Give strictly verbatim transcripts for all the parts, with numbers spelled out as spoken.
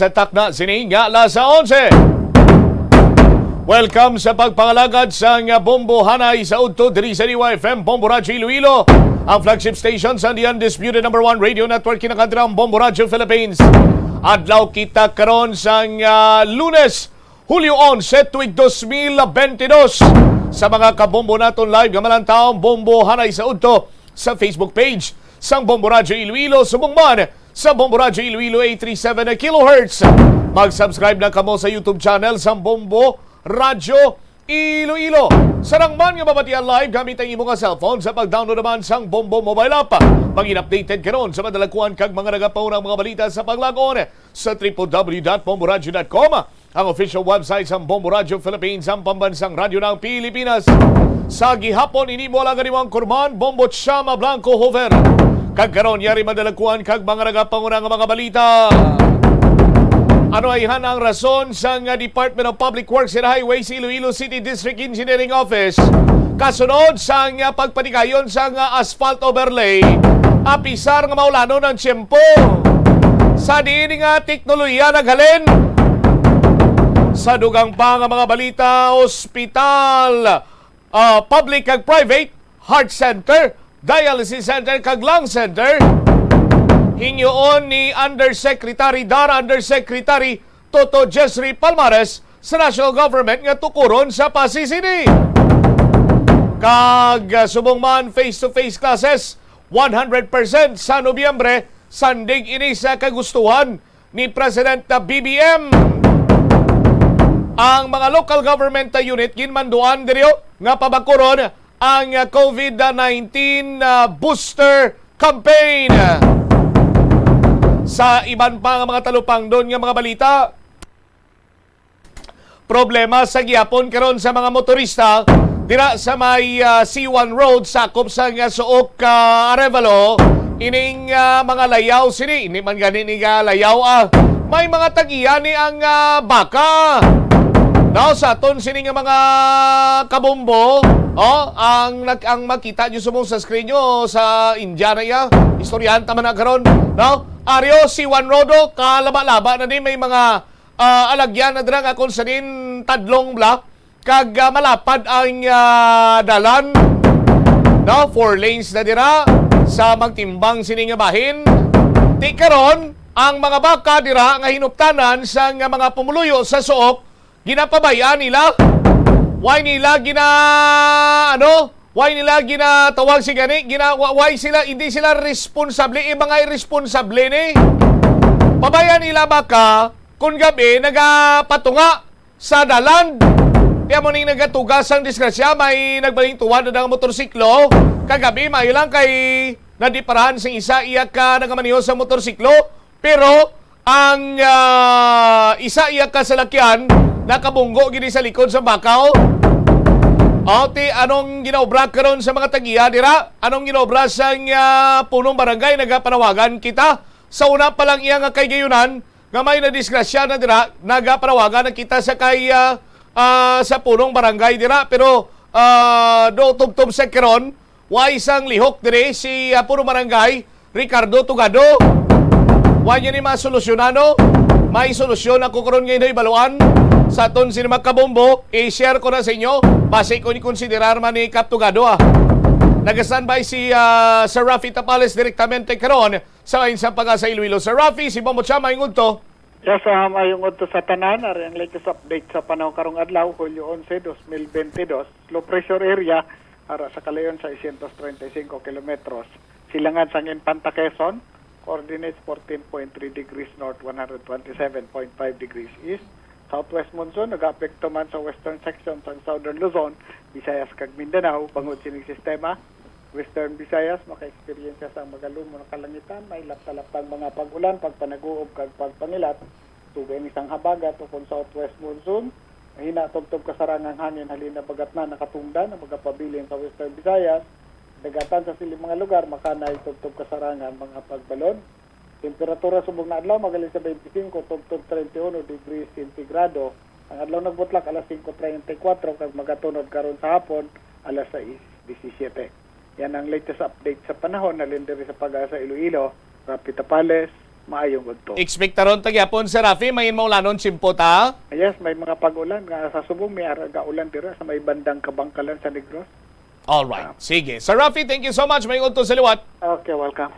Sa takna sini nga alas onse. Welcome sa pagpangalagad sang Bombo Hanay sa Udto diri sa D Y F M, Bombo Radyo Iloilo, ang flagship station sa The Undisputed Number One Radio Network, kinakantirang Bombo Radyo Philippines. Adlaw kita karon sang, ah, Lunes, Hulyo onse, tuig dos mil bentidós. Sa mga kabombo naton live nga malantawon, Bombo Hanay sa Udto sa Facebook page sang Bombo Radyo Iloilo, subong man sa Bombo Radyo Iloilo eight three seven kilohertz. Mag-subscribe na kamo sa YouTube channel sang Bombo Radyo Iloilo. Sarang man nga mabatian live gamit ang imo nga cellphone sa pag-download naman sang Bombo mobile app. Maging updated karon sa madalakuan kag mga nagapaunang mga balita sa paglag-on sa triple W dot bomboradyo dot com, ang official website sang Bombo Radyo Philippines, ang pambansang radyo ng Pilipinas. Sa gihapon, ini mo lang ang Kurman, Bombo Chama Blanco Hover. Kag karon, yari madalakuan kag mga nagapanguna nga mga balita. Ano ay han ang rason sa nga Department of Public Works and Highways Iloilo City District Engineering Office kasunod sa nga pagpanigayon sa nga asphalt overlay, apisar nga maulanon ang tiyempo? Sa diin nga teknolohiya naghalin? Sa dugang pa nga mga balita, ospital, ah, public kag private, heart center, dialysis center, kag lung center, hinyoon ni Undersecretary, DAR Undersecretary Toto Jesri Palmares sa national government nga tukuron sa Passi City. Kag, ah, subong man, face-to-face classes, one hundred percent sa Nobyembre, sandig ini sa kagustuhan ni President na B B M. Ang mga local government unit ginmanduan diri nga pabakuron ang COVID nineteen, ah, booster campaign. Sa iban pa nga mga talupangdon nga mga balita, problema sa gihapon karon sa mga motorista dira sa may, ah, C one Road, sakop sa nga suok, ah, Arevalo. Ining, ah, mga layaw sini, hindi man gani ni nga layaw, ah. May mga tag-iya ni ang, ah, baka. Now, sa aton sini nga mga kabombo, oh, ang nag-, ang makita nyo subong sa screen nyo, sa India na iya, istoryahan ta man na karon, no? Aryo, C one Road, oh, kalaba-laba na ni, may mga, ah, alagyan na dira nga kung sanin tadlong bla, kag, ah, malapad ang, ah, dalan, no? Four lanes na dira sa magtimbang sini nga bahin. Ti karon, ang mga baka dira nga hinuptanan sa nga mga pumuluyo sa suok, ginapabay-an nila. Why nila gina-, ano? Why nila ginatawag si gani? Gina-, wa-, why sila, hindi sila responsable? Yung mga irresponsable ni. Pabayan nila baka kung gabi nagapatunga sa dalan. Kaya mo ning nagatugas ang disgrasya, may nagbaling tuwad na nga motorsiklo. Kagabi, maayo lang kay nadiparahan sing isa iya ka nagamaneho sa motorsiklo. Pero ang, ah, isa iya ka salakyan nakabunggo gid sa likod sa baka. O, ti, anong ginaobra karon sa mga tag-iya dira? Anong ginaobra sa, ah, punong barangay? Nagapanawagan kita. Sa una pa lang iya nga kahigayonan nga may nadisgrasya na dira, nagapanawagan na kita sa kay, ah, ah, sa punong barangay dira. Pero, ah, do tubtob sa karon, way sang lihok diri si, ah, punong barangay, Ricardo Tugado. Wa niya ni masolusyonan, no? May solusyon ako karon nga hibaluan sa aton sini mga kabombo. I-share ko na sa inyo. Basi ko ni konsiderar man ni Kap Tugado, ah. Nag-standby si, ah, Sir Rafi Tapales direktamente karon sa Bahin sa Pag-asa Iloilo. Sir Rafi, si Bombo Chama, ingon to. Yes, ah, maayong udto sa tanan. Ari ang latest update sa panahon karong adlaw, Hulyo onse, dos mil bentidós. Low pressure area, ara sa kalayon seiscientos treinta y cinco kilometros. Silangan sang Infanta Quezon, coordinates fourteen point three degrees north, one hundred twenty-seven point five degrees east. Southwest monsoon nagaapekto man sa western section sang Southern Luzon, Visayas kag Mindanao. Bangod sining sistema, Western Visayas maka-eksperyensya sang magalumon nga kalangitan, may lapta-laptang mga pag-ulan, pagpanaguob kag pagpangilat. Tugay ni sang habagat ukon southwest monsoon. Mahina tubtob kasarangang hangin halin habagatnan nakatungdan ang magapabilin sa Western Visayas. Dagatan sa siling mga lugar, makanay tubtob kasarangan mga pagbalon. Temperatura subong na adlaw magaling sa twenty-five tubtob thirty-one degrees centigrado. Ang adlaw nagbutlak alas singko treinta y kuwatro kag magatunod karon sa hapon alas sais disisiete. Yan ang latest update sa panahon halin diri sa Pag-asa Iloilo. Rapi Tapales, Maayong udto. Ekspektaron ta gyapon, Sir Rafi, may maulanon tiyempo ta? Yes, may mga pag-ulan nga sa subong may ara gaulan dira sa may bandang Kabangkalan sa Negros. All right. Ah. Sige. Sir Rafi, thank you so much. May udto sa liwat. Okay, welcome.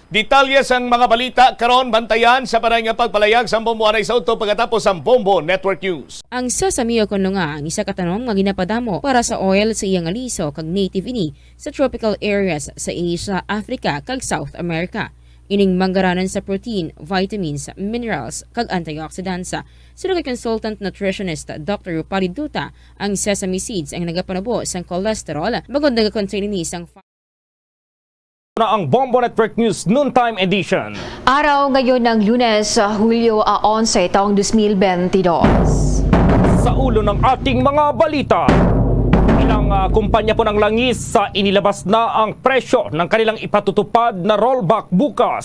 Detalye sang mga balita karon, bantayan sa paray nga pagpalayag sang Bombo Anay sa udto pagkatapos sang Bombo Network News. Ang sesame o kon nga ang isa ka tanom nga ginapadamo para sa oil sa iya nga liso kag native ini sa tropical areas sa Asia, Africa, kag South America. Ining manggaranan sa protein, vitamins, minerals, kag antioxidants. Suno kay consultant nutritionist Doctor Rupali Duta, ang sesame seeds ang nagapanubo sang cholesterol, bangod nagakontain ini sang fa- Na ang Bombo Network News Noontime Edition. Araw ngayon ng Lunes, Hulyo a onse, taong dos mil bentidós. Sa ulo ng ating mga balita, ilang, ah, kumpanya po ng langis sa inilabas na ang presyo ng kanilang ipatutupad na rollback bukas.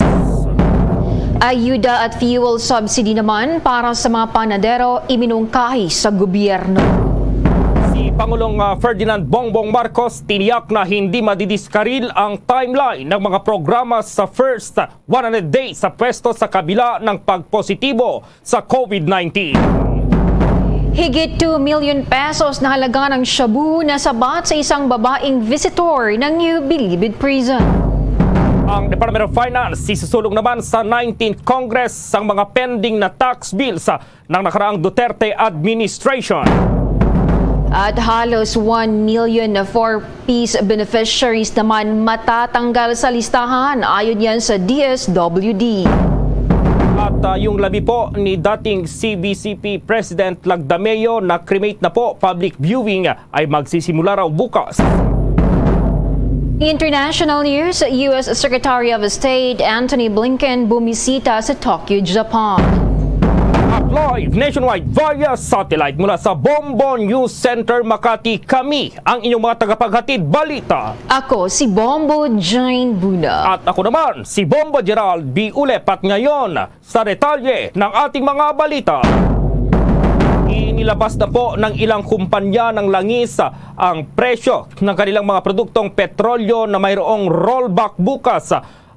Ayuda at fuel subsidy naman para sa mga panadero iminungkahi sa gobyerno. Si Pangulong, ah, Ferdinand Bongbong Marcos tiniyak na hindi madidiskaril ang timeline ng mga programa sa first one hundred days sa pwesto sa kabila ng pagpositibo sa COVID nineteen. Higit two million pesos na halaga ng shabu nasabat sa isang babaeng visitor ng New Bilibid Prison. Ang Department of Finance sisusulong naman sa nineteenth Congress sang mga pending na tax bills, ah, ng nakaraang Duterte administration. At halos one million four Ps beneficiaries naman matatanggal sa listahan, ayon yan sa D S W D. At, ah, yung labi po ni dating C B C P President Lagdameo na cremate na po, public viewing ay magsisimula raw bukas. International news, U S Secretary of State Antony Blinken bumisita sa Tokyo, Japan. At live nationwide via satellite mula sa Bombo News Center, Makati, kami ang inyong mga tagapaghatid balita. Ako si Bombo Jane Buna. At ako naman, si Bombo Gerald B. Ulep. At ngayon, sa detalye ng ating mga balita, inilabas na po ng ilang kumpanya ng langis ang presyo ng kanilang mga produktong petrolyo na mayroong rollback bukas.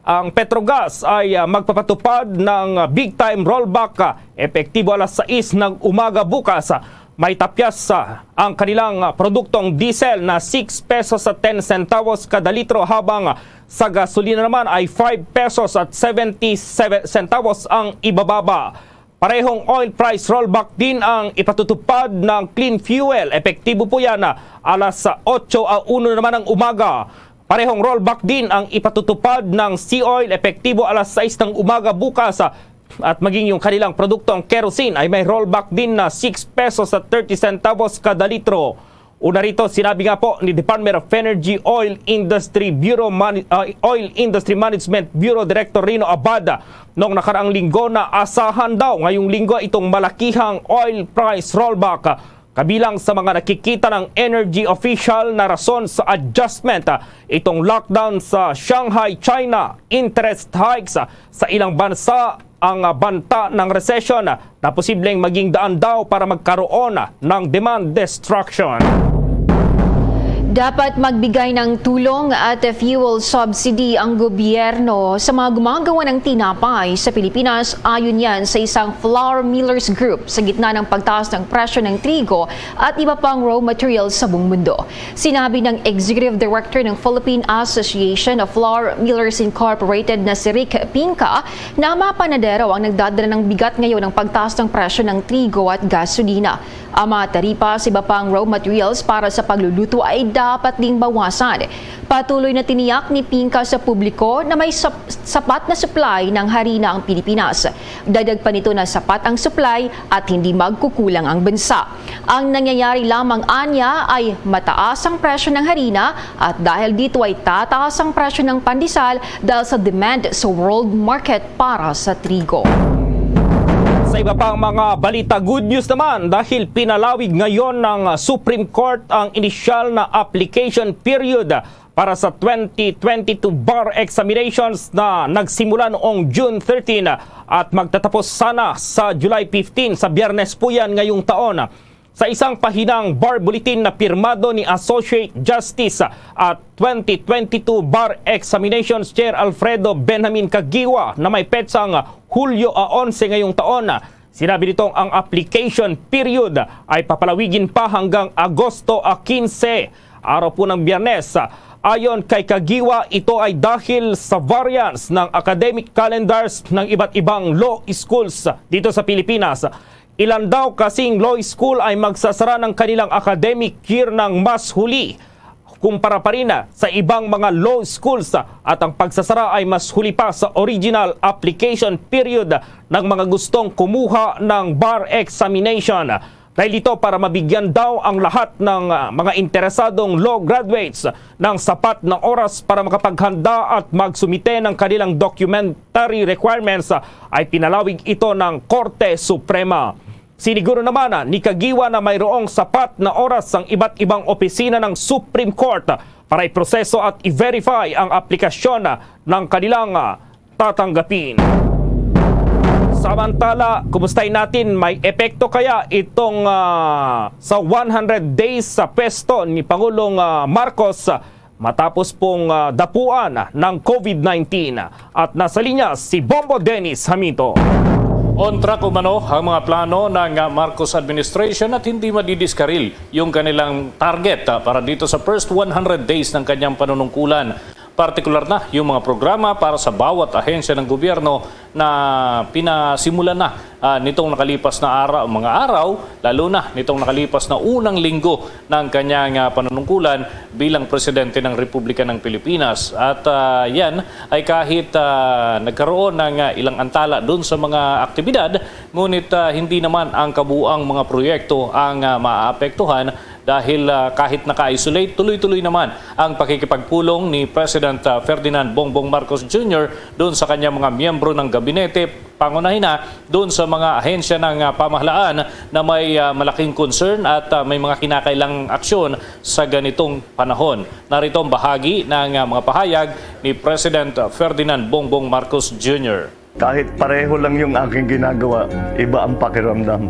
Ang Petrogas ay, ah, magpapatupad ng, ah, big time rollback, ah, epektibo alas sais ng umaga bukas. May tapyas, ah, ang kanilang, ah, produktong diesel na six pesos at ten centavos kada litro, habang, ah, sa gasolina naman ay five pesos at seventy-seven centavos ang ibababa. Parehong oil price rollback din ang ipatutupad ng clean fuel. Epektibo po yan, ah, alas otso a uno naman ng umaga. Parehong rollback din ang ipatutupad ng sea oil, epektibo alas sais ng umaga bukas, ah, at maging yung kanilang produktong kerosene ay may rollback din na six pesos at thirty centavos kada litro. Una rito, sinabi nga po ni Department of Energy Oil Industry Bureau Mani-, ah, Oil Industry Management Bureau Director Rino Abad noong nakaraang linggo na asahan daw ngayong linggo itong malakihang oil price rollback. Kabilang sa mga nakikita ng energy official na rason sa adjustment, ah, itong lockdown sa Shanghai, China, interest hikes, ah, sa ilang bansa, ang, ah, banta ng resesyon, ah, na posibleng maging daan daw para magkaroon, ah, ng demand destruction. Dapat magbigay ng tulong at fuel subsidy ang gobyerno sa mga gumagawa ng tinapay sa Pilipinas, ayon yan sa isang flour millers group sa gitna ng pagtaas ng presyo ng trigo at iba pang raw materials sa buong mundo. Sinabi ng Executive Director ng Philippine Association of Flour Millers Incorporated na si Rick Pinca na mga panadero ang nagdadala ng bigat ngayon ng pagtaas ng presyo ng trigo at gasolina. Ang mga taripa sa iba pang raw materials para sa pagluluto ay dapat ding bawasan. Patuloy na tiniyak ni Pinca sa publiko na may sap-, sapat na supply ng harina ang Pilipinas. Dagdag pa nito na sapat ang supply at hindi magkukulang ang bansa. Ang nangyayari lamang anya ay mataas ang presyo ng harina at dahil dito ay tataas ang presyo ng pandesal dahil sa demand sa world market para sa trigo. Sa iba pang mga balita, good news naman dahil pinalawig ngayon ng Supreme Court ang inisyal na application period para sa twenty twenty-two bar examinations na nagsimula noong June thirteen at magtatapos sana sa July fifteen, sa Biyernes po yan ngayong taon. Sa isang pahinang bar bulletin na pirmado ni Associate Justice at twenty twenty-two Bar Examinations Chair Alfredo Benjamin Caguioa na may petsang Hulyo a onse ngayong taon. Sinabi nitong ang application period ay papalawigin pa hanggang Agosto a kinse, araw po ng Biyernes. Ayon kay Kagiwa, ito ay dahil sa variance ng academic calendars ng iba't ibang law schools dito sa Pilipinas. Ilan daw kasing law school ay magsasara ng kanilang academic year ng mas huli kumpara pa rin sa ibang mga law schools, at ang pagsasara ay mas huli pa sa original application period ng mga gustong kumuha ng bar examination. Dahil dito, para mabigyan daw ang lahat ng, ah, mga interesadong law graduates ng sapat na oras para makapaghanda at magsumite ng kanilang documentary requirements, ah, ay pinalawig ito ng Korte Suprema. Siniguro naman, ah, ni Kagiwa na mayroong sapat na oras ang iba't ibang opisina ng Supreme Court para iproseso at i-verify ang aplikasyon, ah, ng kanilang, ah, tatanggapin. Samantala, kumustahin natin, may epekto kaya itong, ah, sa one hundred days sa pwesto ni Pangulong, ah, Marcos, ah, matapos pong, ah, dapuan ng COVID nineteen? At nasa linya si Bombo Dennis Hamito. On track umano ang mga plano ng, ah, Marcos administration at hindi madidiskaril yung kanilang target, ah, para dito sa first one hundred days ng kanyang panunungkulan. Partikular na yung mga programa para sa bawat ahensya ng gobyerno na pinasimulan na, ah, nitong nakalipas na ara-, mga araw, lalo na nitong nakalipas na unang linggo ng kanyang, ah, panunungkulan bilang presidente ng Republika ng Pilipinas. At, ah, yan ay kahit, ah, nagkaroon ng, ah, ilang antala dun sa mga aktibidad, ngunit, ah, hindi naman ang kabuang mga proyekto ang, ah, maapektuhan dahil, ah, kahit naka-isolate, tuloy-tuloy naman ang pakikipagpulong ni President, ah, Ferdinand Bongbong Marcos Junior doon sa kanyang mga miyembro ng gabinete, pangunahin na doon sa mga ahensya ng, ah, pamahalaan na may, ah, malaking concern at, ah, may mga kinakailangang aksyon sa ganitong panahon. Narito ang bahagi ng, ah, mga pahayag ni President Ferdinand Bongbong Marcos Junior. Kahit pareho lang yung aking ginagawa, iba ang pakiramdam.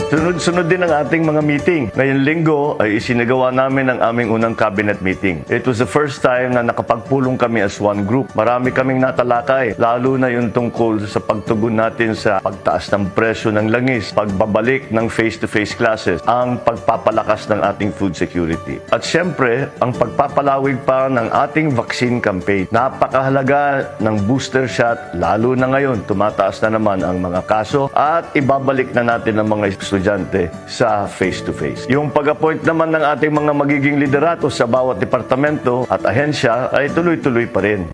Sunod-sunod din ang ating mga meeting. Ngayong linggo ay isinagawa namin ang aming unang cabinet meeting. It was the first time na nakapagpulong kami as one group. Marami kaming natalakay, lalo na yung tungkol sa pagtugon natin sa pagtaas ng presyo ng langis, pagbabalik ng face-to-face classes, ang pagpapalakas ng ating food security. At siyempre, ang pagpapalawig pa ng ating vaccine campaign. Napakahalaga ng booster shot, lalo na ngayon, tumataas na naman ang mga kaso at ibabalik na natin ang mga estudyante sa face-to-face. Yung pag-appoint naman ng ating mga magiging liderato sa bawat departamento at ahensya ay tuloy-tuloy pa rin.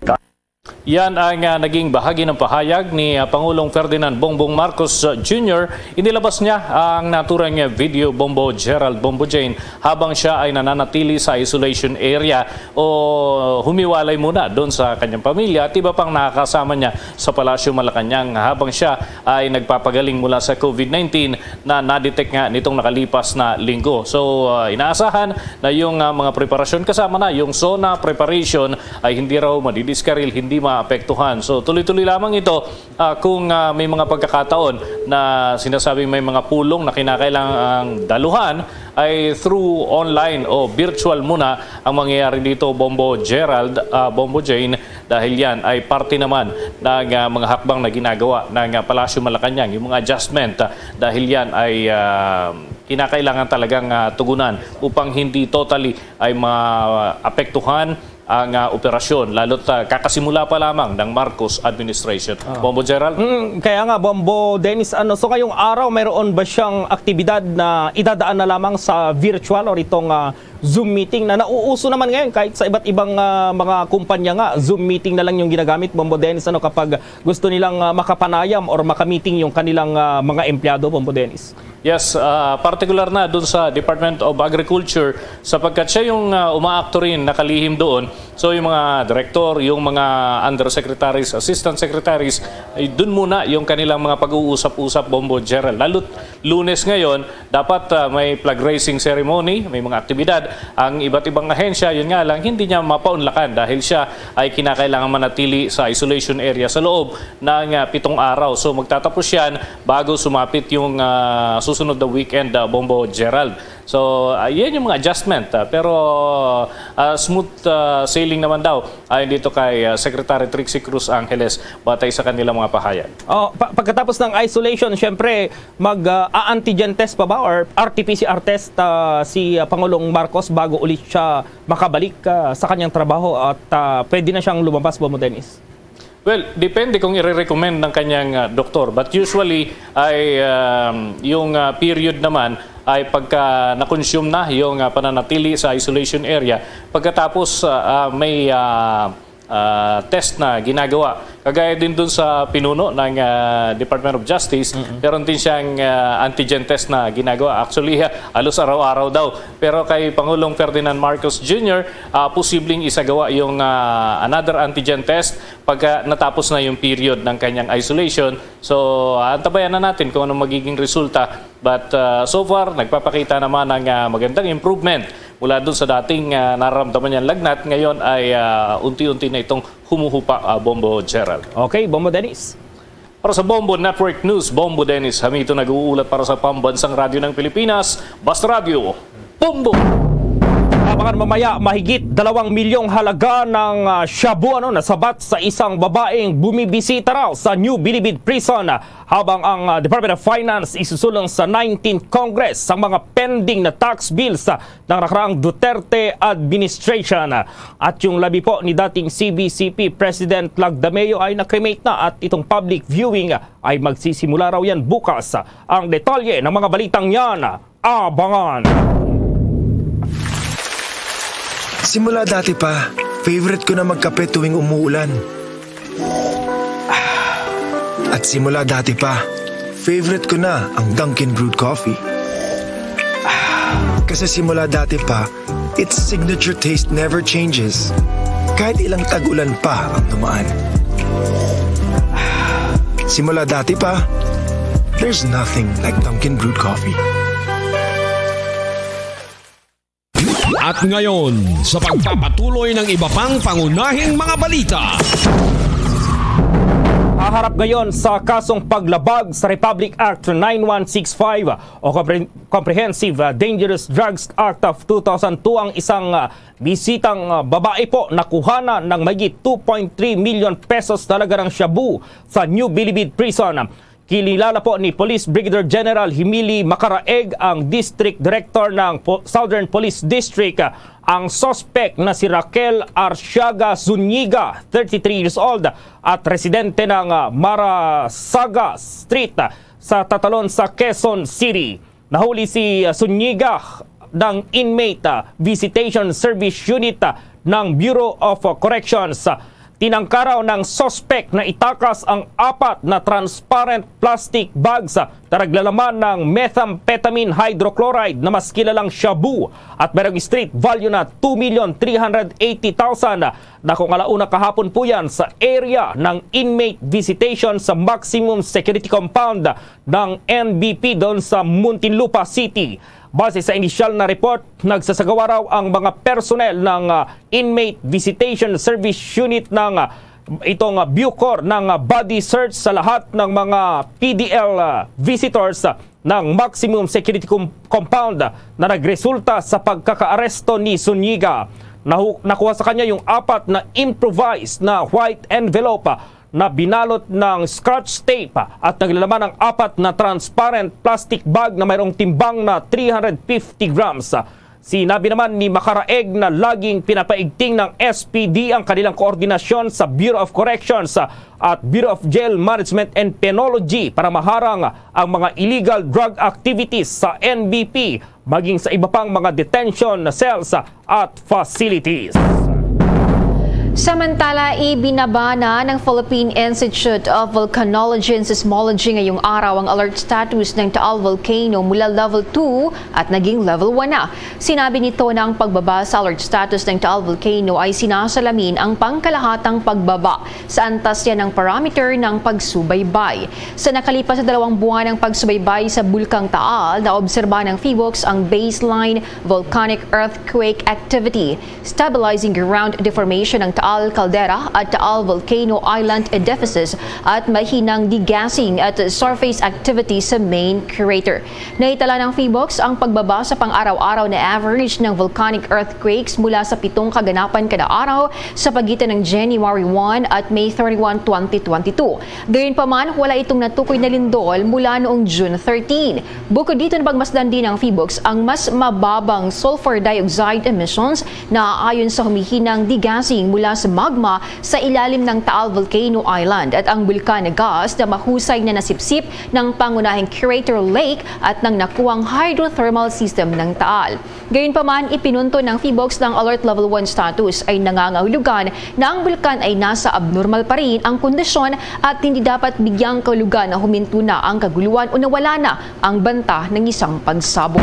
Yan ang, ah, naging bahagi ng pahayag ni, ah, Pangulong Ferdinand Bongbong Marcos, ah, Junior. Inilabas niya ang naturang, ah, video, Bombo Gerald, Bombo Jane, habang siya ay nananatili sa isolation area o humiwalay muna doon sa kanyang pamilya at iba pang nakakasama niya sa Palasyo Malacañang habang siya ay nagpapagaling mula sa COVID nineteen na na-detect nga nitong nakalipas na linggo. So, ah, inaasahan na yung, ah, mga preparasyon kasama na yung SONA preparation ay hindi raw madidiskaril, hindi maapektuhan. So, tuloy-tuloy lamang ito, ah, kung, ah, may mga pagkakataon na sinasabing may mga pulong na kinakailangang daluhan, ay through online o virtual muna ang mangyayari dito, Bombo Gerald, ah, Bombo Jane, dahil yan ay parte naman ng, ah, mga hakbang na ginagawa ng, ah, Palasyo Malacañang, yung mga adjustment, ah, dahil yan ay, ah, kinakailangan talagang, ah, tugunan upang hindi totally ay maapektuhan ang, ah, operasyon, lalo't, ah, kakasimula pa lamang ng Marcos administration. Ah. Bombo Gerald? Mm, kaya nga, Bombo Dennis, ano, so ngayong araw, mayroon ba siyang aktibidad na idadaan na lamang sa virtual or itong, ah, Zoom meeting na nauuso naman ngayon kahit sa iba't ibang, ah, mga kumpanya nga, Zoom meeting na lang yung ginagamit, Bombo Dennis, ano, kapag gusto nilang, ah, makapanayam or makamiting yung kanilang, ah, mga empleyado, Bombo Dennis? Yes, ah, partikular na dun sa Department of Agriculture, sapagkat siya yung, ah, umaakto rin, nakalihim doon. So, yung mga direktor, yung mga undersecretaries, assistant secretaries, ay dun muna yung kanilang mga pag-uusap-usap, Bombo Gerald. Lalo't Lunes ngayon, dapat, ah, may flag raising ceremony, may mga aktibidad. Ang iba't ibang ahensya, yun nga lang, hindi niya mapaunlakan dahil siya ay kinakailangan manatili sa isolation area sa loob ng, ah, pitong araw. So, magtatapos yan bago sumapit yung, ah, susunod na weekend, ah, Bombo Gerald. So, ah, yan yung mga adjustment, ah, pero, ah, smooth, ah, sailing naman daw Ayon dito kay, ah, Secretary Trixie Cruz Angeles, batay sa kanilang mga pahayag. Oh, pa- pagkatapos ng isolation, syempre, mag, ah, a-antigen test pa ba or R T P C R test, ah, si, ah, Pangulong Marcos bago ulit siya makabalik, ah, sa kanyang trabaho at, ah, pwede na siyang lumabas, Bombo Dennis? Well, depende kung ire-recommend ng kanyang, ah, doktor. But usually, ay, um, yung, ah, period naman ay pagka na-consume na yung, ah, pananatili sa isolation area. Pagkatapos, ah, ah, may, ah, ah, test na ginagawa. Kagaya din dun sa pinuno ng, ah, Department of Justice, meron din siyang, ah, antigen test na ginagawa. Actually, ah, halos araw-araw daw. Pero kay Pangulong Ferdinand Marcos Junior, ah, posibleng isagawa yung, ah, another antigen test pagka natapos na yung period ng kanyang isolation. So, antabayan na natin kung anong magiging resulta. But, ah, so far, nagpapakita naman ng, ah, magandang improvement mula dun sa dating, ah, nararamdaman niyang lagnat. Ngayon ay, ah, unti-unti na itong humuhupa, ah, Bombo Gerald. Okay, Bombo Dennis. Para sa Bombo Network News, Bombo Dennis Hamito nag-uulat para sa Pambansang Radyo ng Pilipinas, Basta Radyo, Bombo! Abangan mamaya, mahigit dalawang milyong halaga ng, ah, shabu, ano, nasabat sa isang babaeng bumibisita raw sa New Bilibid Prison, habang ang, ah, Department of Finance isusulong sa nineteenth Congress ang mga pending na tax bills, ah, ng nakaraang Duterte administration. At yung labi po ni dating C B C P President Lagdameo ay na-cremate na at itong public viewing ay magsisimula raw yan bukas. Ang detalye ng mga balitang yan, abangan. Simula dati pa, favorite ko na magkape tuwing umuulan. At simula dati pa, favorite ko na ang Dunkin Brewed Coffee. Kasi simula dati pa, its signature taste never changes. Kahit ilang tag-ulan pa ang dumaan. Simula dati pa, there's nothing like Dunkin Brewed Coffee. At ngayon, sa pagpapatuloy ng iba pang pangunahing mga balita. Haharap ngayon sa kasong paglabag sa Republic Act nine one six five o Compre- Comprehensive, uh, Dangerous Drugs Act of two thousand two ang isang, uh, bisitang, uh, babae po na kuhanan ng mahigit two point three million pesos na halaga ng shabu sa New Bilibid Prison. Kinilala po ni Police Brigadier General Himili Macaraeg, ang District Director ng Po- Southern Police District, ang suspect na si Raquel Arciaga Zuniga, thirty-three years old, at residente ng, ah, Marasaga Street, ah, sa Tatalon sa Quezon City. Nahuli si, ah, Zuniga ng Inmate, ah, Visitation Service Unit, ah, ng Bureau of, ah, Corrections. Tinangka raw ng suspect na itakas ang apat na transparent plastic bags na naglalaman ng methamphetamine hydrochloride na mas kilalang shabu at merong street value na two million three hundred eighty thousand. Dakong alauna kahapon po yan sa area ng inmate visitation sa Maximum Security Compound ng N B P doon sa Muntinlupa City. Base sa inisyal na report, nagsasagawa raw ang mga personnel ng, ah, Inmate Visitation Service Unit ng, ah, itong, ah, Bucor ng, ah, body search sa lahat ng mga P D L, ah, visitors, ah, ng Maximum Security Com- Compound, ah, na nagresulta sa pagkakaaresto ni Zuniga. Nahu- nakuha sa kanya yung apat na improvised na white envelope, ah, na binalot ng scotch tape at naglalaman ng apat na transparent plastic bag na mayroong timbang na three hundred fifty grams. Sinabi naman ni Macaraeg na laging pinapaigting ng S P D ang kanilang koordinasyon sa Bureau of Corrections at Bureau of Jail Management and Penology para maharang ang mga illegal drug activities sa N B P, maging sa iba pang mga detention cells at facilities. Samantala, ibinaba na ng Philippine Institute of Volcanology and Seismology ngayong araw ang alert status ng Taal Volcano mula level two at naging level one na. Sinabi nito na ang pagbaba sa alert status ng Taal Volcano ay sinasalamin ang pangkalahatang pagbaba sa antas niya ng parameter ng pagsubaybay. Sa nakalipas na dalawang buwan ng pagsubaybay sa Bulkang Taal, naobserba ng PHIVOLCS ang baseline volcanic earthquake activity, stabilizing ground deformation ng Taal Caldera at Taal Volcano Island edifices at mahinang degassing at surface activity sa main crater. Naitala ng PHIVOLCS ang pagbaba sa pang-araw-araw na average ng volcanic earthquakes mula sa pitong kaganapan kada araw sa pagitan ng January one at May thirty-one, twenty twenty-two. Gayunpaman, wala itong natukoy na lindol mula noong June thirteen. Bukod dito, napagmasdan din ng PHIVOLCS ang mas mababang sulfur dioxide emissions naaayon sa humihinang degassing mula sa magma sa ilalim ng Taal Volcano Island at ang bulkan na gas na mahusay na nasipsip ng pangunahing crater lake at ng nakuhang hydrothermal system ng Taal. Gayunpaman, ipinunto ng PHIVOLCS na ang Alert Level one status ay nangangahulugan na ang bulkan ay nasa abnormal pa rin ang kondisyon at hindi dapat bigyang kahulugan na huminto na ang kaguluhan o nawala na ang banta ng isang pagsabog.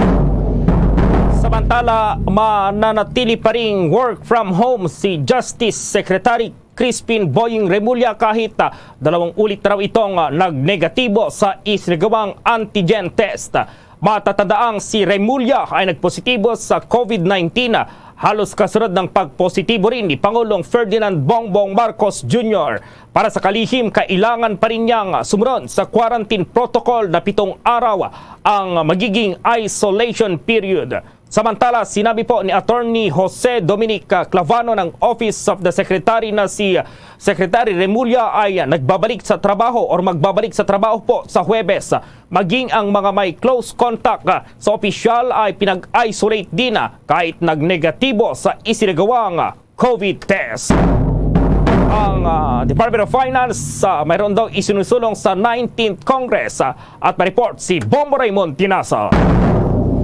Samantala, mananatili pa ring work from home si Justice Secretary Crispin Boying Remulla kahit, ah, dalawang ulit raw itong, ah, nagnegatibo sa isinagawang antigen test. Matatandaang si Remulla ay nagpositibo sa COVID nineteen, ah, halos kasunod ng pagpositibo rin ni Pangulong Ferdinand Bongbong Marcos Junior. Para sa kalihim, kailangan pa rin niyang sumunod sa quarantine protocol na pitong araw ang magiging isolation period. Samantala, sinabi po ni Attorney Jose Dominic Clavano ng Office of the Secretary na si Secretary Remulla ay nagbabalik sa trabaho or magbabalik sa trabaho po sa Huwebes. Maging ang mga may close contact, ah, sa opisyal ay pinag-isolate din, ah, kahit nagnegatibo sa isinagawang, ah, COVID test. Ang, ah, Department of Finance, ah, mayroon daw isinusulong sa nineteenth Congress, ah, at may report si Bombo Raymond Tinasa.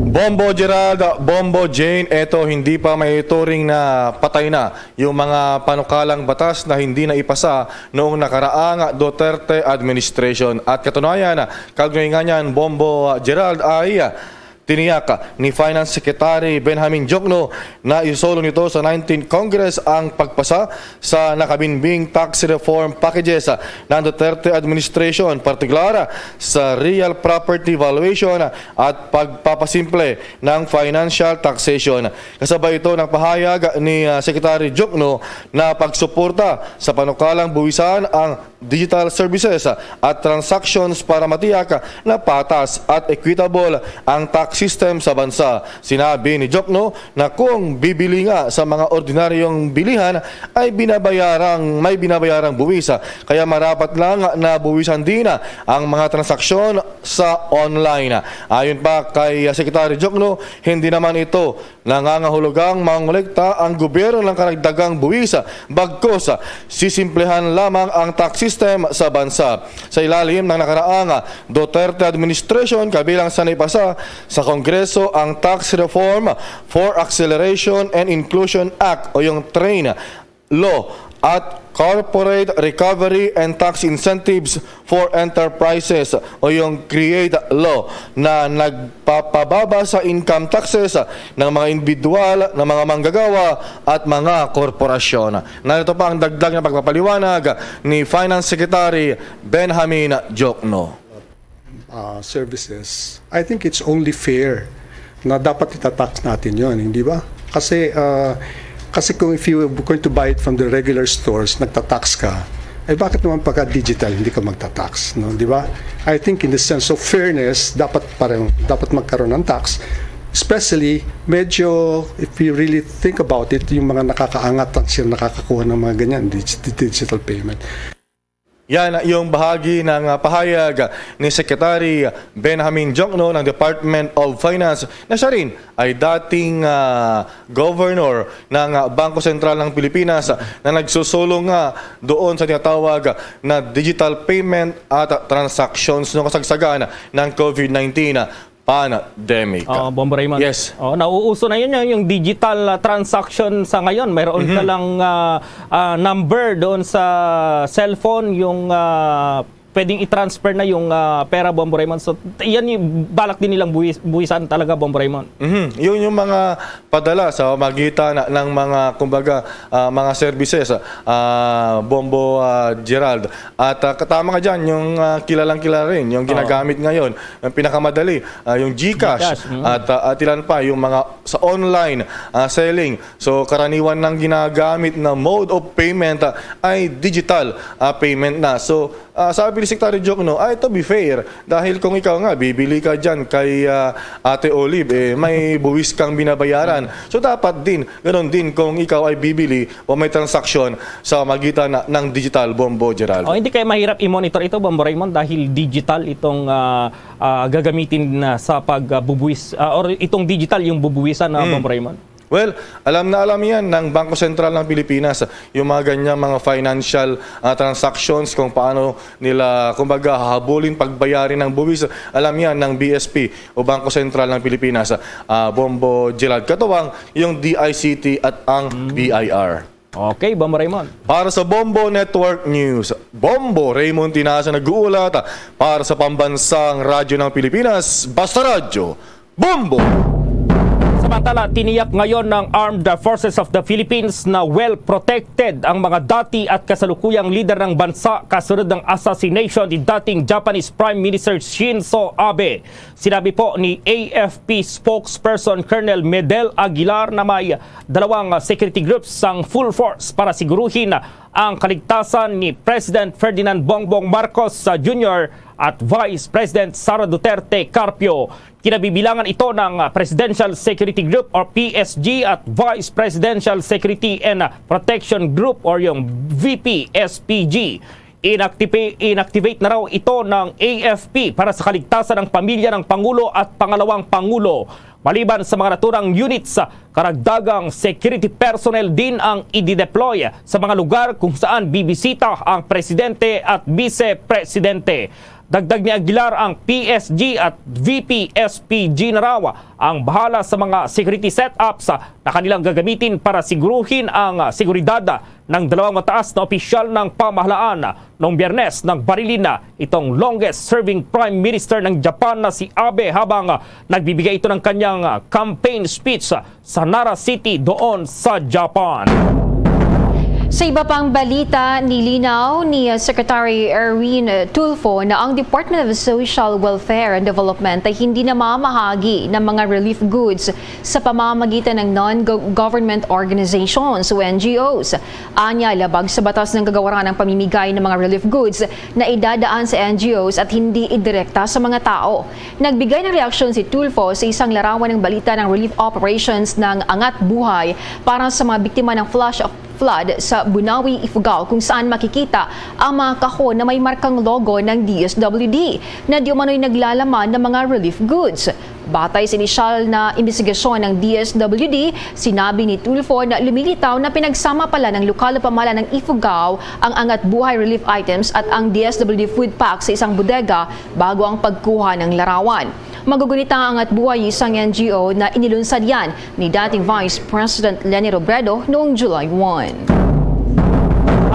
Bombo Gerald, Bombo Jane, eto hindi pa maituring na patay na yung mga panukalang batas na hindi na ipasa noong nakaraang Duterte administration. At katunayan, kaugnay nga niyan, Bombo Gerald, ay tiniyak ni Finance Secretary Benjamin Diokno na isulong nito sa nineteenth Congress ang pagpasa sa nakabinbing tax reform packages ng Duterte administration, partikular sa real property valuation at pagpapasimple ng financial taxation. Kasabay ito ng pahayag ni, ah, Secretary Diokno na pagsuporta sa panukalang buwisan ang digital services at transactions para matiyak na patas at equitable ang tax system sa bansa. Sinabi ni Diokno na kung bibili nga sa mga ordinaryong bilihan ay binabayarang, may binabayarang buwis, kaya marapat lang na buwisan din ang mga transaksyon sa online. Ayon pa kay Secretary Diokno, hindi naman ito nangangahulugang mangolekta ang gobyerno ng karagdagang buwis, bagkus sisimplehan lamang ang tax system sa bansa. Sa ilalim ng nakaraang Duterte administration, kabilang sa naipasa sa Kongreso ang Tax Reform for Acceleration and Inclusion Act o yung TRAIN Law at Corporate Recovery and Tax Incentives for Enterprises o yung CREATE Law na nagpapababa sa income taxes ng mga individual, ng mga manggagawa at mga korporasyon. Narito pa ang dagdag na pagpapaliwanag ni Finance Secretary Benjamin Diokno. uh, services, I think it's only fair na dapat itatax natin yon, hindi ba? Kasi, uh, kasi kung if you're going to buy it from the regular stores, nagtatax ka, eh bakit naman pagka digital hindi ka magtatax, no? Di ba? I think in the sense of fairness, dapat parang dapat magkaroon ng tax. Especially, medyo, if you really think about it, yung mga nakakaangat ang sila nakakakuha ng mga ganyan, dig- digital payment. Yan yung bahagi ng, ah, pahayag ni Secretary Benjamin Diokno ng Department of Finance na siya rin ay dating, ah, governor ng, ah, Bangko Sentral ng Pilipinas na nagsusulong nga doon sa tinatawag na digital payment at transactions ng kasagsagan ng COVID nineteen pandemic. Oh, Bombo Raymond. Yes. Oh, nauuso na yun yung, yung digital, ah, transaction sa ngayon. Mayroon ka lang, ah, ah, number doon sa cellphone, yung, ah, pwedeng i-transfer na yung, ah, pera, Bombo Raymond. So, yan yung balak din nilang buwis-, buwisan talaga, Bombo Raymond. Mhm. Yun yung mga padala sa magitan na, ng mga, kumbaga, ah, mga services, ah, Bombo, ah, Gerald. At, ah, katama nga dyan, yung, ah, kilalang-kilala rin, yung Oo. ginagamit ngayon, yung pinakamadali, ah, yung GCash. GCash, mm. At, ah, at ilan pa, yung mga sa online, ah, selling. So, karaniwan ng ginagamit na mode of payment, ah, ay digital, ah, payment na. So, ah, sabi ni Secretary Jokno, ay, to be fair, dahil kung ikaw nga, bibili ka dyan kay, ah, Ate Olive, eh, may buwis kang binabayaran. So, dapat din, ganun din kung ikaw ay bibili o may transaksyon sa magitan na, ng digital, Bombo Gerald. Oh, hindi kaya mahirap i-monitor ito, Bombo Raymond, dahil digital itong, ah, ah, gagamitin na sa pagbubuwis, ah, or itong digital yung bubuwisan na, Hmm. Bombo Raymond? Well, alam na alam yan ng Bangko Sentral ng Pilipinas, yung mga ganyang mga financial, ah, transactions, kung paano nila, kumbaga, hahabulin pagbayarin ng buwis. Alam yan ng B S P o Bangko Sentral ng Pilipinas, ah, Bombo Gerald, katuwang yung D I C T at ang Hmm. B I R. Okay, Bombo Raymond. Para sa Bombo Network News, Bombo Raymond Tinasan nag-uulat para sa Pambansang Radyo ng Pilipinas, Basta Radyo, Bombo! Samantala, tiniyak ngayon ng Armed Forces of the Philippines na well protected ang mga dati at kasalukuyang lider ng bansa kasunod ng assassination ni dating Japanese Prime Minister Shinzo Abe. Sinabi po ni A F P spokesperson Colonel Medel Aguilar na may dalawang security groups ang full force para siguruhin ang kaligtasan ni President Ferdinand Bongbong Marcos Junior at Vice President Sara Duterte Carpio. Kinabibilangan ito ng Presidential Security Group or P S G at Vice Presidential Security and Protection Group or yung V P S P G. Inactiva-, inactivate na raw ito ng A F P para sa kaligtasan ng pamilya ng Pangulo at Pangalawang Pangulo. Maliban sa mga naturang units, karagdagang security personnel din ang idideploy sa mga lugar kung saan bibisita ang presidente at bise-presidente. Dagdag ni Aguilar, ang P S G at V P S P G na raw ang bahala sa mga security setups na kanilang gagamitin para siguruhin ang seguridad ng dalawang mataas na opisyal ng pamahalaan. Noong Biyernes, nagbarilin na itong longest-serving Prime Minister ng Japan na si Abe habang, ah, nagbibigay ito ng kanyang, ah, campaign speech, ah, sa Nara City doon sa Japan. Sa iba pang balita, nilinaw ni, ah, Secretary Erwin Tulfo na ang Department of Social Welfare and Development ay hindi namamahagi ng mga relief goods sa pamamagitan ng non-government organizations o N G Os. Anya, labag sa batas ng kagawaran ang pamimigay ng mga relief goods na idadaan sa N G Os at hindi idirekta sa mga tao. Nagbigay ng reaksyon si Tulfo sa isang larawan ng balita ng relief operations ng Angat Buhay para sa mga biktima ng flash flood sa Bunawi, Ifugao, kung saan makikita ang mga kahon na may markang logo ng D S W D na di umano'y naglalaman ng mga relief goods. Batay sa inisyal na imbestigasyon ng D S W D, sinabi ni Tulfo na lumilitaw na pinagsama pala ng lokal na pamahalaan ng Ifugao ang Angat Buhay relief items at ang D S W D food pack sa isang bodega bago ang pagkuha ng larawan. Magugunita ang Angat Buhay, isang N G O na inilunsad yan ni dating Vice President Leni Robredo noong July one.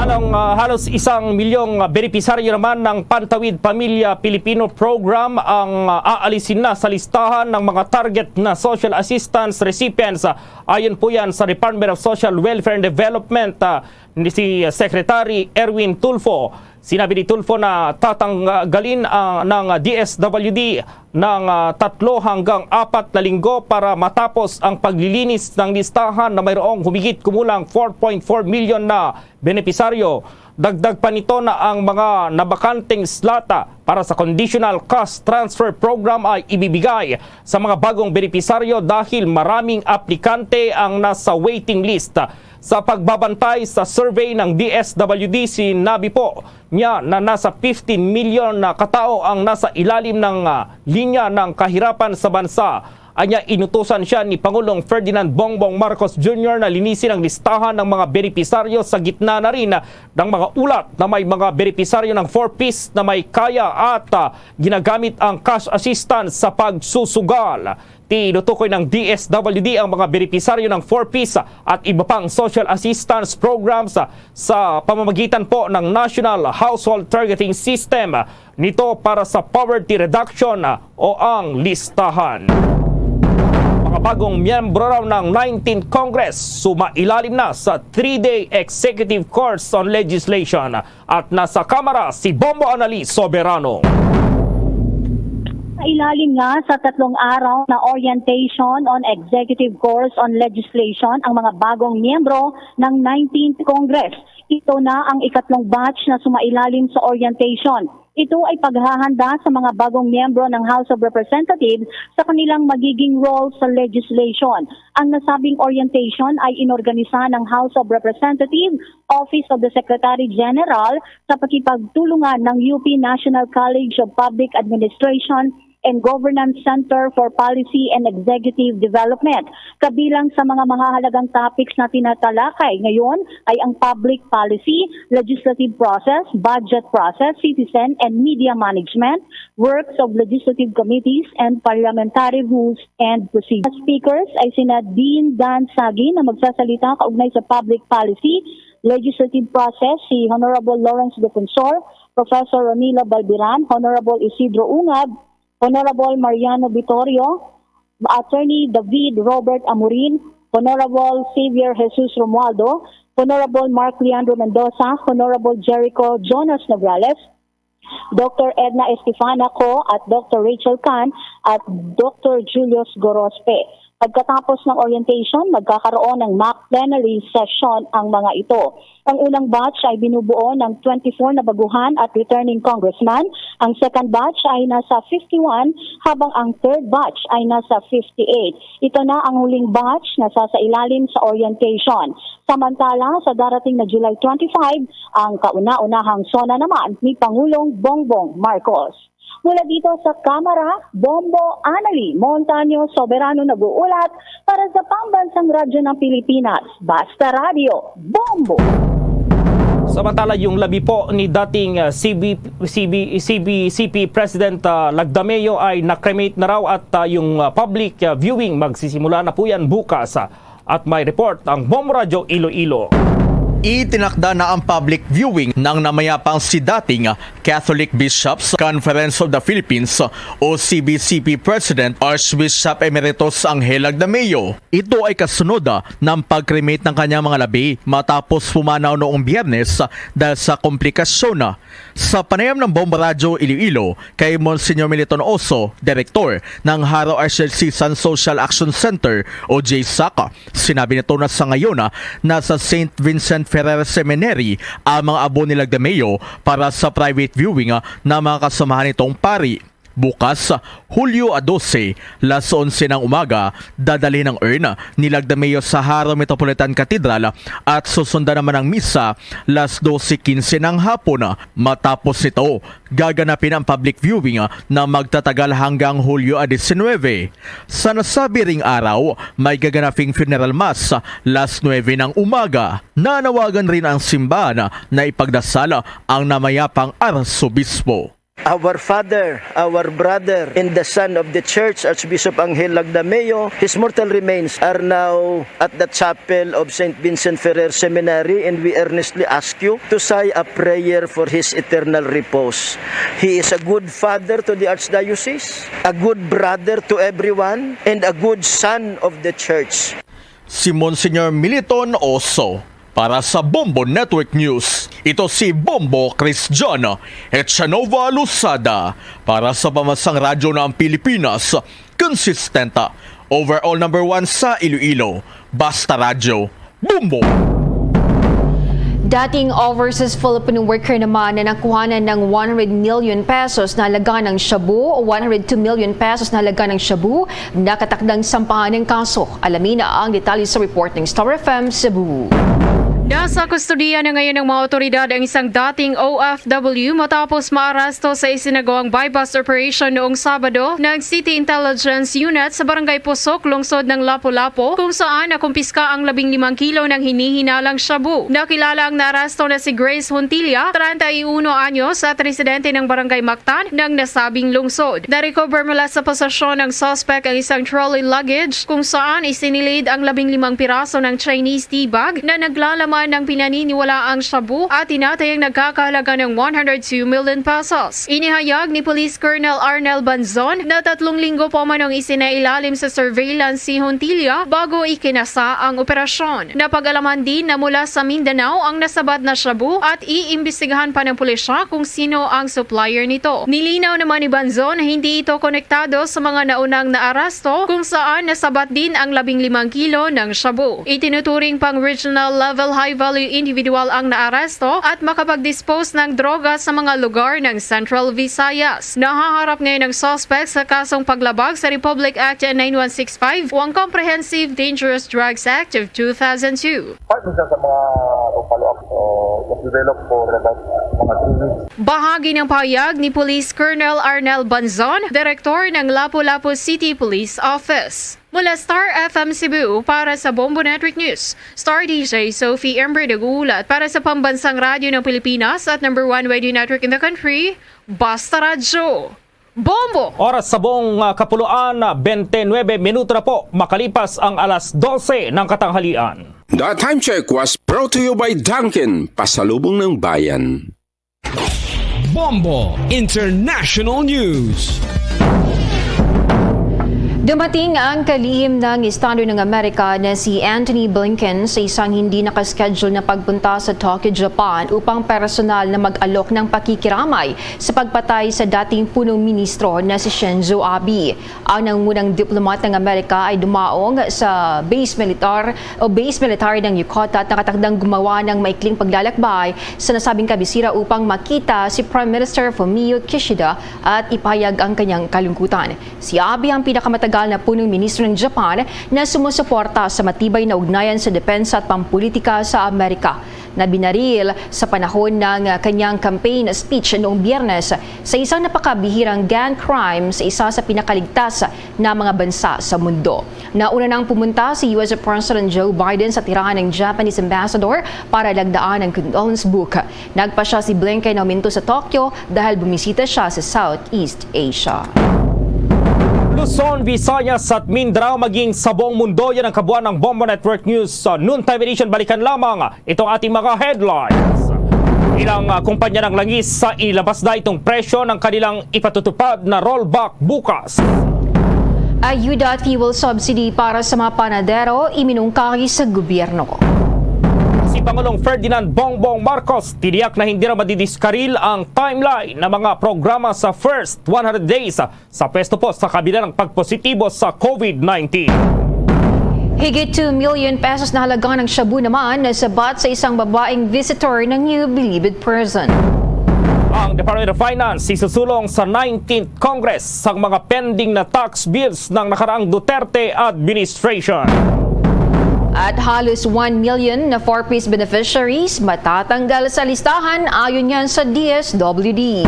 Halong, ah, halos isang milyong, ah, benepisaryo naman ng Pantawid Pamilya Pilipino Program ang, ah, aalisin na sa listahan ng mga target na social assistance recipients. Ah, ayon po yan sa Department of Social Welfare and Development, ah, ni si Secretary Erwin Tulfo. Sinabi ni Tulfo na tatanggalin, ah, ng D S W D ng, ah, tatlo hanggang apat na linggo para matapos ang paglilinis ng listahan na mayroong humigit kumulang four point four million na benepisaryo. Dagdag pa nito na ang mga nabakanteng slot, ah, para sa Conditional Cash Transfer Program ay ibibigay sa mga bagong benepisaryo dahil maraming aplikante ang nasa waiting list. Sa pagbabantay sa survey ng D S W D, sinabi po niya na nasa fifteen million na katao ang nasa ilalim ng, ah, linya ng kahirapan sa bansa. Anya, inutusan siya ni Pangulong Ferdinand Bongbong Marcos Junior na linisin ang listahan ng mga benepisaryo sa gitna na rin ng mga ulat na may mga benepisaryo ng four Ps na may kaya at, ah, ginagamit ang cash assistance sa pagsusugal. Tinutukoy ng D S W D ang mga benepisaryo ng four Ps at iba pang social assistance programs sa pamamagitan po ng National Household Targeting System nito para sa poverty reduction o ang listahan. Mga bagong miyembro raw ng nineteenth Congress sumailalim na sa three-day executive course on legislation at nasa Kamara si Bombo Anali Soberano. Sa ilalim nga sa tatlong araw na orientation on executive course on legislation ang mga bagong miyembro ng nineteenth Congress. Ito na ang ikatlong batch na sumailalim sa orientation. Ito ay paghahanda sa mga bagong miyembro ng House of Representatives sa kanilang magiging role sa legislation. Ang nasabing orientation ay inorganisa ng House of Representatives, Office of the Secretary General, sa pakipagtulungan ng U P National College of Public Administration and Governance Center for Policy and Executive Development. Kabilang sa mga mahahalagang topics na tinatalakay ngayon ay ang public policy, legislative process, budget process, citizen and media management, works of legislative committees, and parliamentary rules and procedures. Speakers ay sina Dean Dan Sagi na magsasalita kaugnay sa public policy, legislative process, si Honorable Lawrence Defensor, Professor Ronilo Balbiran, Honorable Isidro Ungab, Honorable Mariano Vitorio, Attorney David Robert Amorin, Honorable Xavier Jesus Romualdo, Honorable Mark Leandro Mendoza, Honorable Jericho Jonas Nograles, Doctor Edna Estefana Co. at Doctor Rachel Can at Doctor Julius Gorospe. Pagkatapos ng orientation, magkakaroon ng mock plenary session ang mga ito. Ang unang batch ay binubuo ng twenty-four na baguhan at returning congressman. Ang second batch ay nasa fifty-one, habang ang third batch ay nasa fifty-eight. Ito na ang huling batch na sasailalim sa orientation. Samantala, sa darating na July twenty-five, ang kauna-unahang SONA naman ni Pangulong Bongbong Marcos. Mula dito sa Kamara, Bombo Anali Montaño Soberano nag-uulat para sa Pambansang Radyo ng Pilipinas, Basta Radyo, Bombo! Samantala, yung labi po ni dating, ah, C B, C B, C B C P President, ah, Lagdameo ay na-cremate na raw at, ah, yung, ah, public, ah, viewing magsisimula na po yan bukas, ah, at may report ang Bombo Radyo Iloilo. Itinakda na ang public viewing ng namayapang si dating Catholic Bishops Conference of the Philippines o C B C P President Archbishop Emeritus Angel Lagdameo. Ito ay kasunod, ah, ng pag-cremate ng kanyang mga labi matapos pumanaw noong Biyernes, ah, dahil sa komplikasyon, ah. Sa panayam ng Bombo Radyo Iloilo kay Monsignor Militon Oso, direktor ng Jaro Archdiocesan Social Action Center o JSAC, sinabi nito na sa ngayon, ah, nasa Saint Vincent Ferrer Seminary ang mga abo ni Lagdameo para sa private viewing, ah, ng mga kasamahan nitong pari. Bukas, Hulyo a dose, las onse ng umaga, dadalhin ang urn ni Lagdameo sa Jaro Metropolitan Cathedral at susundan naman ang misa las dose quince ng hapon. Matapos nito, gaganapin ang public viewing na magtatagal hanggang Hulyo a diecinuebe. Sa nasabi ring araw, may gaganaping funeral mass las nuebe ng umaga. Nanawagan rin ang simbahan na ipagdasal ang namayapang arsobispo. Our father, our brother, and the son of the church, Archbishop Angel Lagdameo, his mortal remains are now at the chapel of Saint Vincent Ferrer Seminary, and we earnestly ask you to say a prayer for his eternal repose. He is a good father to the Archdiocese, a good brother to everyone, and a good son of the church. Si Monsignor Militon Oso. Para sa Bombo Network News, ito si Bombo Cristiano Echanova Losada. Para sa Pambansang Radyo ng Pilipinas, consistent, overall number one sa Iloilo. Basta Radyo, Bombo! Dating overseas Filipino worker naman na nakuhanan ng one hundred million pesos na halaga ng shabu o one hundred two million pesos na halaga ng shabu, nakatakdang sampahan ng kaso. Alamin na ang detalye sa report ng Star F M Cebu. Nasa kustodiya na ngayon ng mga awtoridad ang isang dating O F W matapos maaresto sa isinagawang buy-bust operation noong Sabado ng City Intelligence Unit sa Barangay Pusok, lungsod ng Lapu-Lapu, kung saan nakumpiska ang labing limang kilo ng hinihinalang shabu. Nakilala ang naaresto na si Grace Huntilla, treinta y uno anyos at residente ng Barangay Mactan ng nasabing lungsod. Narecover mula sa posesyon ng suspect ang isang trolley luggage kung saan isinilid ang labing limang piraso ng Chinese tea bag na naglalaman ng pinaniniwalaang shabu at tinatayang nagkakahalaga ng one hundred two million pesos. Inihayag ni Police Colonel Arnel Banzon na tatlong linggo pa umanong isinailalim sa surveillance si Huntilla bago ikinasa ang operasyon. Napag-alaman din na mula sa Mindanao ang nasabat na shabu at iimbestigahan pa ng pulisya kung sino ang supplier nito. Nilinaw naman ni Banzon na hindi ito konektado sa mga naunang naaresto kung saan nasabat din ang labing limang kilo ng shabu. Itinuturing pang regional level high value individual ang naaresto at makapag-dispose ng droga sa mga lugar ng Central Visayas. Nahaharap ngayon ang suspect sa kasong paglabag sa Republic Act nine one six five o ang Comprehensive Dangerous Drugs Act of two thousand two. Part siya sa mga follow-up, so, was developed for about mga three weeks. Bahagi ng pahayag ni Police Colonel Arnel Banzon, direktor ng Lapu-Lapu City Police Office. Mula Star F M Cebu, para sa Bombo Network News, Star D J Sophie Ember nag-uulat para sa Pambansang Radyo ng Pilipinas at number one radio network in the country, Basta Radyo. Bombo! Oras sa buong, ah, kapuluan, ah, twenty-nine minuto na po makalipas ang alas dose ng katanghalian. The time check was brought to you by Dunkin, pasalubong ng bayan. Bombo International News. Dumating ang kalihim ng Estado ng Amerika na si Antony Blinken sa isang hindi nakaschedule na pagpunta sa Tokyo, Japan, upang personal na mag-alok ng pakikiramay sa pagpatay sa dating punong ministro na si Shinzo Abe. Ang nangungunang diplomat ng Amerika ay dumaong sa base militar o base military ng Yokota at nakatakdang gumawa ng maikling paglalakbay sa nasabing kabisira upang makita si Prime Minister Fumio Kishida at ipahayag ang kanyang kalungkutan. Si Abe ang pinakamatagal na punong ministro ng Japan na sumusuporta sa matibay na ugnayan sa depensa at pampulitika sa Amerika, na binaril sa panahon ng kanyang campaign speech noong Biyernes sa isang napakabihirang gun crime sa isa sa pinakaligtas na mga bansa sa mundo. Nauna nang pumunta si U S President Joe Biden sa tirahan ng Japanese ambassador para lagdaan ang condolence book. Nagpasya si Blinken na huminto sa Tokyo dahil bumisita siya sa Southeast Asia. Luzon, Visayas at Mindanao, maging sa buong mundo, yan ang kabuuan ng Bombo Network News sa Noontime Edition. Balikan lamang itong ating mga headlines. Ilang, ah, kumpanya ng langis sa ilabas na itong presyo ng kanilang ipatutupad na rollback bukas. Ayuda at fuel subsidy para sa mga panadero iminungkahi sa gobyerno. Si Pangulong Ferdinand Bongbong Marcos tiniyak na hindi na madidiskaril ang timeline ng mga programa sa first one hundred days sa pwesto po sa kabila ng pagpositibo sa COVID nineteen. Higit two million pesos na halaga ng shabu naman nasabat sa isang babaeng visitor ng New Bilibid Prison. Ang Department of Finance isusulong sa nineteenth Congress ang mga pending na tax bills ng nakaraang Duterte administration. At halos one million na four Ps beneficiaries matatanggal sa listahan, ayon yan sa D S W D.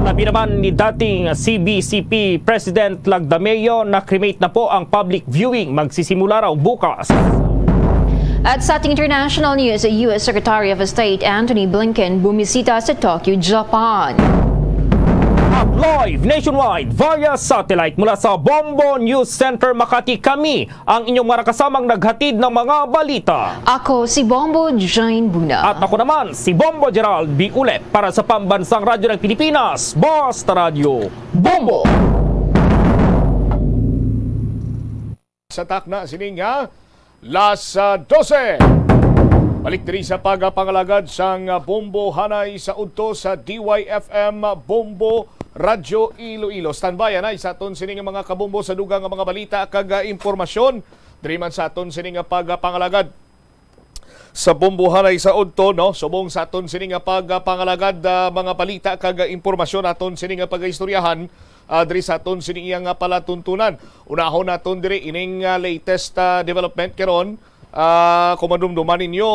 Labi naman ni dating C B C P President Lagdameo na cremate na po ang public viewing. Magsisimula raw bukas. At sa ating international news, U S Secretary of State Antony Blinken bumisita sa Tokyo, Japan. At live nationwide via satellite mula sa Bombo News Center Makati, kami ang inyong mga kasamang naghatid ng mga balita. Ako si Bombo Jane Buna. At ako naman, si Bombo Gerald B. Ulep para sa Pambansang Radyo ng Pilipinas, Basta Radyo Bombo! Sa takna sini nga las, ah, dose. Balik diri sa pagapangalagad sang, ah, Bombo Hanay sa udto sa D Y F M Bombo Radyo Iloilo. Standby anay sa aton sini nga mga kabombo sa dugang nga mga balita kag, ah, impormasyon. Diri man sa aton sini nga pagapangalagad sa Bombo Hanay sa udto, no? Subong sa aton sini nga pagapangalagad, ah, mga balita kag, ah, impormasyon aton sini nga pagaistoryahan, ah, diri sa aton sini nga palatuntunan. Unahon naton diri ining, ah, latest, ah, development karon. Ah, kung madumduman ninyo,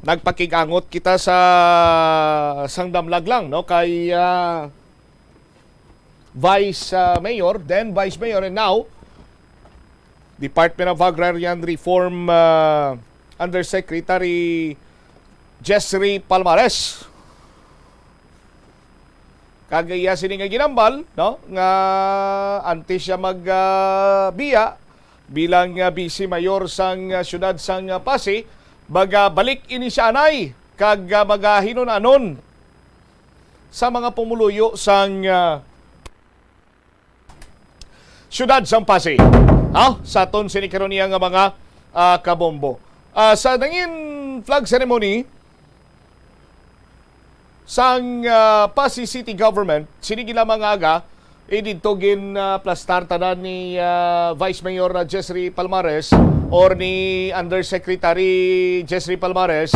nagpakig-angot kita sa sang damlag lang, no, kay, ah, Vice, ah, Mayor, then Vice Mayor, and now Department of Agrarian Reform, ah, Undersecretary Jessry Palmares. Kag iya sini nga ginambal, no, nga antes siya mag, ah, biya bilang, ah, Vice Mayor sang, ah, siyudad sang, ah, Passi, magabalik ini siya anay kag, ah, magahinun-anon sa mga pumuluyo sang, ah, siyudad sang Passi. Ha? Sa aton sini karon niya nga mga, ah, kabombo. Ah, sa nangin flag ceremony sang, ah, Passi City Government, sini gid lamang nga aga, eh, didto gin, ah, plastar tanan ni, ah, Vice Mayor, ah, Jessry Palmares or ni Undersecretary Jessry Palmares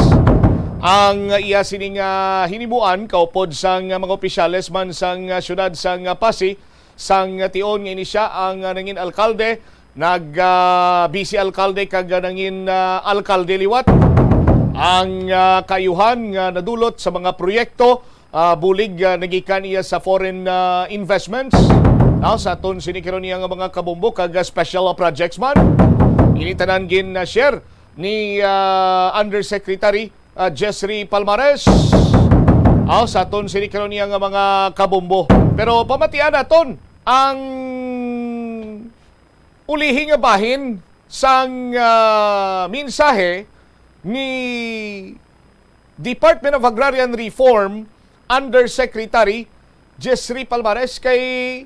ang iya sining, ah, hinimuan kaupod sang, ah, mga opisyales man sang, ah, siyudad sang, ah, Passi, sang tion nga ini siya ang, ah, nangin alkalde, nag, ah, vice alkalde kag, ah, nangin, ah, alkalde liwat. Ang, ah, kaayuhan nga nadulot sa mga proyekto, ah, bulig, ah, nagikan iya sa foreign, ah, investments. Now, sa aton sini karon niya nga mga kabombo kag, ah, special projects man, ini tanan gin, ah, share ni, ah, Undersecretary, ah, Jessry Palmares. Aw, sa aton sini karon niya nga mga kabombo. Pero pamatian naton ang ulihi nga bahin sang, ah, mensahe ni Department of Agrarian Reform Undersecretary Jessry Palmares kay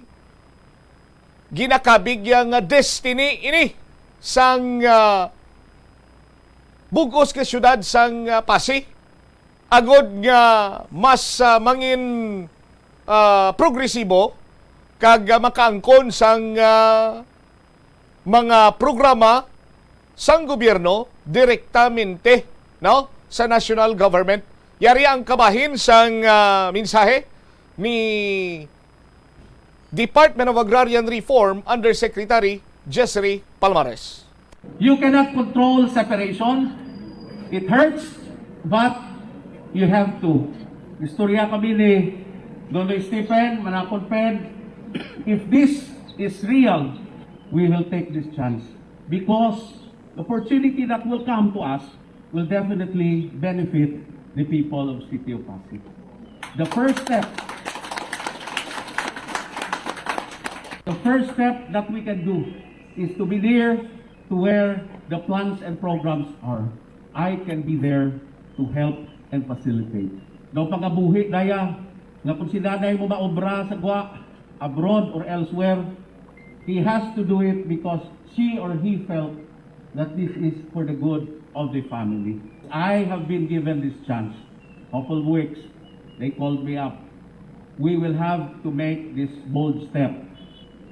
ginakabig iya nga destiny ini sang, ah, bug-os nga siyudad sang, ah, Passi, agod nga mas, ah, mangin, ah, progresibo kag, ah, makaangkon sang, ah, mga programa sang gobyerno direktamente, no, sa national government. Yari ang kabahin sang, ah, mensahe ni Department of Agrarian Reform Undersecretary Jessry Palmares. You cannot control separation. It hurts, but you have to. Istorya kami ni Don Stephen, Manakon Ped, if this is real, we will take this chance because the opportunity that will come to us will definitely benefit the people of City of Pasig. The first step, the first step that we can do is to be near to where the plans and programs are. I can be there to help and facilitate. Daw pangabuhi daya nga kung si nanay mo maobra sa gwa, abroad or elsewhere, he has to do it because she or he felt that this is for the good of the family. I have been given this chance. Couple weeks, they called me up. We will have to make this bold step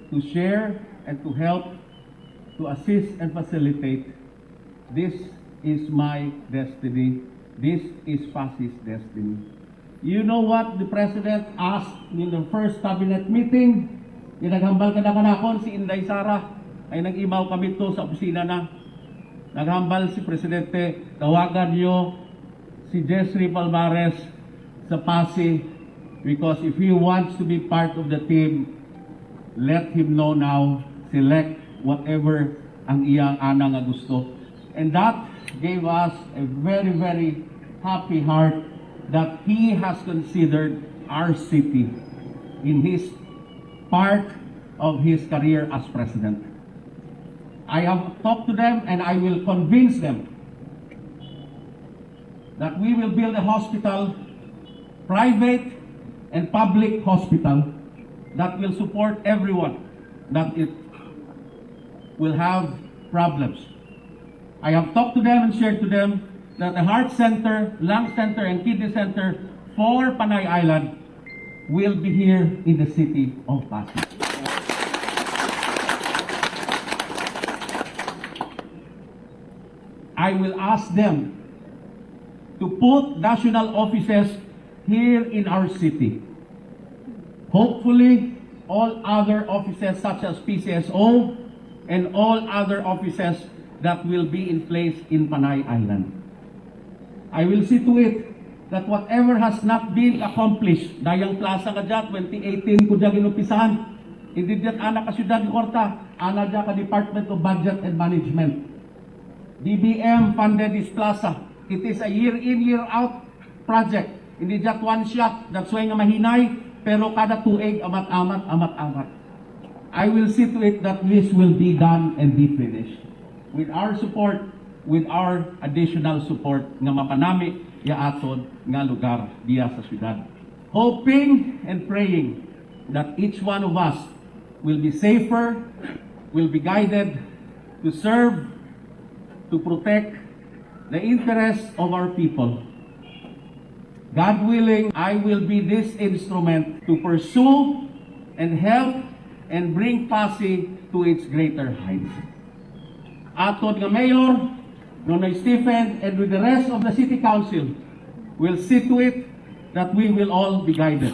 to share and to help, to assist and facilitate. This is my destiny. This is Pasi's destiny. You know what the president asked in the first cabinet meeting? Yung naghambal ka na kanakon, si Inday Sara, ay nag-imaw kami to sa opisina na. Naghambal si Presidente, tawagan niyo si Jessry Palmares sa Pasi because if he wants to be part of the team, let him know now, select whatever ang iyang ana nga gusto. And that gave us a very, very happy heart that he has considered our city in his part of his career as president. I have talked to them and I will convince them that we will build a hospital, private and public hospital, that will support everyone, that it will have problems. I have talked to them and shared to them that the heart center, lung center, and kidney center for Panay Island will be here in the city of Pasig. I will ask them to put national offices here in our city. Hopefully, all other offices such as P C S O and all other offices that will be in place in Panay Island. I will see to it that whatever has not been accomplished, dayang plaza nga dya, twenty eighteen ko dya ginumpisahan. Hindi dya ana ka siyudad nga kwarta, ana dya ka Department of Budget and Management. D B M funded this plaza. It is a year in, year out project. Hindi dya one shot, that's why nga mahinay, pero kada tuig, amat-amat, amat-amat. I will see to it that this will be done and be finished with our support, with our additional support nga mapanami ya aton nga lugar diya sa syudad. Hoping and praying that each one of us will be safer, will be guided to serve, to protect the interests of our people. God willing, I will be this instrument to pursue and help and bring Passi to its greater heights. Aton nga mayor, Nonoy Stephen, and with the rest of the city council, will see to it that we will all be guided.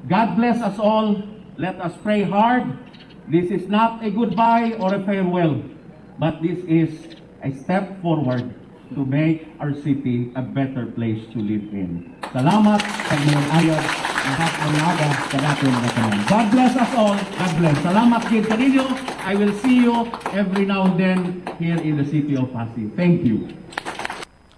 God bless us all. Let us pray hard. This is not a goodbye or a farewell, but this is a step forward to make our city a better place to live in. Salamat sa mga ayat, lahat ng aga, sa natin na tanan. God bless us all. God bless. Salamat gid kaninyo. I will see you every now and then here in the city of Passi. Thank you.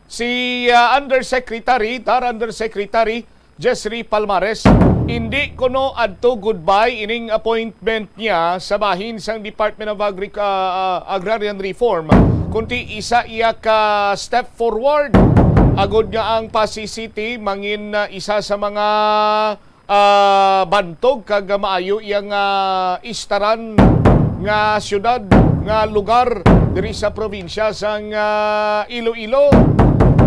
Si ah, Undersecretary, Dar Undersecretary Jesri Palmares, hindi kuno adto goodbye ining appointment niya sa bahin sang Department of Agric- ah, ah, Agrarian Reform, kundi isa iya ka step forward agod nga ang Passi City mangin ah, isa sa mga ah, bantog kag maayo iya nga istaran nga siyudad, nga lugar diri sa probinsya sang ah, Iloilo.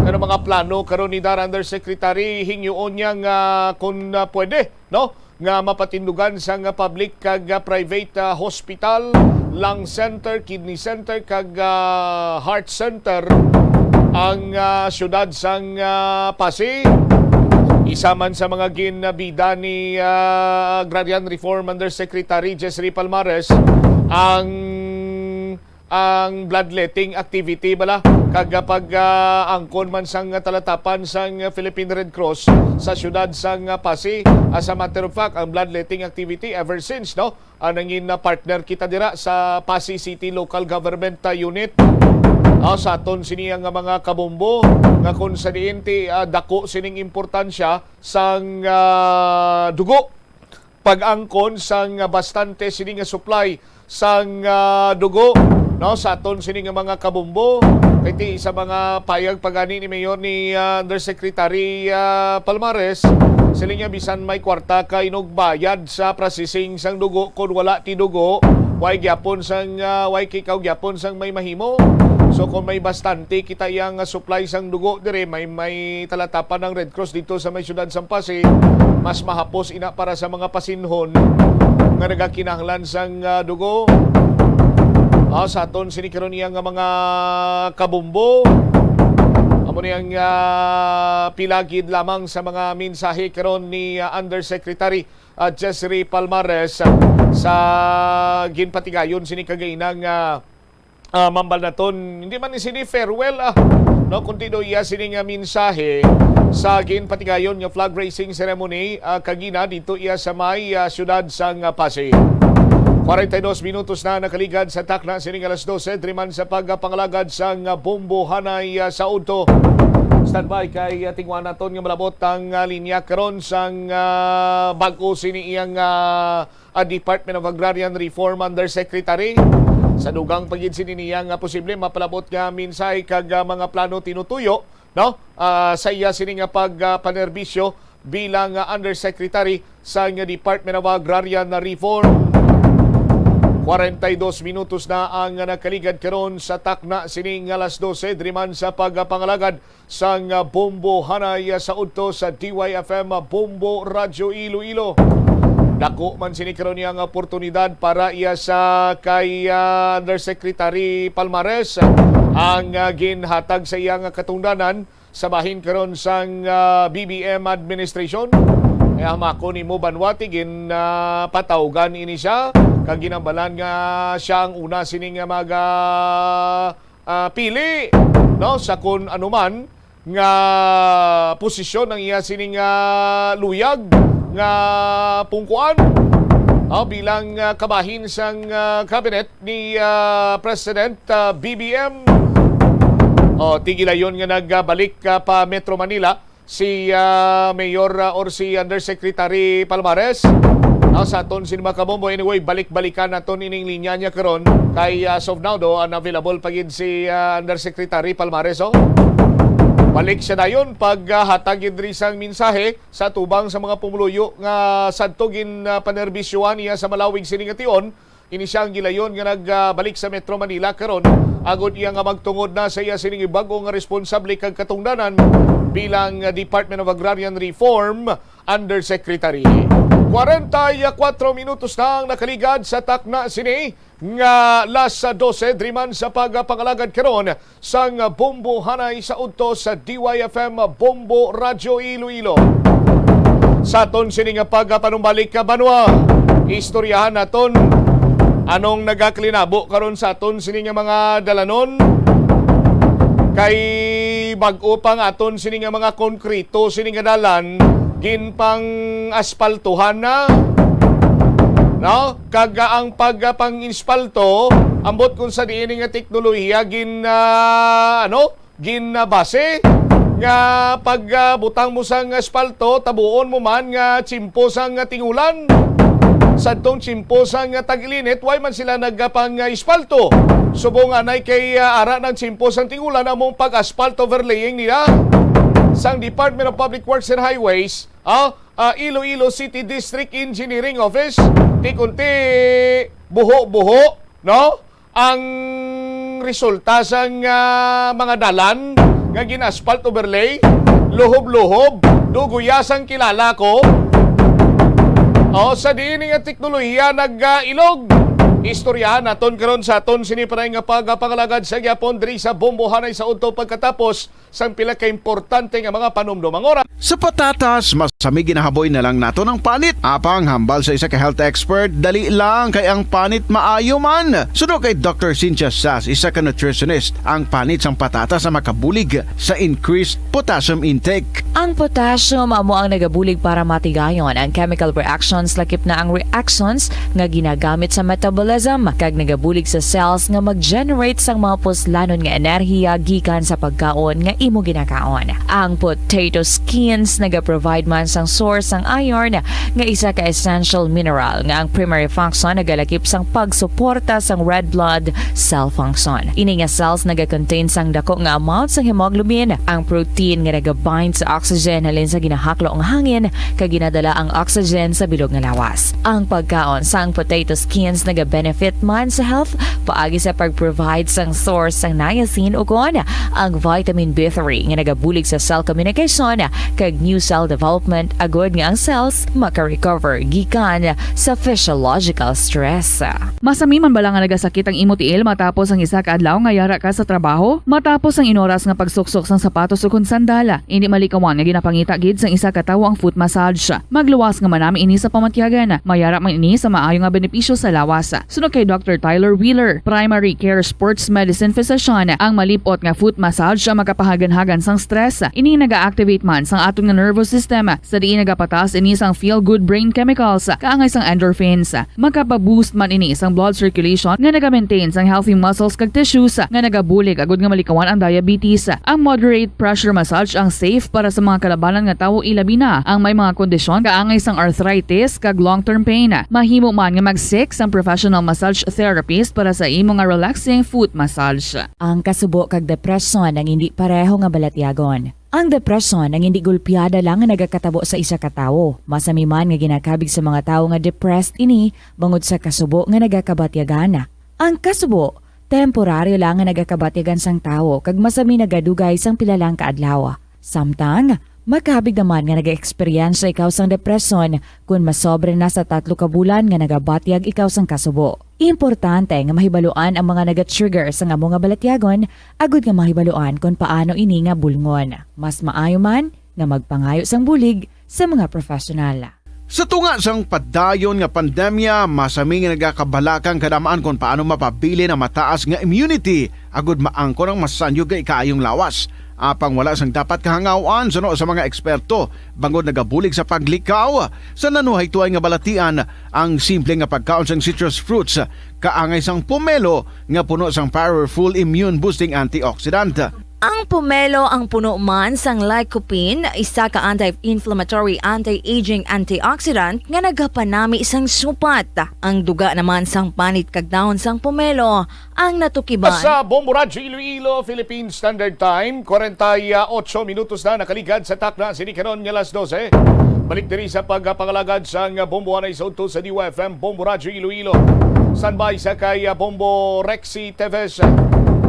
Pero mga plano karon ni Dar Undersecretary, hingyoon niya nga kung ah, pwede, no, nga mapatindugan sang public kag ah, private ah, hospital, lung center, kidney center kag ah, heart center ang ah, siyudad sang ah, Passi. Isa man sa mga ginbida ni ah, Agrarian Reform Undersecretary Jesri Palmares ang ang bloodletting activity bala kag pag ah, angkon man sang talatapan sang Philippine Red Cross sa siyudad sang ah, Passi. As a matter of fact, ang bloodletting activity ever since, no, ah, nangin na partner kita dira sa Passi City Local Government ah, Unit. Ah, sa aton sini nga mga kabombo nga kung sa diin ti ah, dako sining importansya sang ah, dugo, pag-angkon sang bastante sini nga supply sang ah, dugo, no, sa aton sini nga mga kabombo. Kay ti sa mga payag pa gani ni Mayor ni ah, Undersecretary ah, Palmares, sila niya bisan may kwarta ka inugbayad sa processing sang dugo, kung wala ti dugo, way gyapon sang ah, way kikaw gyapon sang may mahimo. So kung may bastante kita yang ah, supply sang dugo dire, may may talatapan ang Red Cross dito sa may siyudad sang Passi, mas mahapos ina para sa mga pasinhon nga nagakinahanglan sang ah, dugo. Ah, sa aton sini karon iya nga mga kabombo, amo ni ang ah, pila gid lamang sa mga mensahe karon ni ah, Undersecretary ah, Jesri Palmares, ah, sa ginpatigayon sini kagaina nga ah, Ma'am Balnaton, hindi man ni sini farewell, ah, no, kundi do iya sini nga mensahe sa ginpatigayon nga flag raising ceremony ah, kagina dito iya sa may ah, siyudad sang ah, Passi. Kwarenta y dos minutos na nakaligad sa takna sini nga alas dose, diri man sa pagpangalagad sang ah, bombohanay ah, sa udto. Standby kay ah, tingwa naton nga malabot ang ah, linya karon sang ah, bag-o sini iyang ah, ah, Department of Agrarian Reform Undersecretary. Sa dugang pa gid sini niya nga posible mapalabot nga mensahe kag ah, mga plano tinutuyo, no, ah, sa iya sini nga pag ah, panerbisyo bilang ah, Undersecretary sa nga Department of Agrarian Reform. Kwarenta y dos minutos na ang nakaligad karon sa takna sini nga alas dose, diri man sa pagpangalagad sang ah, Bombo Hanay ah, sa udto sa D Y F M ah, Bombo Radyo Iloilo. Dako man sini karon niya nga oportunidad para iya sa kay ah, Undersecretary Palmares, ang ah, ginhatag sa iya nga katungdanan sa bahin karon sang ah, B B M administration. Kaya mako nimo banwa ti gin ah, patawgan ini siya kag ginambalan nga siya ang una sini nga maga ah, pili, no, sa kun anuman nga posisyon ang iya sining, ah, luyag nga pungkuan, ah, bilang, ah, kabahin sang, ah, cabinet ni, ah, President, ah, B B M. O, tigilayon nga nagbalik, ah, pa Metro Manila si, ah, Mayor, ah, or si Undersecretary Palmares. Ah, sa aton sini, mga kabombo, anyway, balik-balikan naton ining linya niya karon kay, ah, as of now, do, unavailable pa gid si, ah, Undersecretary Palmares, oh. Balik siya dayon pag, ah, hatag gid diri sang mensahe sa tubang sa mga pumuluyo nga sadto gin, ah, panerbisyohan niya sa malawig sini nga tion. Ini siya ang gilayon nga nagbalik sa Metro Manila karon, agod iya nga magtungod na sa iya sining bag-o nga responsable kag katungdanan bilang Department of Agrarian Reform Undersecretary. Kwarenta y kuwatro minutos na ang nakaligad sa takna sini nga las dose, diri man sa pagpangalagad karon sang Bombo Hanay sa udto sa D Y F M Bombo Radyo Iloilo. Sa aton sini nga pagpanumbalik, ka banwa, istoryahan naton anong nagakalinabo karon sa aton sini nga mga dalanon. Kay bag-o pa nga aton sini nga mga konkreto sini nga dalan, ginpang-aspaltuhan na, no? Kag ang pagpang-espalto, ambot kung sa diin nga teknolohiya gin, ah, ano, ginbase nga pag, ah, butang mo sang espalto, tabuon mo man nga tiyempo sang tingulan. Sadtong tiyempo sang tag-ilinit, way man sila nagpang-espalto. Subong anay kay, ah, ara ng tiyempo sang tingulan among pag-asphalt overlaying nila sang Department of Public Works and Highways, ah, ah, Iloilo City District Engineering Office, ti kunti buho-buho, no? Ang resulta sang, ah, mga dalan nga gin-asphalt overlay, luhob-luhob, duguya sang kilala ko. O, sa diin nga teknolohiya nag-ilog. Istoryahan naton karon sa aton sini pa nga pagpangalagad sa gyapon diri sa Bombo Hanay sa udto pagkatapos sang pila ka importante nga mga panumdom. Ang oras. Sa patatas, mas sami ginahaboy na lang naton ang panit. Apang hambal sa isa ka health expert, dali lang kay ang panit maayo man. Suno kay Doctor Cynthia Sas, isa ka nutritionist, ang panit sang patatas ang makabulig sa increased potassium intake. Ang potassium amo ang nagabulig para matigayon ang chemical reactions, lakip na ang reactions nga ginagamit sa metabolism, kag nagabulig sa cells nga mag-generate sang mga puslanon nga enerhiya gikan sa pagkaon nga imo ginakaon. Ang potato skins nagaprovide man sang source sang iron, nga isa ka essential mineral nga ang primary function nagalakip sang pagsuporta sang red blood cell function. Ini nga cells nagakontain sang dako nga amount sang hemoglobin, ang protein nga nagabind sa oxygen halin sa ginahaklo nga hangin kag ginadala ang oxygen sa bilog nga lawas. Ang pagkaon sang potato skins nagabenefit man sa health paagi sa pag-provide sang source sang niacin, ukon ang vitamin B three nga nagabulig sa cell communication, kag new cell development, agud nga ang cells maka-recover gikan sa physiological stress. Masami man bala nga nagasakit ang imo tiil matapos ang isa ka adlaw nga yara ka sa trabaho? Matapos ang inoras nga pagsuksok sang sapatos ukon sandal, indi malikawan nga ginapangita gid sang isa ka tawo ang foot massage. Magluwas nga manami ini sa pamatyagan. Mayara man ini sa maayo nga benepisyo sa lawas. Suno kay Doctor Tyler Wheeler, primary care sports medicine physician, ang malip-ot nga foot massage ang makapahaganhagan sang stress. Ini naga-activate man sang aton nga nervous system, sa diin nagapataas ini sang feel-good brain chemicals, kaangay sang endorphins. Makapa-boost man ini sang blood circulation nga naga-maintain sang healthy muscles kag tissues, nga nagabulig agud nga malikawan ang diabetes. Ang moderate pressure massage ang safe para sa mga kalabanan nga tawo, ilabi na ang may mga kondisyon kaangay sang arthritis kag long-term pain. Mahimo man nga mag-seek sang professional massage therapist para sa imo nga relaxing foot massage. Ang kasubo kag depresyon ang indi pareho nga balatyagon. Ang depresyon ang indi gulpiada lang nga nagakatabo sa isa ka tawo. Masami man nga ginakabig sa mga tawo nga depressed ini bangod sa kasubo nga nagakabatyagan. Ang kasubo, temporaryo lang nga nagakabatyagan sang tawo kag masami nagadugay sang pila lang ka adlaw. Samtang, makabig naman nga nag-eksperyensya ikaw sang depresyon kon masobra na sa tatlo ka bulan nga nagabatyag ikaw sang kasubo. Importante nga mahibaluan ang mga naga-trigger sang amo nga balatyagon agud nga mahibaluan kon paano ini nga bulngon. Mas maayo man nga magpangayo sang bulig sa mga professional. Sa tunga sang padayon nga pandemya, masami nga nagakabalaka ang kadamaan kon paano mapabilin ang mataas nga immunity agud maangkon ang masanyog nga ikaayong lawas. Apang wala sang dapat kahangaw-an suno sa mga eksperto, bangod nagabulig sa paglikaw sa nanuhaytoay nga balatian ang simple nga pagkaon sang citrus fruits, kaangay sang pomelo nga puno sang powerful immune-boosting antioxidant. Ang pomelo ang puno man sang lycopene, isa ka anti-inflammatory, anti-aging antioxidant nga nagapanami sang supat. Ang duga naman sang panit kag dahon sang pomelo ang natukiban. Sa Bombo Radyo Iloilo, Philippine Standard Time, kwarenta y ocho minutos na nakaligad sa takna sini karon nga alas dose. Balik diri sa pagpangalagad sang Bombo Anay sa udto sa D Y F M Bombo Radyo Iloilo. Standby sa kay ah, Bombo Rexy Teves.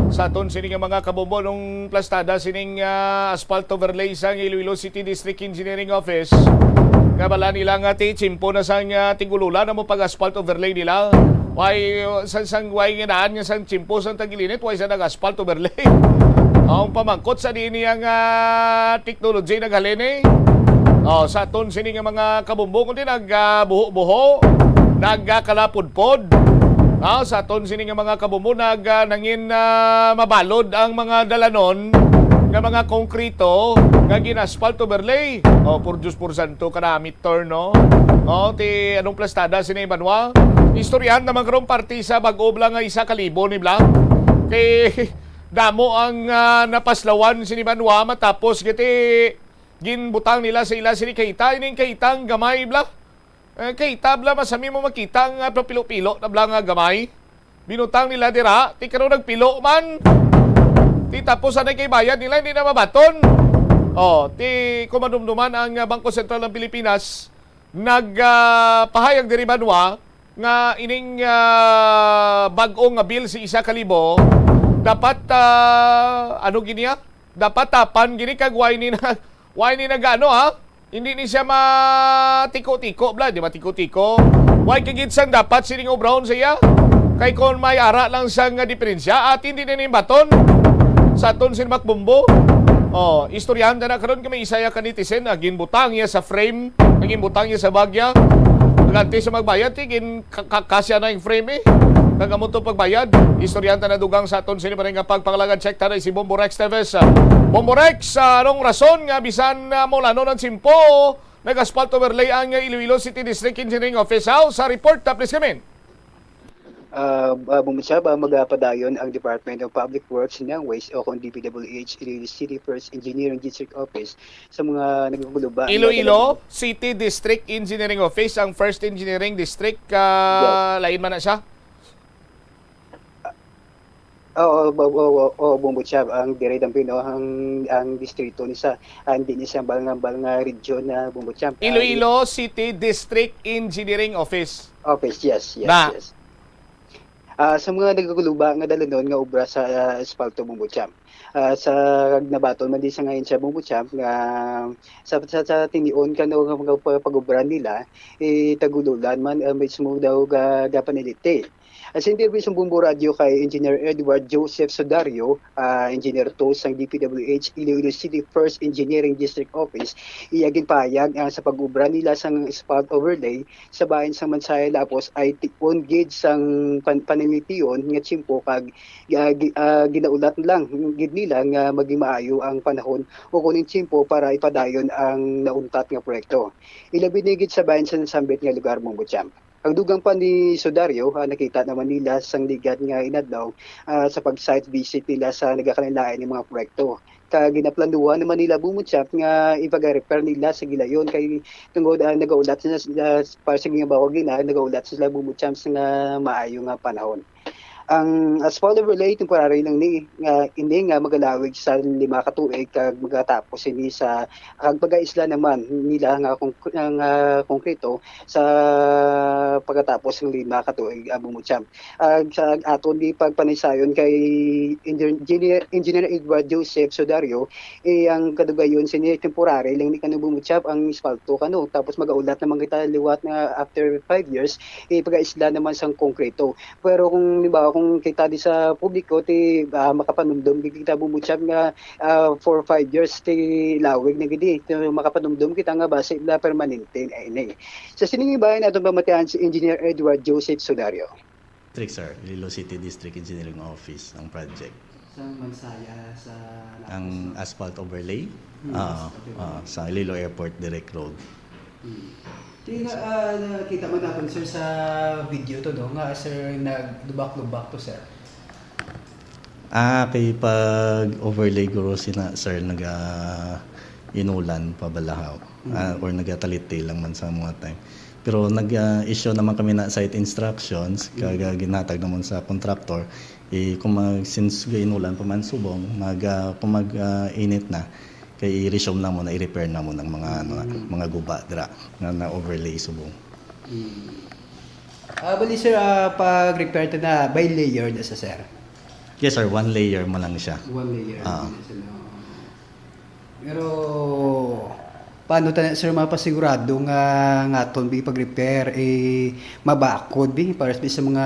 Sa aton sini nga mga kabombo, nung plastada sining ah, asphalt overlay sang Iloilo City District Engineering Office, nga bala nila nga ti tiyempo na sang ah, tigululan na mo pag asphalt overlay nila. Why, sang sang why nga daan nga sang tiyempo sang tagilinit, why sa nag asphalt overlay? Ang pamangkot sa diin niya nga technology naghalin eh. Oh, sa aton sini nga mga kabombo kundi nag ah, buho-buho, nagkalapudpod. Ah, sa aton sini nga mga kabombo nag ah, nangin ah, mabalod ang mga dalanon nga mga konkreto nga gin-asphalt overlay. Oh, por Diyos por santo, kanamit turno. Oh, ti anong plastada sini banwa? Istoryahan naman karon parte sa bag-o bala nga isa ka libo ni bala. Kay damo ang ah, napaslawan sini banwa matapos giti ginbutang nila sa ila sini kahita, ining kahitang gamay bala. Eh, kahita bala masami mo makita nga pilo-pilo na bala nga gamay. Binutang nila dira, ti karon nagpilo man. Ti tapos anay kay bayad nila, hindi na mabaton. Oh, ti kumadumduman ang ah, Bangko Sentral ng Pilipinas, nagpahayag diri banwa nga ining ah, bag-o nga bill si isa ka libo dapat ah, ano giniya? Dapat tapan gini kag why ni na why ni nagano ha? Hindi ni siya matiko-tiko bla, di matiko-tiko. Why kagid sang dapat sining obrahon sa iya? Kay kon may ara lang sang diferensya, at hindi na ning baton sa aton sin Makbumbo. Oh, istoryahan ta na karon kami isa ya ka netizen, ah, ginbutang niya sa frame, ginbutang niya sa bagya. Pag antes sa magbayad, ti gin ka- ka- kasya na yung frame eh. Kag amo to pagbayad. Istoryahan ta na dugang sa aton sini pa rin nga pagpangalagad. Check ta na si Bombo Rex Teves. Bombo Rex, ah, anong rason nga bisan uh, mulanon ang simpo, nag-asphalt overlay ang Iloilo City District Engineering Office? How sa report, ah, please come in. Uh, uh, Bumutsa ba magapadayon ang Department of Public Works and Ways o kung D P W H Iloilo City First Engineering District Office sa mga nagkakuluba? Iloilo City District Engineering Office, ang First Engineering District, ah, lain man na siya? Oo, oo, oo, oo, Bumbo Chab, ang dire dampin, no, ang, ang distrito ni sa, ang di ni sa hambal nga, hambal nga region na Bumbo Chab. Ah, Iloilo City District Engineering Office. Office, yes, yes, Na. yes. Ah, sa mga nagaguluba nga dalanon nga obra sa ah, espalto Bumbo Chab. Ah, sa nabaton man di sa ngayon sa Bumbo Chab nga sa sa, sa tinion kano nga mga pa- pag-obra nila, eh, tagululan man ah, mismo daw ga, gapaniliti. Ang interview sa Bumbo Radio kay Engineer Edward Joseph Sudario, ah, Engineer two sang D P W H Iloilo City First Engineering District Office, iya ginpahayag nga sa pag-obra nila sang spot overlay sa bahin sang Mansaya Lapos ay tion gid sang pan- pananglition nga tiyempo kag ah, gi- ah, ginaulat lang gid nila nga maging maayo ang panahon o kuning tiyempo para ipadayon ang nauntat nga proyekto. Ilabi ni gid sa bahin sa nasambit nga lugar, Bumbo Chab. Ang dugang pa ni Sudario, ah, nakita naman nila sang ligad nga inadlaw ah, sa pag-site visit nila sa nagakalain-lain nga mga proyekto. Kag ginaplanuhan naman nila Bumbo Chab nga ipag-repair nila sa gilayon kay tungod ah, nagaulat sila, sila para sa gingabaw gina, nagaulat sila Bumbo Chab nga maayo nga panahon. Ang asphalt overlay temporary lang ni nga ini nga magalawig sa lima ka tuig kag magatapos ini sa kag pagaisla naman nila nga kung nga konkreto sa pagkatapos ng lima ka tuig, ah, Bumbo Chab. Ah, sa aton di pagpanaysayon kay Engineer, Engineer Edward Joseph Sudario, eh, ang kadugayon sini temporary lang ni kano Bumbo Chab ang espalto kano. Tapos magaulat naman kita liwat nga after five years, eh, pagaisla naman sang konkreto. Pero kung limbawa kung kita di sa publiko, ti, ah, makapanumdom gid kita, Bombo Cham, nga, ah, for five years ti lawig na gid, eh. So, makapanumdom kita nga basi na permanente na ini. Sa sining ibahin, atong pamatian si Engineer Edward Joseph Sudario. District, sir. Iloilo City District Engineering Office ang project. Sa Mansaya, sa Ang asphalt overlay? Hmm, Ah, asphalt overlay. ah, sa Iloilo Airport Direct Road. Hmm. Di na, ah, nakita man naton, sir, sa video to, no, nga, sir, nagdubak-lubak to, sir. Ah, kay pag overlay guro sina, sir, naga inulan pa balahaw. Mm. Ah, or nagatalit-tail lang man sa mga time. Pero nag, ah, issue naman kami na site instructions, Mm. kag, ah, ginhatag naman sa contractor, eh, kung mag, since gainulan pa man subong, mag, ah, kung mag, ah, init na, kay i-resume na mo na, i-repair na mo ng mga, ano, Mm. mga guba dira nga na-overlay subong. Mm. Ah, bali, sir, ah, pag-repair ta na, by layer na sa, sir? Yes, sir. One layer mo lang siya. One layer Ah. na sa, no? Pero, paano ta, sir, mapasigurado nga, nga aton bi pag-repair, eh, mabakod bi para sa mga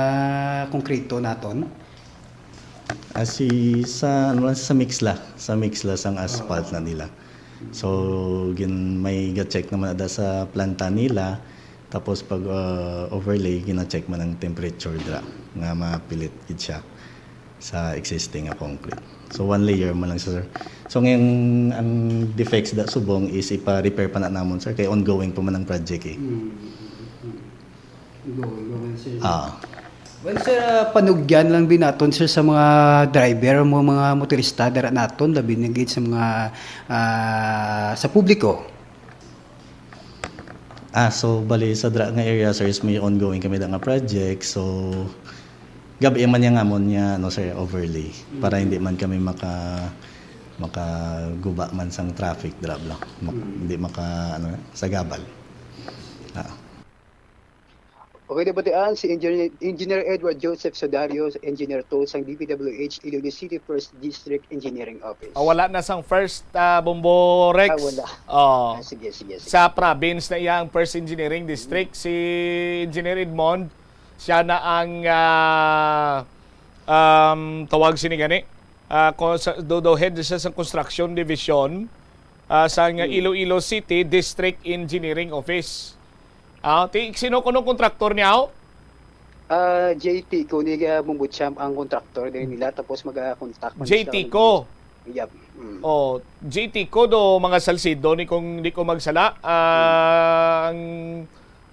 konkreto naton? Ah, si, sa, ano lang, sa mix la. Sa mix la sang asphalt Oo. na nila. So, gin-, may ga-check naman ada sa planta nila. Tapos pag, ah, overlay, gina-check man ang temperature dira nga mapilit gid siya sa existing nga concrete. So, one layer man lang siya, sir. So, ngayon, ang defects da subong is ipa-repair pa na namon, sir, kay ongoing pa man ang project, eh. Mm, mm, mm, mm. Ongoing pa man, sir. Ah. Well, sir, ah, panugyan lang bi naton, sir, sa mga driver, mga, mga motorista dira naton, labi na gid sa mga, ah, sa publiko. Ah, so, bali, sa dra nga area, sir, is may ongoing kami da nga project. So, gabi man niya nga amon niya, ano, sir, overlay. Para Mm. hindi man kami maka-, makaguba man sang traffic, dra, bla. Mak-, Mm. hindi maka-, ano, sagabal. Ah. Okay, nabatian si Engineer, Engineer Edward Joseph Sodario, Engineer two sang D P W H Iloilo City First District Engineering Office. Ah, wala na sang first, ah, Bombo Rex. Ah, wala. Oh. Ah, sige, sige, sige. Sa province na iya ang first engineering district. Mm. Si Engineer Edmond, siya na ang, ah, um, tawag sini gani. Ah, ko-, sa, do, do head siya sa construction division, ah, sa nga Mm. Iloilo City District Engineering Office. Ah, ti, sino kuno kontraktor niya, oh? Ah, J T ko ni, ah, Bombo Champ ang kontraktor din nila, tapos mag, ah, contact man J T sila ko. Yep. Mm. Oh, J T ko do, mga Salcedo, ni kung di ko magsala, ah, Mm. ang,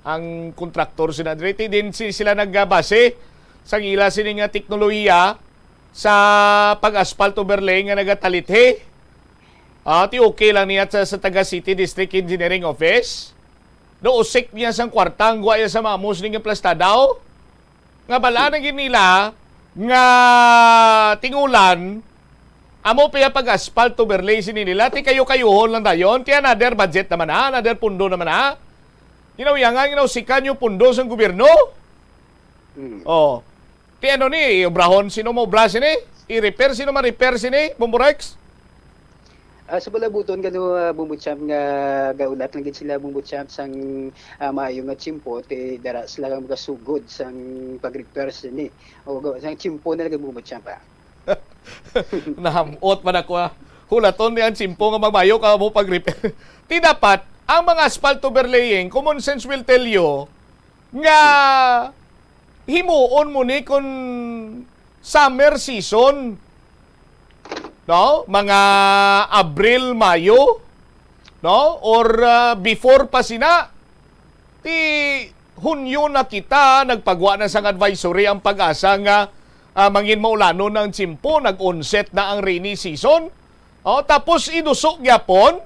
ang kontraktor sila diri. Ti din si-, sila nagbase sang ila sini nga teknolohiya sa pag-asphalt overlay nga nagatalithi. Ah, ti okay lang niya sa, sa taga City District Engineering Office. No, usik niya sang kwarta ang guwa niya sa mamos ning plastada, oh. Nga bala na gid nila nga tingulan, amo pa ya pag-asphalt overlay sini nila, ti kayo-kayuhon lang dayon, ti another budget naman na, another pundo naman na. Ginawiyangan, ginausikan yung pundo sang gobyerno. Mm. Oh. Ti ano ni, obrahon, sino mo obra sini? I-repair, sino ma-repair sini, Bombo Rex? Ah, sa palabuton, gano, ah, Bombo Champ, nga gaulat lang gid sila, Bombo Champ, sang, ah, maayo nga tiyempo, ti dara sila nga magasugod sang pag-repair sini. O, ga-, sang tiyempo na lang, Bombo Champ, ah. Nahamot man ako, ah. Hulaton ni ang tiyempo nga magmayo ka mo pag-repair. Ti dapat, ang mga asphalt overlaying, common sense will tell you, nga himuon mo ni kun summer season, no? Mga Abril, Mayo, no? Or, ah, before pa sina, ti Hunyo na kita, nagpagwa na sang advisory ang PAGASA nga, ah, mangin maulanon ang tiyempo, nag-onset na ang rainy season. Oh, tapos iduso gyapon,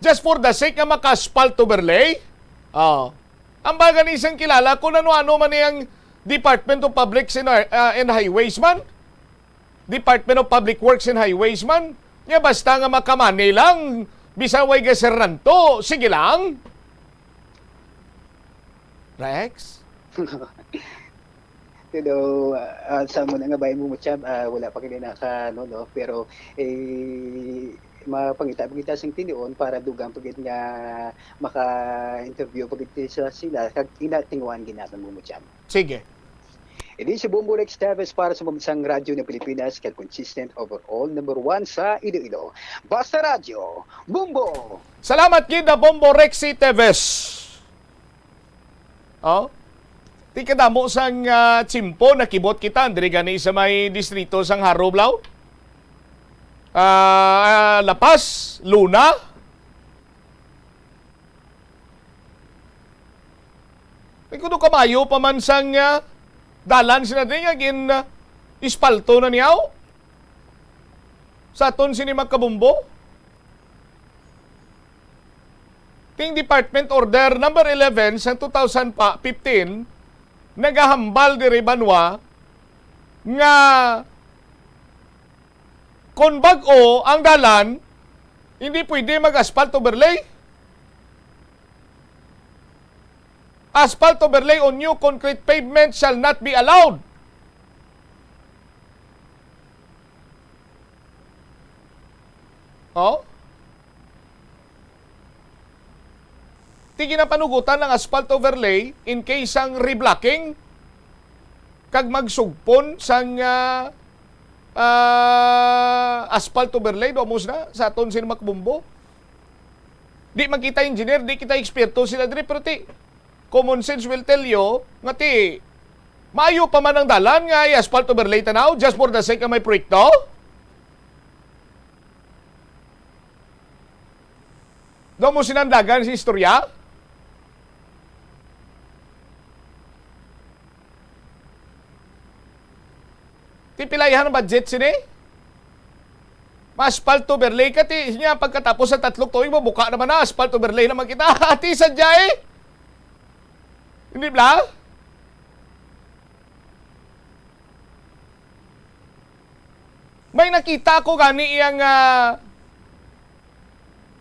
just for the sake nga maka-asphalt overlay. Oh. Ang baga ni isang kilala kung ano-ano man ni ang Department of Public and, ah, and Highways man. Department of Public Works and Highways man. Nga basta nga makamani lang, bisan way gaserranto, sige lang. Rex? Pero, ah, sa amo na nga bahin, Bombo Champ, ah, wala pa gid naka, ano, no? Pero, eh, mapangita pa kita sing tinion para dugang pa gid nga maka-interview pa gid sa sila, kag ina-, tinguhaan gid naton, Bombo Champ. Sige. Ini si Bombo Rex Teves para sa Pambansang Radyo ng Pilipinas, kag consistent overall number one sa Iloilo. Basta Radyo, Bombo! Salamat gid na Bombo Rexy Teves. Oh. Ti kadamo sang, ah, tsimpo nakibot kita diri gani sa may distrito sang Jaro, Blau. Ah, La Paz, Luna. Ay, kuno kamayo pa man sang, ah, dalan sina diri nga gin, ah, ispalto na niyaw sa aton sini mga kabombo. Ting Department Order Number eleven sang two thousand fifteen nagahambal diri banwa nga kon bag-o ang dalan, hindi pwede mag-asphalt overlay. Asphalt overlay on new concrete pavement shall not be allowed. Oh? Ti ginapanugutan ang asphalt overlay in case sang reblocking kag magsugpon sang, ah, ah, asphalt overlay, do mo na sa aton sini mga kabombo. Di man kita engineer, di kita eksperto sila diri, pero ti, common sense will tell you nga ti, maayo pa man ang dalan nga i-asphalt overlay tanaw just for the sake nga may proyekto. Do mo sinandagan sa istorya? Ti, pila iya ang budget sini? Ma-asphalt overlay ka, ti, niya pagkatapos sa tatlong tuig, mabuka naman na, asphalt overlay naman kita. Ati, sadya eh. Hindi bla? May nakita ko gani iyang, ah,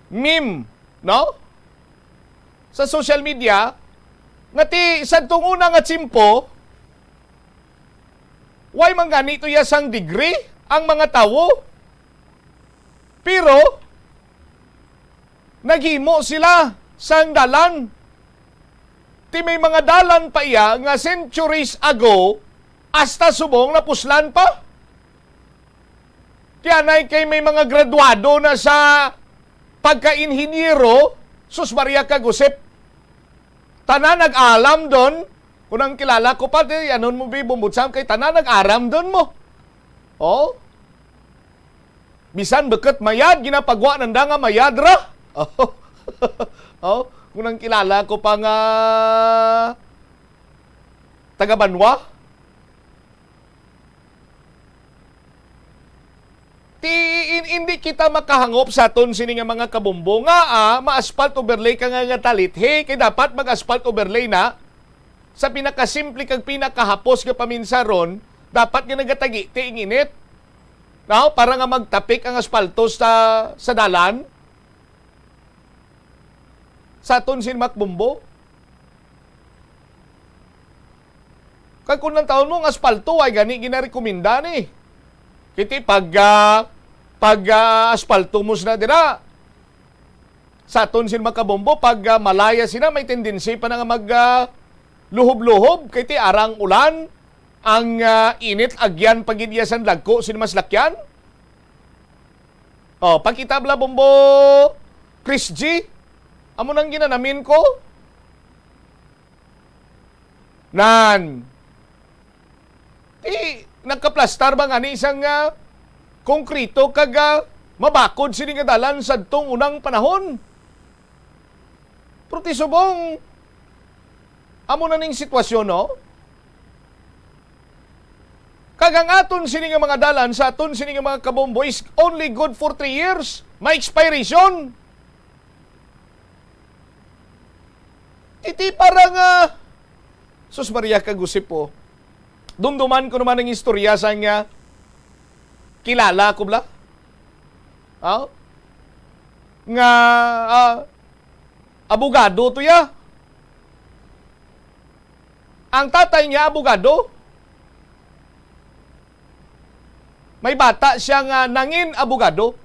meme, no? Sa social media, nga ti, sadtong una nga tiyempo, way man gani to iya sang degree ang mga tawo. Pero, naghimo sila sang dalan. Ti may mga dalan pa iya nga centuries ago, hasta subong napuslan pa. Ti anay kay may mga graduado na sa pagka-inhinyero, sus Maria kag Josep. Tanan nag-alam don, kung ang kilala ko pa, ti, anon mo, bi, bumbutsam kay tanan nag-aram don mo. Oh? Bisan bukut mayad, ginapagwa nanda nga mayad ra. Oh. Oh, kung ang kilala ko pa nga taga-banwa. Ti, in-, hindi kita makahangop sa aton sini nga mga kabombo nga, ah, ma-asphalt overlay ka nga, nga talit. Hey, kay dapat mag-asphalt overlay na. Sa pinakasimple kag pinakahapos nga paminsaron, dapat nga nagatagi ti ang init. No? Para nga magtapik ang aspalto sa, sa dalan. Sa aton sin Makbumbo. Kag kung nantawon mo ang aspalto, ay gani ginarekomenda ni. Kiti pag, ah, pag, ah, aspalto mo sila dira. Sa aton sin Makabombo, pag, ah, malaya sila, may tendency pa na nga mag, ah, luhob-luhob. Kay ti arang ulan, ang, ah, init, agyan pa gid iya sang lagko sin maslakyan. Oh, pakita bala, Bombo Chris G. Amo nang ginanamin ko. Nan. Ti, nagkaplastar ba ngani sang, ah, konkreto kag, ah, mabakod sini nga dalan sadtong unang panahon? Pero ti subong, amo na ning sitwasyon, no? Kag ang aton sini nga mga dalan, sa aton sini nga mga kabombo is only good for three years. May expiration. Iti para nga, sus Maria kag Josep, oh. Dumduman ko naman ang istorya sa nga kilala ko bala. Ah? Nga, ah, abogado to ya. Ang tatay niya abogado. May bata siya nga nangin abogado.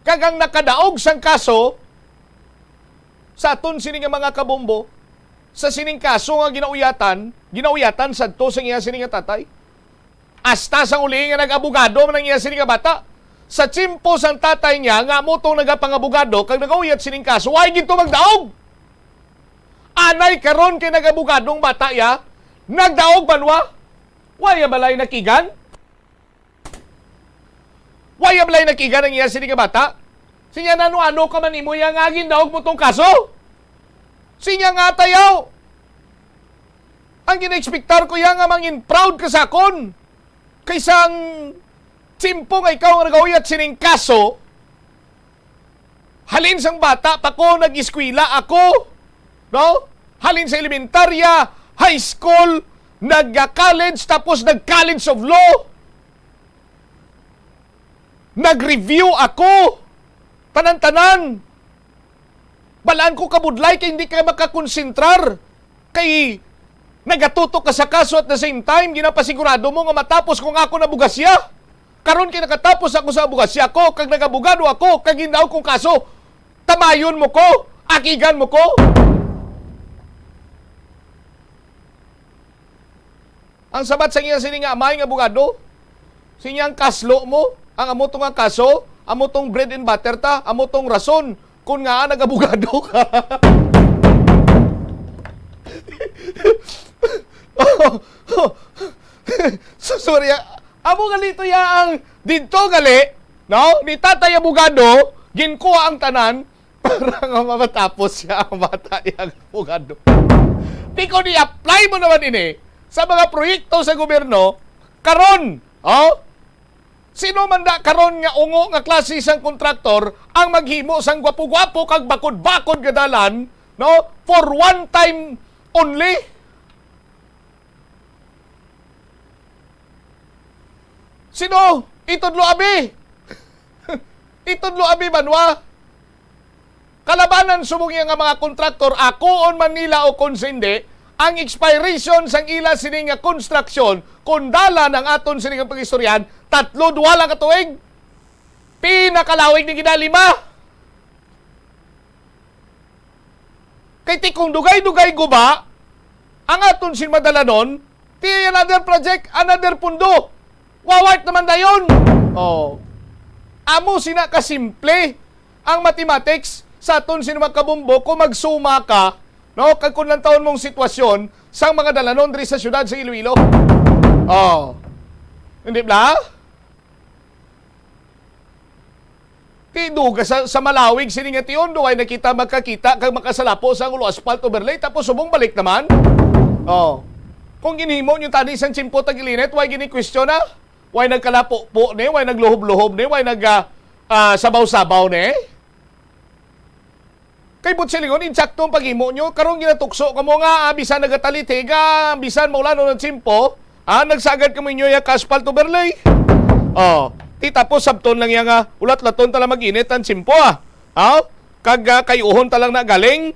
Kag ang nakadaog sang kaso sa aton sini nga mga kabombo, sa sining kaso nga ginauyatan, ginauyatan sadto sa iya sini nga tatay. Hasta sang uli nga nag-abogado man ang iya sini nga bata. Sa tiyempo sang tatay niya, nga amo tong nagapangabogado kag nagauyat sining kaso, way gid to magdaog. Anay karon kay nag-abogado ang bata iya, nagdaog, banwa. Way balay nakigan. Way balay nakigan ang iya sini nga bata. Sinya, nano-ano ka man nimo iya nga gindaog mo tong kaso? Sinya nga, tayaw. Ang gina-expectar ko iya nga mangin proud ka sa akon. Kay sang tiyempo nga ikaw ang nagauyat sining kaso, halin sang bata pa ko, nag-eskwela ako, no? Halin sa elementarya, high school, nag-college, tapos nag-College of Law. Nag-review ako. Tanan-tanan. Balaan ko kabudlay kay hindi ka makakonsentrar. Kay nagatutok ka sa kaso, at the same time, ginapasigurado mo nga matapos ko ang akon abogasya. Karon kay nakatapos ako sa abogasya ko, kag nagabogado ako, kag gindaog kong kaso, tamayon mo ko, akigan mo ko. Ang sabat sa iya sini nga amay nga abogado, sinya, ang kaslo mo, ang amo to nga kaso, amo tong bread and butter ta, amo tong rason kung nga nag-abogado ka. So, sorry, ah. Amo gali to ya ang didto gali, no? Ni tatay abogado, ginkuha ang tanan, para nga mamatapos siya ang bata iyang abogado. Di ko ni-apply mo naman ini sa mga proyekto sa gobyerno karon, oh? Sino man da karon nga ungo nga klase sang kontraktor ang maghimo sang gwapo-gwapo kag bakod-bakod nga dalan, no? For one time only? Sino? Itudlo abi. Itudlo abi, banwa. Kalabanan subong iya nga mga kontraktor, akuon man nila o kon sa hindi, ang expiration sang ila sini nga konstruksyon, kung dalan ang aton sini nga pag-istoryahan, tatlo, duha lang ka tuig. Pinakalawig ni gina lima. Kay ti kung dugay-dugay guba ang aton sin madalanon, ti another project, another pundo. Wawart naman dayon. Oh. Amo sina kasimple ang mathematics sa aton sin mga kabumbo kung magsuma ka, no? Kag kung lantawon mong sitwasyon sang mga dalanon diri sa siyudad sa Iloilo. Oh. Hindi ba? Ti duga sa, sa malawig sini nga tion, duway na kita makakita kag makasalapo sa ulo asphalt overlay, tapos subong balik naman. Oh. Kung ginhimo nyo tani sang tiyempo tag-ilinit, way gini question, ah? Way nagkalapo-po ni, way nagluhob-luhob ni, way nag, ah, ah, sabaw-sabaw ni? Kay buot silingon, insakto ang paghimo nyo. Karon ginatukso kamo nga, ah, bisan nagatalitiga, bisan maulan ang tiyempo, ah, nagsagad kamo inyo ya ka-asphalt overlay. Oh, ti tapos sabton lang ya nga, ulat-laton ta lang mag-init ang tiyempo, ah. Ah, kag, ah, kayuhon ta lang na galing.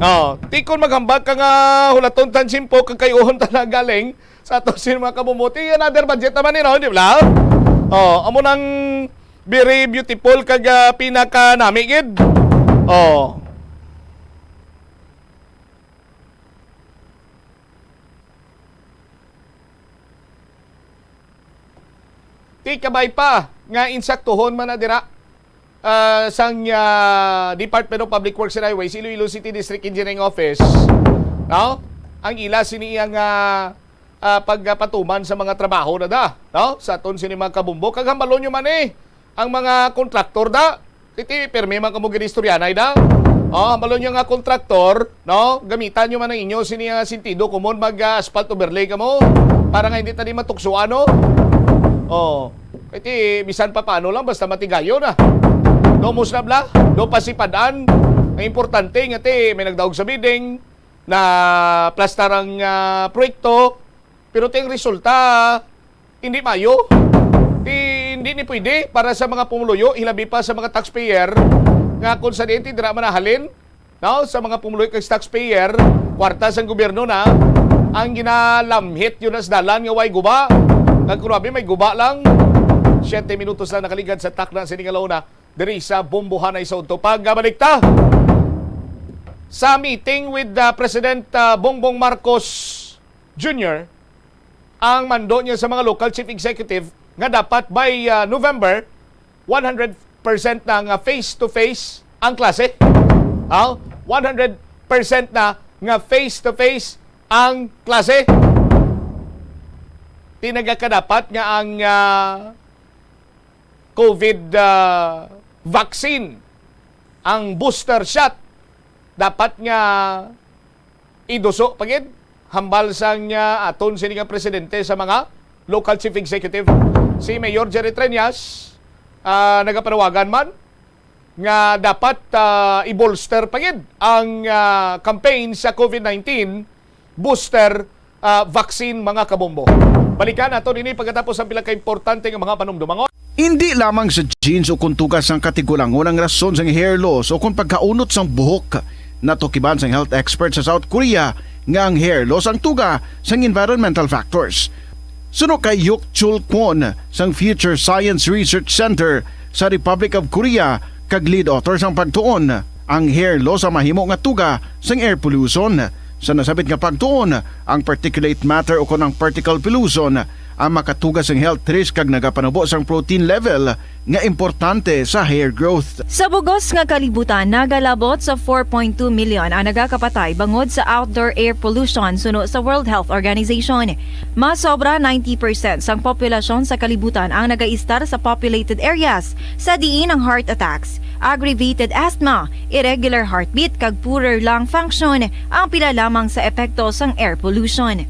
Oh, ti kon maghambal ka nga hulaton ta ang tiyempo kag kayuhon ta na galing, sa ato sin mga kabumuti, another budget naman ni, no? Di ba? Oh, amo nang very beautiful kag, ah, pinakanami gid. Oh. Ti kabay pa nga insaktuhon man na dira, ah, sang, ah, Department of Public Works and Highways, Iloilo City District Engineering Office, no? Ang ila sini iya nga, ah, pagpatuman sa mga trabaho na da, no? Sa aton sini mga kabumbo. Kag hambalon nyo man, eh, ang mga kontraktor da. Kay ti pirmi man kamo ginistoryanay da. Oh, hambalon nyo nga kontraktor, no? Gamitan nyo man ang inyo sini nga sentido komon mag, ah, asphalt overlay kamo para nga hindi ta di matuksoan, no? Oh, kay ti bisan pa paano lang, basta matigayon na. Do musnab la, do pasipad-an. Ang importante nga ti may nagdaog sa bidding, na plastar ang, ah, proyekto, pero ti ang resulta, hindi mayo. Ti, hindi ni pwede para sa mga pumuluyo, hilabi pa sa mga taxpayer, nga kung sa diin ti dira man nahalin, no, sa mga pumuluyo kag taxpayer, kwarta sang gobyerno na, ang ginalamhit yun sa dalan nga way guba. Kag grabe, may guba lang. Siyete minutos lang nakaligad sa takna sa Ningalauna diri sa Bombohanay sa Udto. Pagabalik ta sa meeting with, uh, President, uh, Bongbong Marcos Junior, ang mando niya sa mga local chief executive nga dapat by, uh, November, one hundred percent na nga face-to-face ang klase. Ha? One hundred percent na nga face-to-face ang klase. Tinaga ka dapat nga ang, ah, COVID, ah, vaccine, ang booster shot, dapat nga iduso pa gid, hambal sang, ah, aton sini nga presidente sa mga local chief executive. Si Mayor Jerry Treñas, ah, nagapanawagan man nga dapat, ah, i-bolster pa gid ang, ah, campaign sa COVID nineteen booster, ah, vaccine, mga kabombo. Balikan nato ini pagkatapos ang pila ka importante nga mga panumdumangon. Indi lamang sa genes o kon tuga sang katigulangon ang rason sang hair loss o kon pagkaunot sang buhok. Natukiban sang health expert sa South Korea nga ang hair loss ang tuga sang environmental factors. Suno kay Yuk Chul Kwon sang Future Science Research Center sa Republic of Korea kag lead author sang pagtuon, ang hair loss ang mahimo nga tuga sang air pollution. Sa nasabit nga pagtuon, ang particulate matter o kon ang particle pollution ang makatuga sang health risk kag nagapanubo sang protein level nga importante sa hair growth. Sa bugos nga kalibutan, nagalabot sa four point two million ang nagakapatay bangod sa outdoor air pollution, suno sa World Health Organization. Mas sobra ninety percent sang populasyon sa kalibutan ang nagaistar sa populated areas, sa diin ang heart attacks, aggravated asthma, irregular heartbeat, kag poorer lung function ang pila lamang sa epekto sang air pollution.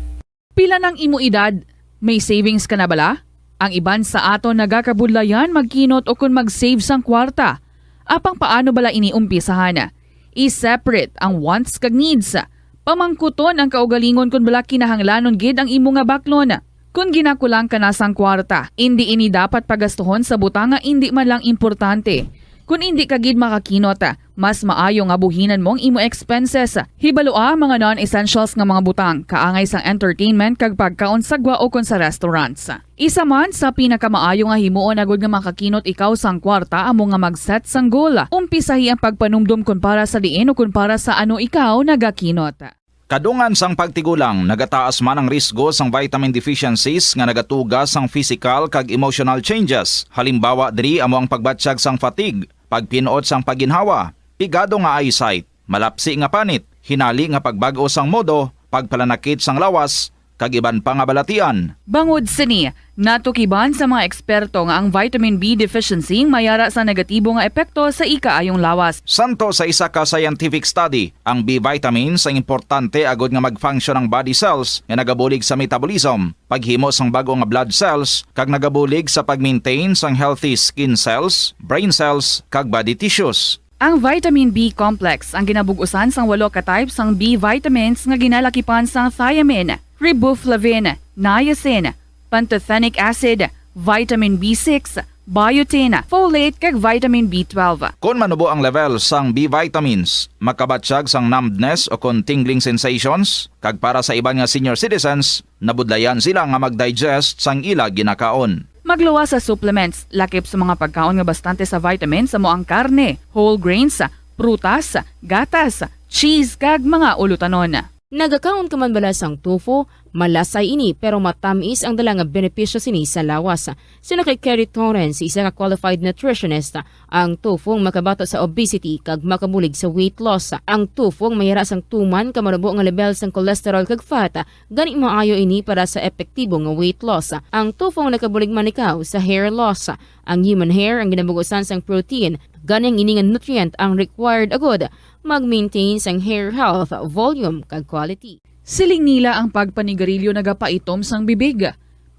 Pila nang imo edad? May savings ka na bala? Ang iban sa aton nagakabudlayan magkinot ukon mag-save sang kwarta. Apang paano bala ini umpisahan? I-separate ang wants kag needs. Pamangkuton ang kaugalingon kon bala kinahanglanon gid ang imo nga baklon. Kon ginakulang ka na sang kwarta, indi ini dapat pagastuhon sa butang nga indi man lang importante. Kon indi ka gid makakinot, mas maayo nga buhinan mo ang imo expenses. Hibalua ang mga non-essentials nga mga butang, kaangay sang entertainment kag pagkaon sa gwa ukon sa restaurants. Isa man sa pinakamaayo nga himuon agud nga makakinot ikaw sang kwarta amo nga mag-set sang goal. Umpisahi ang pagpanumdom kon para sa diin o kon para sa ano ikaw nagakinot. Kadungan sang pagtigulang, nagataas man ang risgo sang vitamin deficiencies nga nagatuga sang physical kag emotional changes. Halimbawa diri amo ang pagbatyag sang fatigue, pagpin-ot sang pagginhawa, pigado nga eyesight, malapsi nga panit, hinali nga pagbag-o sang modo, pagpalanakit sang lawas, kag iban pa nga balatian. Bangod sini, natukiban sa mga eksperto nga ang vitamin B deficiency mayara sa negatibo nga epekto sa ikaayong lawas. Santo sa isa ka scientific study, ang B vitamins ang importante agud nga mag-function ang body cells nga nagabulig sa metabolism, paghimo sang bag-o nga blood cells, kag nagabulig sa pag-maintain sang healthy skin cells, brain cells, kag body tissues. Ang vitamin B complex ang ginabug-usan sang walo ka type sang B vitamins nga ginalakipan sang thiamine, riboflavin, niacin, pantothenic acid, vitamin B six, biotin, folate, kag vitamin B twelve. Kon manubo ang level sang B vitamins, makabatyag sang numbness o kon tingling sensations, kag para sa iban nga senior citizens, nabudlayan sila nga mag-digest sang ila ginakaon. Magluwas sa supplements, lakip sa mga pagkaon nga bastante sa vitamins, amo ang karne, whole grains, prutas, gatas, cheese, kag mga ulutanon. Nagakaon ka man bala sang tofu? Malasay ini, pero matamis ang dala nga benepisyo sini sa lawas. Suno kay Kerry Torrens, isa ka qualified nutritionist, ang tofu ang makabato sa obesity kag makabulig sa weight loss. Ang tofu ang mayara sang tuman ka manubo nga level sang cholesterol kag fat, gani maayo ini para sa epektibo nga weight loss. Ang tofu ang nakabulig man ikaw sa hair loss. Ang human hair ang ginabug-usan sang protein, gani ang ini nga nutrient ang required agud mag-maintain sang hair health, volume, kag quality. Siling nila ang pagpanigarilyo nagapaitom sang bibig.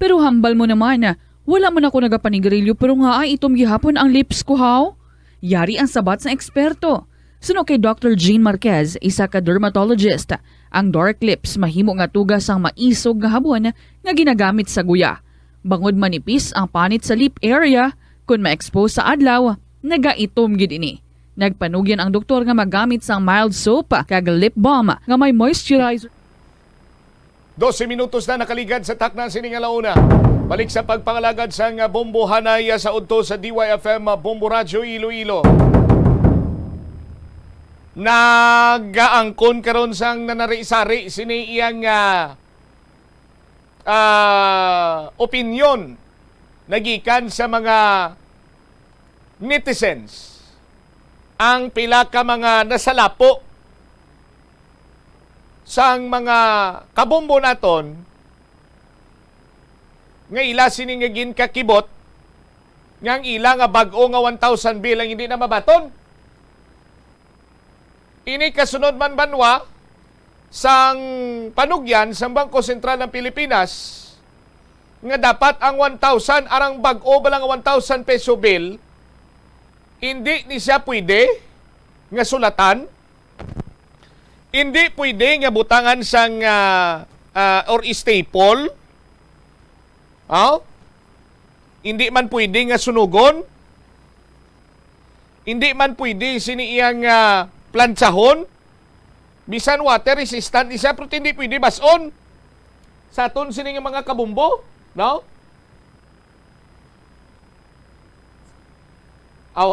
Pero hambal mo naman, wala man ako nagapanigarilyo pero ngaa itom gihapon ang lips ko, haw? Yari ang sabat sang eksperto. Suno kay Doctor Jean Marquez, isa ka dermatologist, ang dark lips mahimo nga tuga sang maisog nga habon nga ginagamit sa guya. Bangod manipis ang panit sa lip area, kon ma-expose sa adlaw, nagaitom gid ini. Nagpanugyan ang doktor nga magamit sang mild soap kag lip balm nga may moisturizer. Dose minutos na nakaligad sa takna sini nga launa. Balik sa pagpangalagad sang Bombo Hanay sa udto sa D Y F M Bombo Radyo Iloilo. Nagaangkon karon sang nanari-sari sini iyang, ah, ah, opinyon nagikan sa mga netizens ang pila ka mga nasalapo sang mga kabombo naton nga ila sini nga ginkakibot nga ang ila nga bag-o nga one thousand bill ang hindi na mabaton. Ini kasunod man banwa sang panugyan sang Bangko Sentral ng Pilipinas nga dapat ang one thousand, arang bag-o ba lang one thousand peso bill, hindi ni siya pwede nga sulatan, hindi pwede nga butangan sang, ah, ah, or staple. Aw? Hindi man pwede nga sunugon. Hindi man pwede sini iyang, ah, plantsahon. Bisan water resistant ni siya, pero hindi pwede bas-on. Sa aton sini nga mga kabumbo, no? Aw,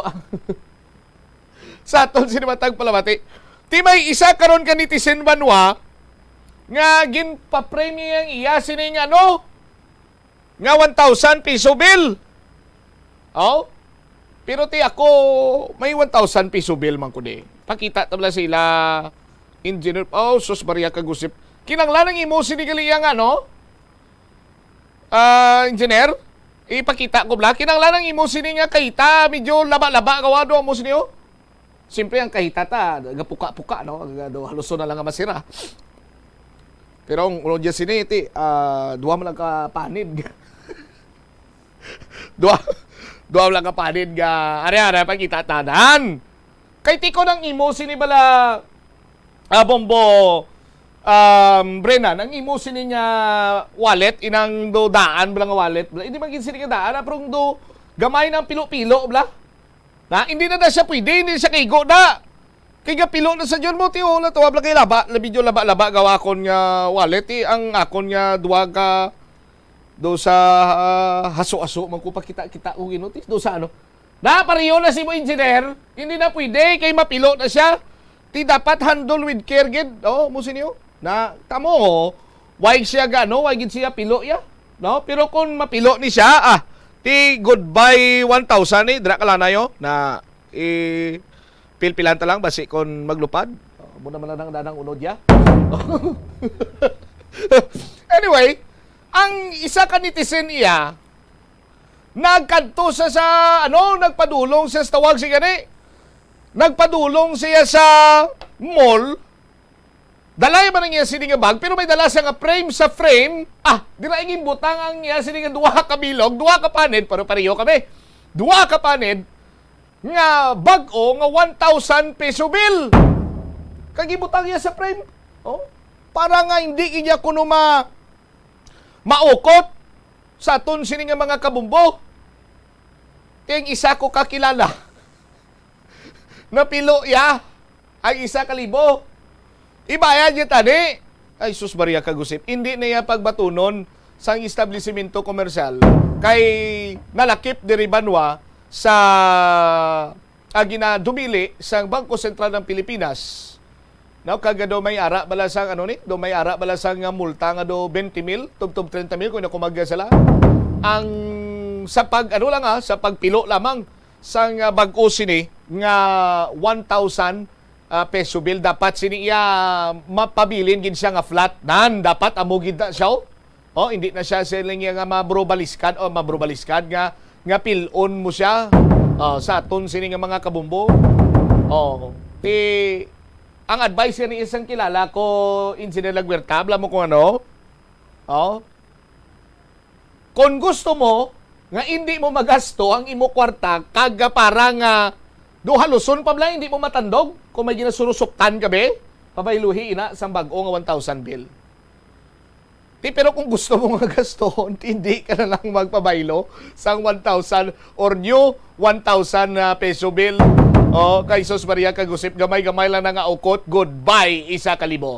sa aton sini matag palamati. Ti may isa karon ka netizen banwa nga ginpa-frame niya ang iya sini nga ano, nga one thousand piso bill. Oh? Pero ti ako, may one thousand piso bill man ko di. Pakita ta bala sila, engineer. Oh, sus, Maria Kagusip. Kinanglan ang imo sini gali iya nga, no? Ah, engineer, ipakita ko bala. Kinanglan ang imo sini nga kahita, medyo laba-laba, gawa do mo sini, oh. Siyempre, ang kahita ta, gapuka-puka, no? Ga-, do, halos na lang nga masira. Pero ang unod niya sini, ti, ah, duha man lang ka panid. Duha, duha lang ka panid nga, ari, ari, pakita tanan. Kay ti ko nang imo sini bala, ah, Bombo, um, Brennan, ang imo sini nga wallet, inang do daan bala nga wallet, bala, hindi man gid sini nga daan, ah, pero ang do, gamay ng pilo-pilo, bala. Na, hindi na na siya pwede, hindi siya kaigo na. Kay gapilo na sa John mo, ti, oh, na to, bala kay laba, na medyo laba-laba, gawa akon nga wallet, eh, ang akon nga duwa ka, do sa, ah, haso-haso, man ko pakita-kita, oh, gino, ti, do sa ano. Na, pareho na si mo, engineer, hindi na pwede, kay mapilo na siya. Ti, dapat handle with care, gid, oh, mo sinyo. Na, tamo, oh, why siya ga, no? Why gid siya pilo, ya? No? Pero kung mapilo ni siya, ah, ti, goodbye one thousand, eh, dra ka lang na, yo. Na, eh, pilpilan ta lang, basi kon maglupad. Oh, mo naman lang danang unod, ya. Anyway, ang isa ka netizen iya, nagkadto sa, sa, ano, nagpadulong siya sa tawag si gani. Nagpadulong siya sa mall. Dalay man ang iya sini nga bag, pero may dala siya nga frame sa frame. Ah, dira ang imbutang ang iya sini nga duha ka bilog, duha ka panid, pero pareho kami. Duha ka panid nga bag-o nga one thousand peso bill. Kag ibutang iya sa frame. Oh, para nga hindi niya kuno ma-, maukot sa aton sini nga mga kabumbo. Ting isa ko kakilala. Napilo iya ang isa ka libo. Ibayad niya tani. Ay, sus, Maria Kagusip. Hindi na iya pagbatunon sang establisimento komersyal kay nalakip diri banwa sa, ah, ginadumili sang Bangko Sentral ng Pilipinas. No, kag do may ara bala sang ano ni? Do may ara bala sang, ah, multa nga do twenty mil, tubtob treinta mil kung ako magsala. Ang sa pag, ano lang, ah, sa pagpilo lamang sang, ah, bag-o sini nga one thousand, ah, peso bill, dapat sini iya mapabilin gid siya nga flat. Nan, dapat amo gid na siya, oh. Oh, hindi na siya siling iya nga mabrubaliskad o mabrubaliskad nga, nga pilon mo siya. Oh, sa aton sini nga mga kabumbo. Oh, ti, ang advice gani isang kilala ko, Engineer Laguerta, bala mo kung ano. Oh. Kung gusto mo nga hindi mo magasto ang imo kwarta, kag para nga do haluson pa bala hindi mo matandog kung may ginasurusuktan ka, be, pabayluhi ina sang bag-o nga one thousand bill. Ti, pero kung gusto mo nga gastohon, hindi ka na lang magpabaylo sang one thousand or new one thousand na peso bill. Oh, kay sus, Maria Kagusip, gamay-gamay lang na nga ukot, goodbye, isa ka libo.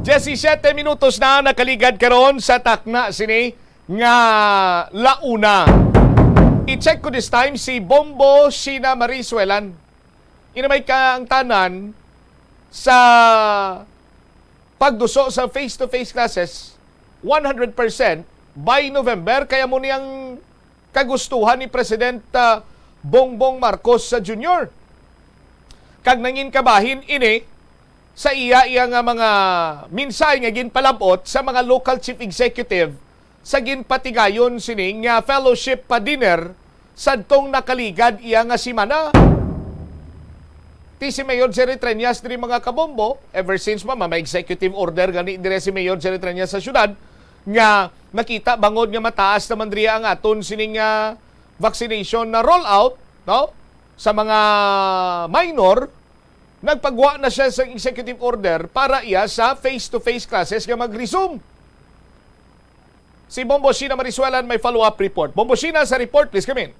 Diyesisiyete minutos na nakaligad karon sa takna sini nga launa. I-check ko this time si Bombo Sheena Marie Suelan. Ina may kaangtanan sa pagduso sa face-to-face classes one hundred percent by November, kaya mo niyang kagustuhan ni President, ah, Bongbong Marcos sa Junior. Kag nangin kabahin ini sa iya, iya nga mga mensahe nga ginpalabot sa mga local chief executive sa ginpatigayon sining, ah, fellowship pa dinner sadtong nakaligad iya nga semana. Ti si Mayor Jerry Treñas diri, mga kabombo, ever since pa, ma-, may executive order gani dire si Mayor Jerry Treñas sa syudad nga nakita bangod nga mataas naman diri ang aton sining, ah, vaccination na rollout, no? Sa mga minor, nagpagwa na siya sa executive order para iya sa face-to-face classes nga mag-resume. Si Bombo Sheena Marisuelan may follow-up report. Bombo Sheena sa report, please come in.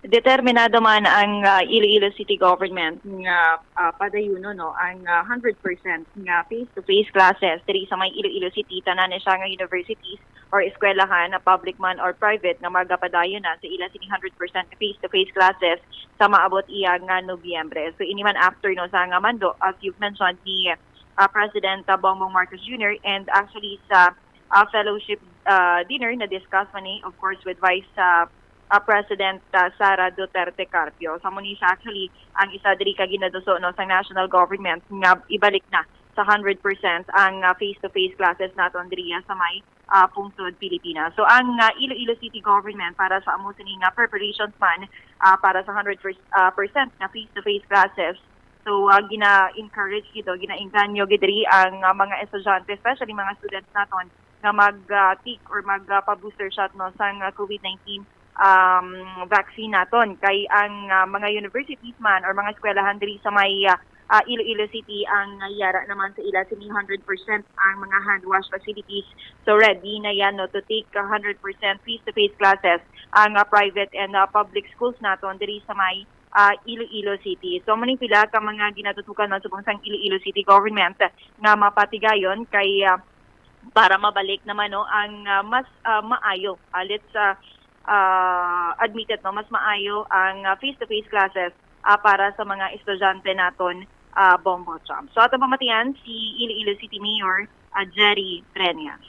Determinado man ang, ah, Iloilo City Government nga, ah, padayuno, no, ang, ah, hundred percent nga face-to-face classes diri sa may Iloilo City. Tanan na siya nga universities or eskwelahan, na public man or private, nga magapadayon na sa ila sini hundred percent face-to-face classes sa maabot iya nga Nobyembre. So, ini man after, no, sa nga mando, as you've mentioned, ni, ah, President, ah, Bongbong Marcos Junior, and actually sa, ah, fellowship, ah, dinner na discuss man ni, of course, with Vice, ah, ah, President, ah, Sara Duterte Carpio. Sa mo ni siya, actually, ang isa diri ka ginaduso, no, sa national government nga ibalik na sa hundred percent ang, ah, face-to-face classes naton diriya sa may, ah, pungsod Pilipinas. So ang, ah, Iloilo City Government para sa amo sini nga preparations man, ah, para sa hundred percent nga face-to-face classes. So, ah, gina-encourage gid, ginaengganyo gid diri ang, ah, mga estudyante, especially mga students naton, nga mag, ah, take or mag, ah, pa-booster shot, no, sang, ah, COVID nineteen, um, vaccine naton. Kay ang, ah, mga universities man or mga eskwelahan diri sa may, ah, ah, Iloilo City, ang, ah, yara naman sa ila sini hundred percent ang mga hand wash facilities. So ready na yan, no, to take a hundred percent face-to-face classes ang, ah, private and, ah, public schools naton diri sa may, ah, Iloilo City. So amo ning pila ka mga ginatutukan man subong sang Iloilo City Government nga mapatigayon kay, ah, para mabalik naman, no, ang, ah, mas, ah, maayo, ah, let's, ah, ah, admit it, no, mas maayo ang, ah, face-to-face classes, ah, para sa mga estudyante naton, ah, Bombo Cham. So ato pamatian si Iloilo City Mayor, ah, Jerry Treñas.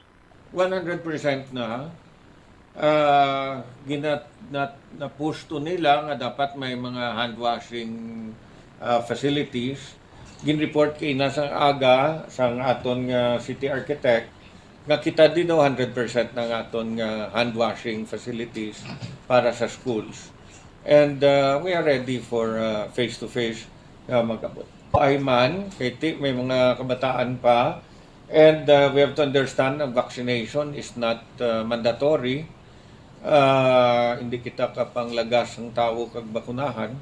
One hundred percent na, ah, gina-, na, napusto nila nga dapat may mga hand washing, ah, facilities. Gin-report kay na sang aga sang aton nga city architect nga kita di daw hundred percent ng aton nga hand washing facilities para sa schools. And, ah, we are ready for, ah, face-to-face nga mag-abot. Ay man, kay ti-, may mga kabataan pa, and, ah, we have to understand na vaccination is not, ah, mandatory. Ah, hindi kita kapanglagas ang tawo kag bakunahan.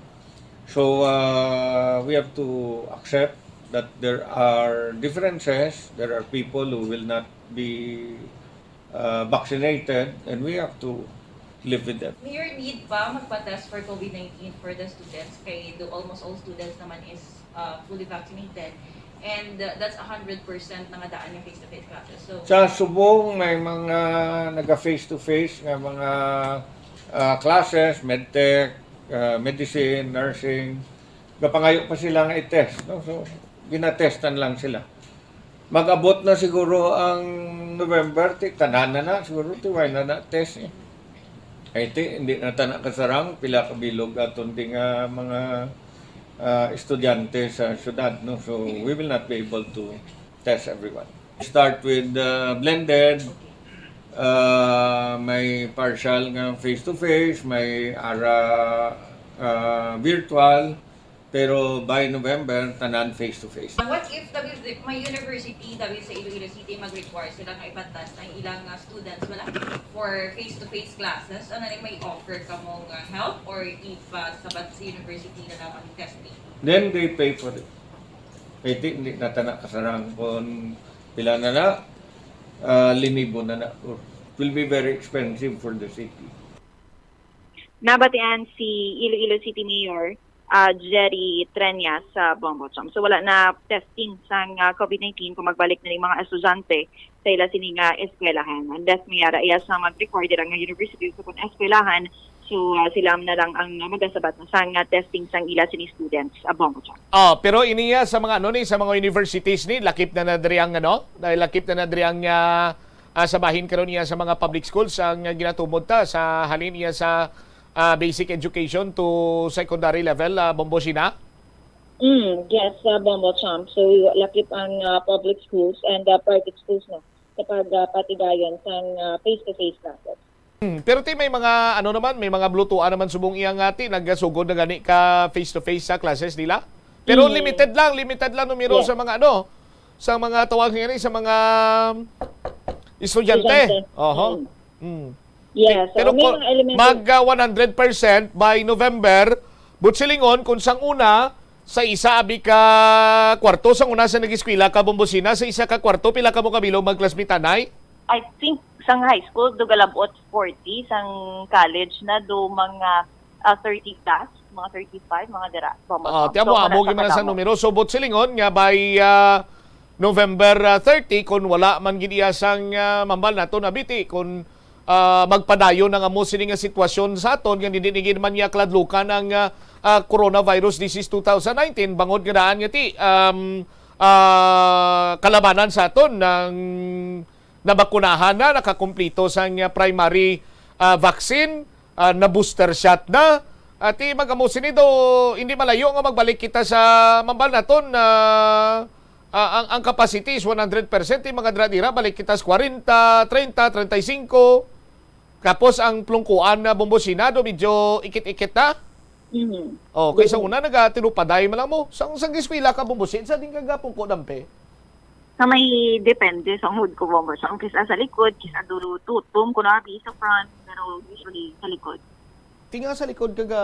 So, ah, we have to accept that there are differences. There are people who will not be, ah, vaccinated, and we have to live with them. Mayor, need ba magpa-test for COVID nineteen for the students? Kay do almost all students naman is, uh, fully vaccinated. And, uh, that's a hundred percent na nga daan nga face-to-face classes. So, Sa subong may mga naga face-to-face nga mga, ah, classes, medtech, ah, medicine, nursing, gapangayo pa sila nga i-test, no? So, ginatestan lang sila. Mag-abot na siguro ang November, ti, tanan na na, siguro ti, why na na test, eh. Ay, ti, hindi na ta na kasarang pila ka bilog aton di nga mga, ah, estudyante sa syudad, no? So, we will not be able to test everyone. Start with, ah, blended, ah, may partial nga face-to-face, may ara, ah, virtual, pero by November, tanan face-to-face. What if the, the, my university, the, sa Iloilo City, mag-require sila nga ipa-test ang ilang, uh, students, wala? For face-to-face classes, ano ni may offer ka mong, uh, help or if, uh, sabat sa university na lang ang testing? Then they pay for it. Kay ti, hindi na ta na kasarang kung pila na na, ah, linibo na na. It will be very expensive for the city. Nabatian si Iloilo City Mayor ah, Jerry Treñas sa Bombochong. So, wala na testing sang, ah, COVID nineteen kung magbalik na ning mga estudyante sa ila sini nga eskwelahan. Unless may ara iya sa mag-record dira nga university o sa kung eskwelahan, so, ah, sila na lang ang, ah, magasabat na sang, ah, testing sang ila sini students sa Bombochong. Oh, pero iniya sa mga ano ni, sa mga universities ni, lakip na na diri ang ano, dahil lakip na na diri ang, ah, ah, sa bahin karon niya sa mga public schools ang, ah, ginatumod ta sa halin niya sa, ah, basic education to secondary level, ah, Bombo Sina? Mm, yes, uh, Bombo Champ. So, lakip ang, uh, public schools and, uh, private schools, no, sa pag, uh, patigayon sang, uh, face-to-face classes. Hmm, pero ti may mga, ano naman, may mga blutuan naman subong iya nga ti nagasugod na gani ka face-to-face sa classes nila. Pero Mm. limited lang, limited lang numero Yes. sa mga, ano, sa mga tawag nga ni, sa mga estudyante. Estudyante. Oho. Mm. Hmm. Yes, Pero so, may ko, mga elementary mag, ah, one hundred percent by November, but silingon, kung sang una, sa isa abi ka kwarto, sang una sa nag-eskwela ka, Bombo Sina, sa isa ka kwarto, pila ka mo kabilog mag-classmate, anay? I think sang high school, dugalabot forty, sang college na do mga, ah, thirty plus, mga thirty-five, mga dira. Bamba Ah, sa- tiyan mo, so, amo wala sa gid man sa kadamo. Numero. So, but silingon nga by, ah, November, ah, thirty, kung wala man gid iya sang, ah, mambal nato na biti, kung, ah, magpadayon ang amo sini nga sitwasyon sa aton, nga hindi ni gid man niya kaladlukan ang, ah, ah, coronavirus disease two thousand nineteen, bangod nga daan nga ti, um, ah, kalabanan sa aton ng nabakunahan na, nakakumpleto sang, ah, primary, ah, vaccine, ah, na-booster shot na. At i-, mag-amo sini do, hindi malayo nga magbalik kita sa mambal naton na, ah, ang, ang capacity is one hundred percent, yung mga dira-dira, balik kita sa kwarenta, treinta, treinta y cinco. Tapos ang plungkuan na Bombo Sina do, medyo ikit-ikit na. Mhm. Oh, kaysa Depende. Una, nagatinupaday man lang mo. Sa, sa eskwela ka, Bombo Sina, sa din ka gapungko dampe? Sa may depende sa mood ko, Bombo Sina. Kisa sa likod, kisa dulo, tutom, kuno abi sa front, pero usually sa likod. Tinga sa likod ka ga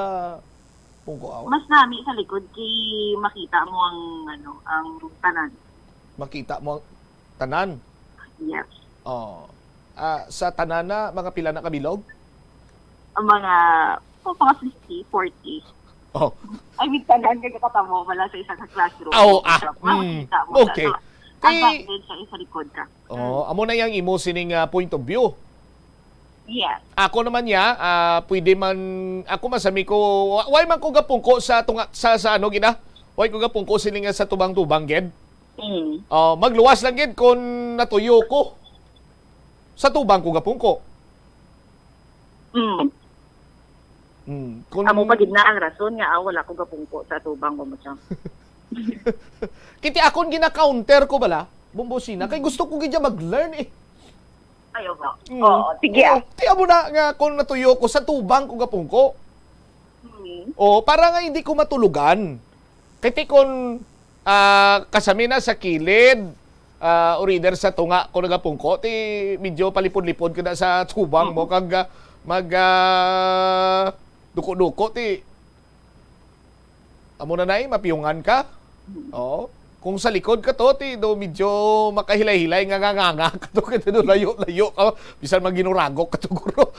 pungko, aw? Mas nami sa likod, kay makita mo ang, ano, ang tanan. Makita mo ang tanan? Yes. Oh. Ah, sa tanan na, mga pila na kabilog? Ang mga, oh, mga fifty, forty. Oh. I mean, tanan nga katabo wala sa isa ka classroom. Aw, ah, Sa mga mm, makita mo sa, okay. So, ang Ti- back din sa isa likod ka. Oh, Mm. Amo na yang imo sining, ah, point of view. Yes. Ako naman niya, ah, pwede man, ako masami ko, wa-, way man ko gapungko sa tunga, sa, sa ano gina? Way ko gapungko sini nga sa tubang-tubang, gid. Mm. Oh, magluwas lang gid kung natuyo ko. Sa tubang ko gapungko. Mm. Mm. Kung Amo pa gid na ang rason nga, ah, wala ko gapungko sa tubang ko mo siya. Kiti akon gina-counter ko bala, Bombo Sina, kay Mm. gusto ko gid siya mag-learn eh. Ayaw ba? Mm. Oo, sige, Oo, ah. Ti amo na nga kung natuyo ko sa tubang ko gapungko. Mm. Oo, para nga hindi ko matulugan. Kay ti kon, ah, kasami na sa kilid, ah, or either sa tunga ko nagapungko, ti medyo palipod-lipod ka na sa tubang mo, Mm. kag, ah, mag, ah, duko-duko, ti amo na na, eh, mapiyungan ka. Mm. Oo. Kung sa likod ka to, ti do medyo makahilay-hilay, nga nganganga ka to, kay do layo-layo ka, bisan maginuragok ka to, guro.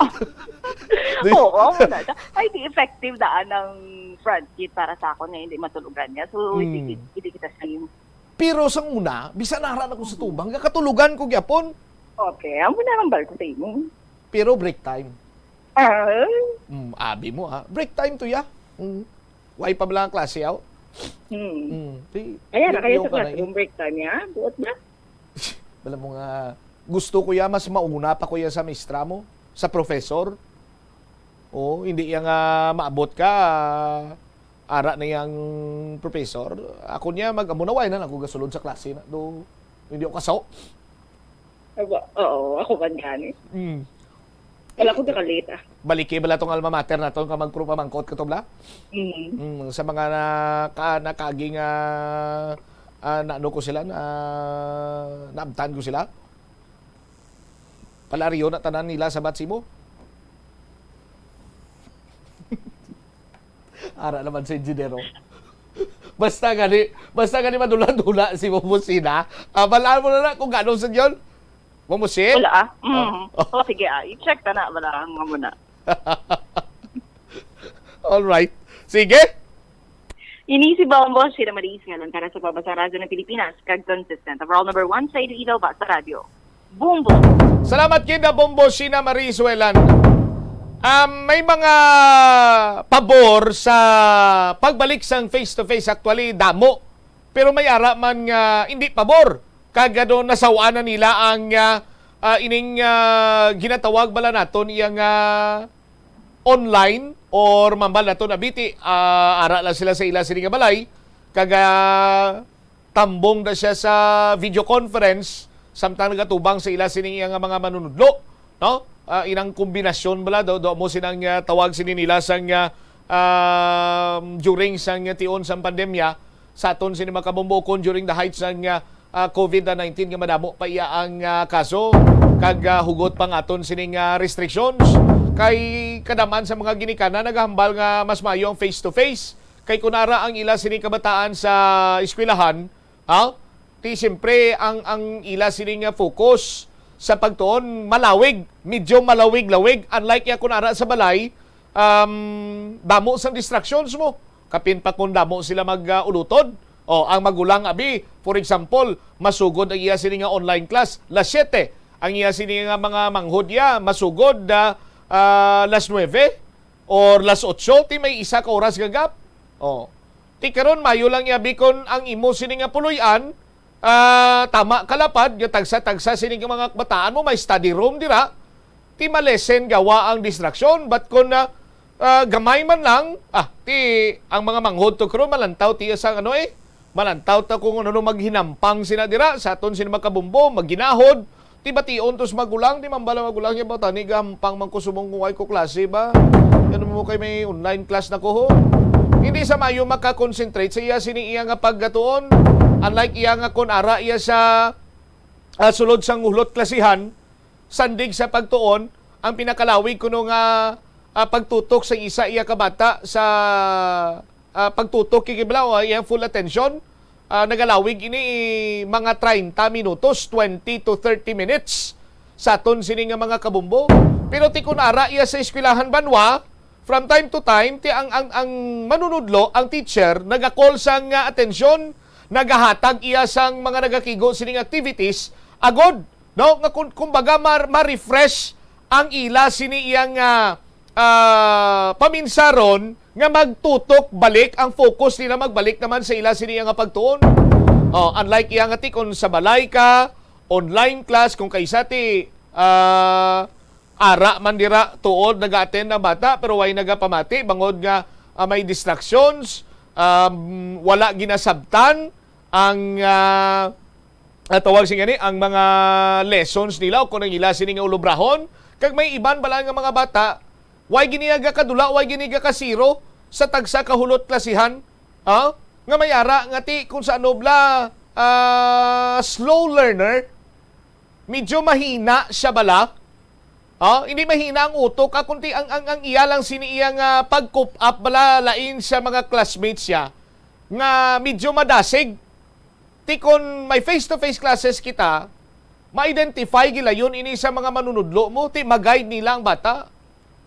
Do you Oo, amo na siya. Ay, di effective daan ang front seat para sa akon nga hindi matulugan niya. So, hindi Mm. kit-, hindi kita same. Pero sang una, bisan ara na ko sa Mm. tubang, katulugan ko gyapon. Okay, amo na lang bal ko sa imo. Pero break time. Ah. Mm, abi mo, ah. Break time to, ya. Mm. Way pa bala ang klase, aw? Hmm. Mm. Di, Kaya na di, kayo di sa ka na, eh. Classroom break time, ya? Buot na? Alam mo nga, gusto ko ya, mas mauna pa ko ya sa mistra mo, sa professor. Oh, hindi ya nga maabot ka, ara na yang professor. Ako niya, mag-, amo na, way na lang ako gasulod sa klase na. Do, hindi ako kasaw. Aba, oo, ako man gani. Mm. Wala ko nakalit, ah. Baliki bala tong alma mater naton ka magpro pamangkot ka to bala? Mm. Mm, sa mga na, ka, nakagi nga, ah, naano ko sila, na, naabtan ko sila. Palaryo na tanan nila sa batch mo. Ara naman sa engineer, oh. Basta gani, basta gani madula-dula si Ma'am Busina. Ah, balaan mo na na kung gano'n sa yun. Ma'am Busin? Wala, ah. Mm. Oh. Oh, sige, ah. I-check ka na, wala ang muna. All right. Sige. Ini si Bombo, Sina Maris, nga langkara sa pabasa Radyo ng Pilipinas, kag consistent overall number one sa Iloilo ba sa radyo. Bombo! Salamat gid na Bombo Sina Maris Welan. Um, may mga pabor sa pagbalik sang face-to-face, actually damo. Pero may ara man nga hindi pabor. Kag ano, nasaw-an na nila ang ah, ah, ining ah, ginatawag bala naton iya nga online or mambal naton abiti, ah, ara lang sila sa ila sini nga balay, kag ah, tambong na siya sa video conference samtang nagatubang sa ila sini nga mga manunudlo, no? Ah, inang kombinasyon bala do, do mo sinang ah, tawag sini nila sang ah, um, during sang tion sang pandemya sa aton sini mga kabombo, kon during the height sang ah, ah, COVID nineteen nga madamo pa iya ang ah, kaso kag ah, hugot pa nga aton sining ah, restrictions. Kay kadaman sa mga ginikanan nagahambal nga mas maayo ang face to face. Kay kun ara ang ila sining kabataan sa eskwelahan, ha? Ti siyempre ang ang ila sining nga focus sa pagtuon malawig, medyo malawig-lawig, unlike ya kun ara sa balay, um, damo sang distractions mo. Kapin pa kung damo sila mag-ulutod. O, ang magulang, abi, for example, masugod ang iya sini nga online class, las siete. Ang iya sini nga mga manghod iya, masugod na ah, las nuebe or las otso, ti may isa ka oras nga gap. O. Ti karon, mayo lang iya, abi, kon ang imo sini nga puloy-an, ah, tama kalapad, nga tagsa-tagsa sini nga mga kabataan mo, may study room dira, ti malesen gawa ang distraction. But kung ah, ah, gamay man lang, ah, ti ang mga manghod to crew, malantaw tiya sang ano eh, malantaw ta kung ano maghinampang sina dira sa aton sini makabumbo, magginahod, ti bation tos magulang, ti mambala magulang niya ba tani gampang man ko subong kung ay ko klase ba? Ano mo kay may online class na ko ho? Hindi sa mayo makakonsentrate sa iya sini iya nga paggatuon. Unlike iya nga kun ara iya sa ah, sulod sang hulot klasihan, sandig sa pagtuon, ang pinakalawig kuno nga ah, pagtutok sa isa iya ka bata sa ah, pagtutok kay giblaw ah, iyang full attention, ah, nagalawig ini mga treinta minutos, twenty to thirty minutes sa aton sini nga mga kabumbo. Pero ti kun ara iya sa eskwelahan banwa, from time to time, ti ang ang ang manunudlo, ang teacher, naga-call sang ah, atensyon, nagahatag iya sang mga nagakigo sining activities, agod, no, nga kun, kumbaga mar, ma-refresh ang ila sini iyang ah, ah, paminsaron nga magtutok balik ang focus nila, magbalik naman sa ila sini nga pagtuon. Oh, unlike iya nga ti kun sa balay ka, online class, kung kaysa ti ah, ara man dira tuod naga-attend ang bata pero way nagapamati bangod nga ah, may distractions, um, wala ginasabtan ang ah, ah, tawag sing ani, ang mga lessons nila o kung ang ila sini nga ulobrahon. Kag may iban bala nga mga bata, way gini gakadula, way gini gakasiro sa tagsa ka hulot klasihan, ah, nga may ara nga ti kung sa ano bala ah, slow learner, medyo mahina siya bala. Ah, hindi mahina ang utok, ah, kundi ang, ang, ang iya lang sini iya nga pag-cope up bala lain sa mga classmates siya nga medyo madasig. Ti kon may face-to-face classes kita, ma-identify gilayon ini sa mga manunudlo mo, ti ma-guide nila ang bata.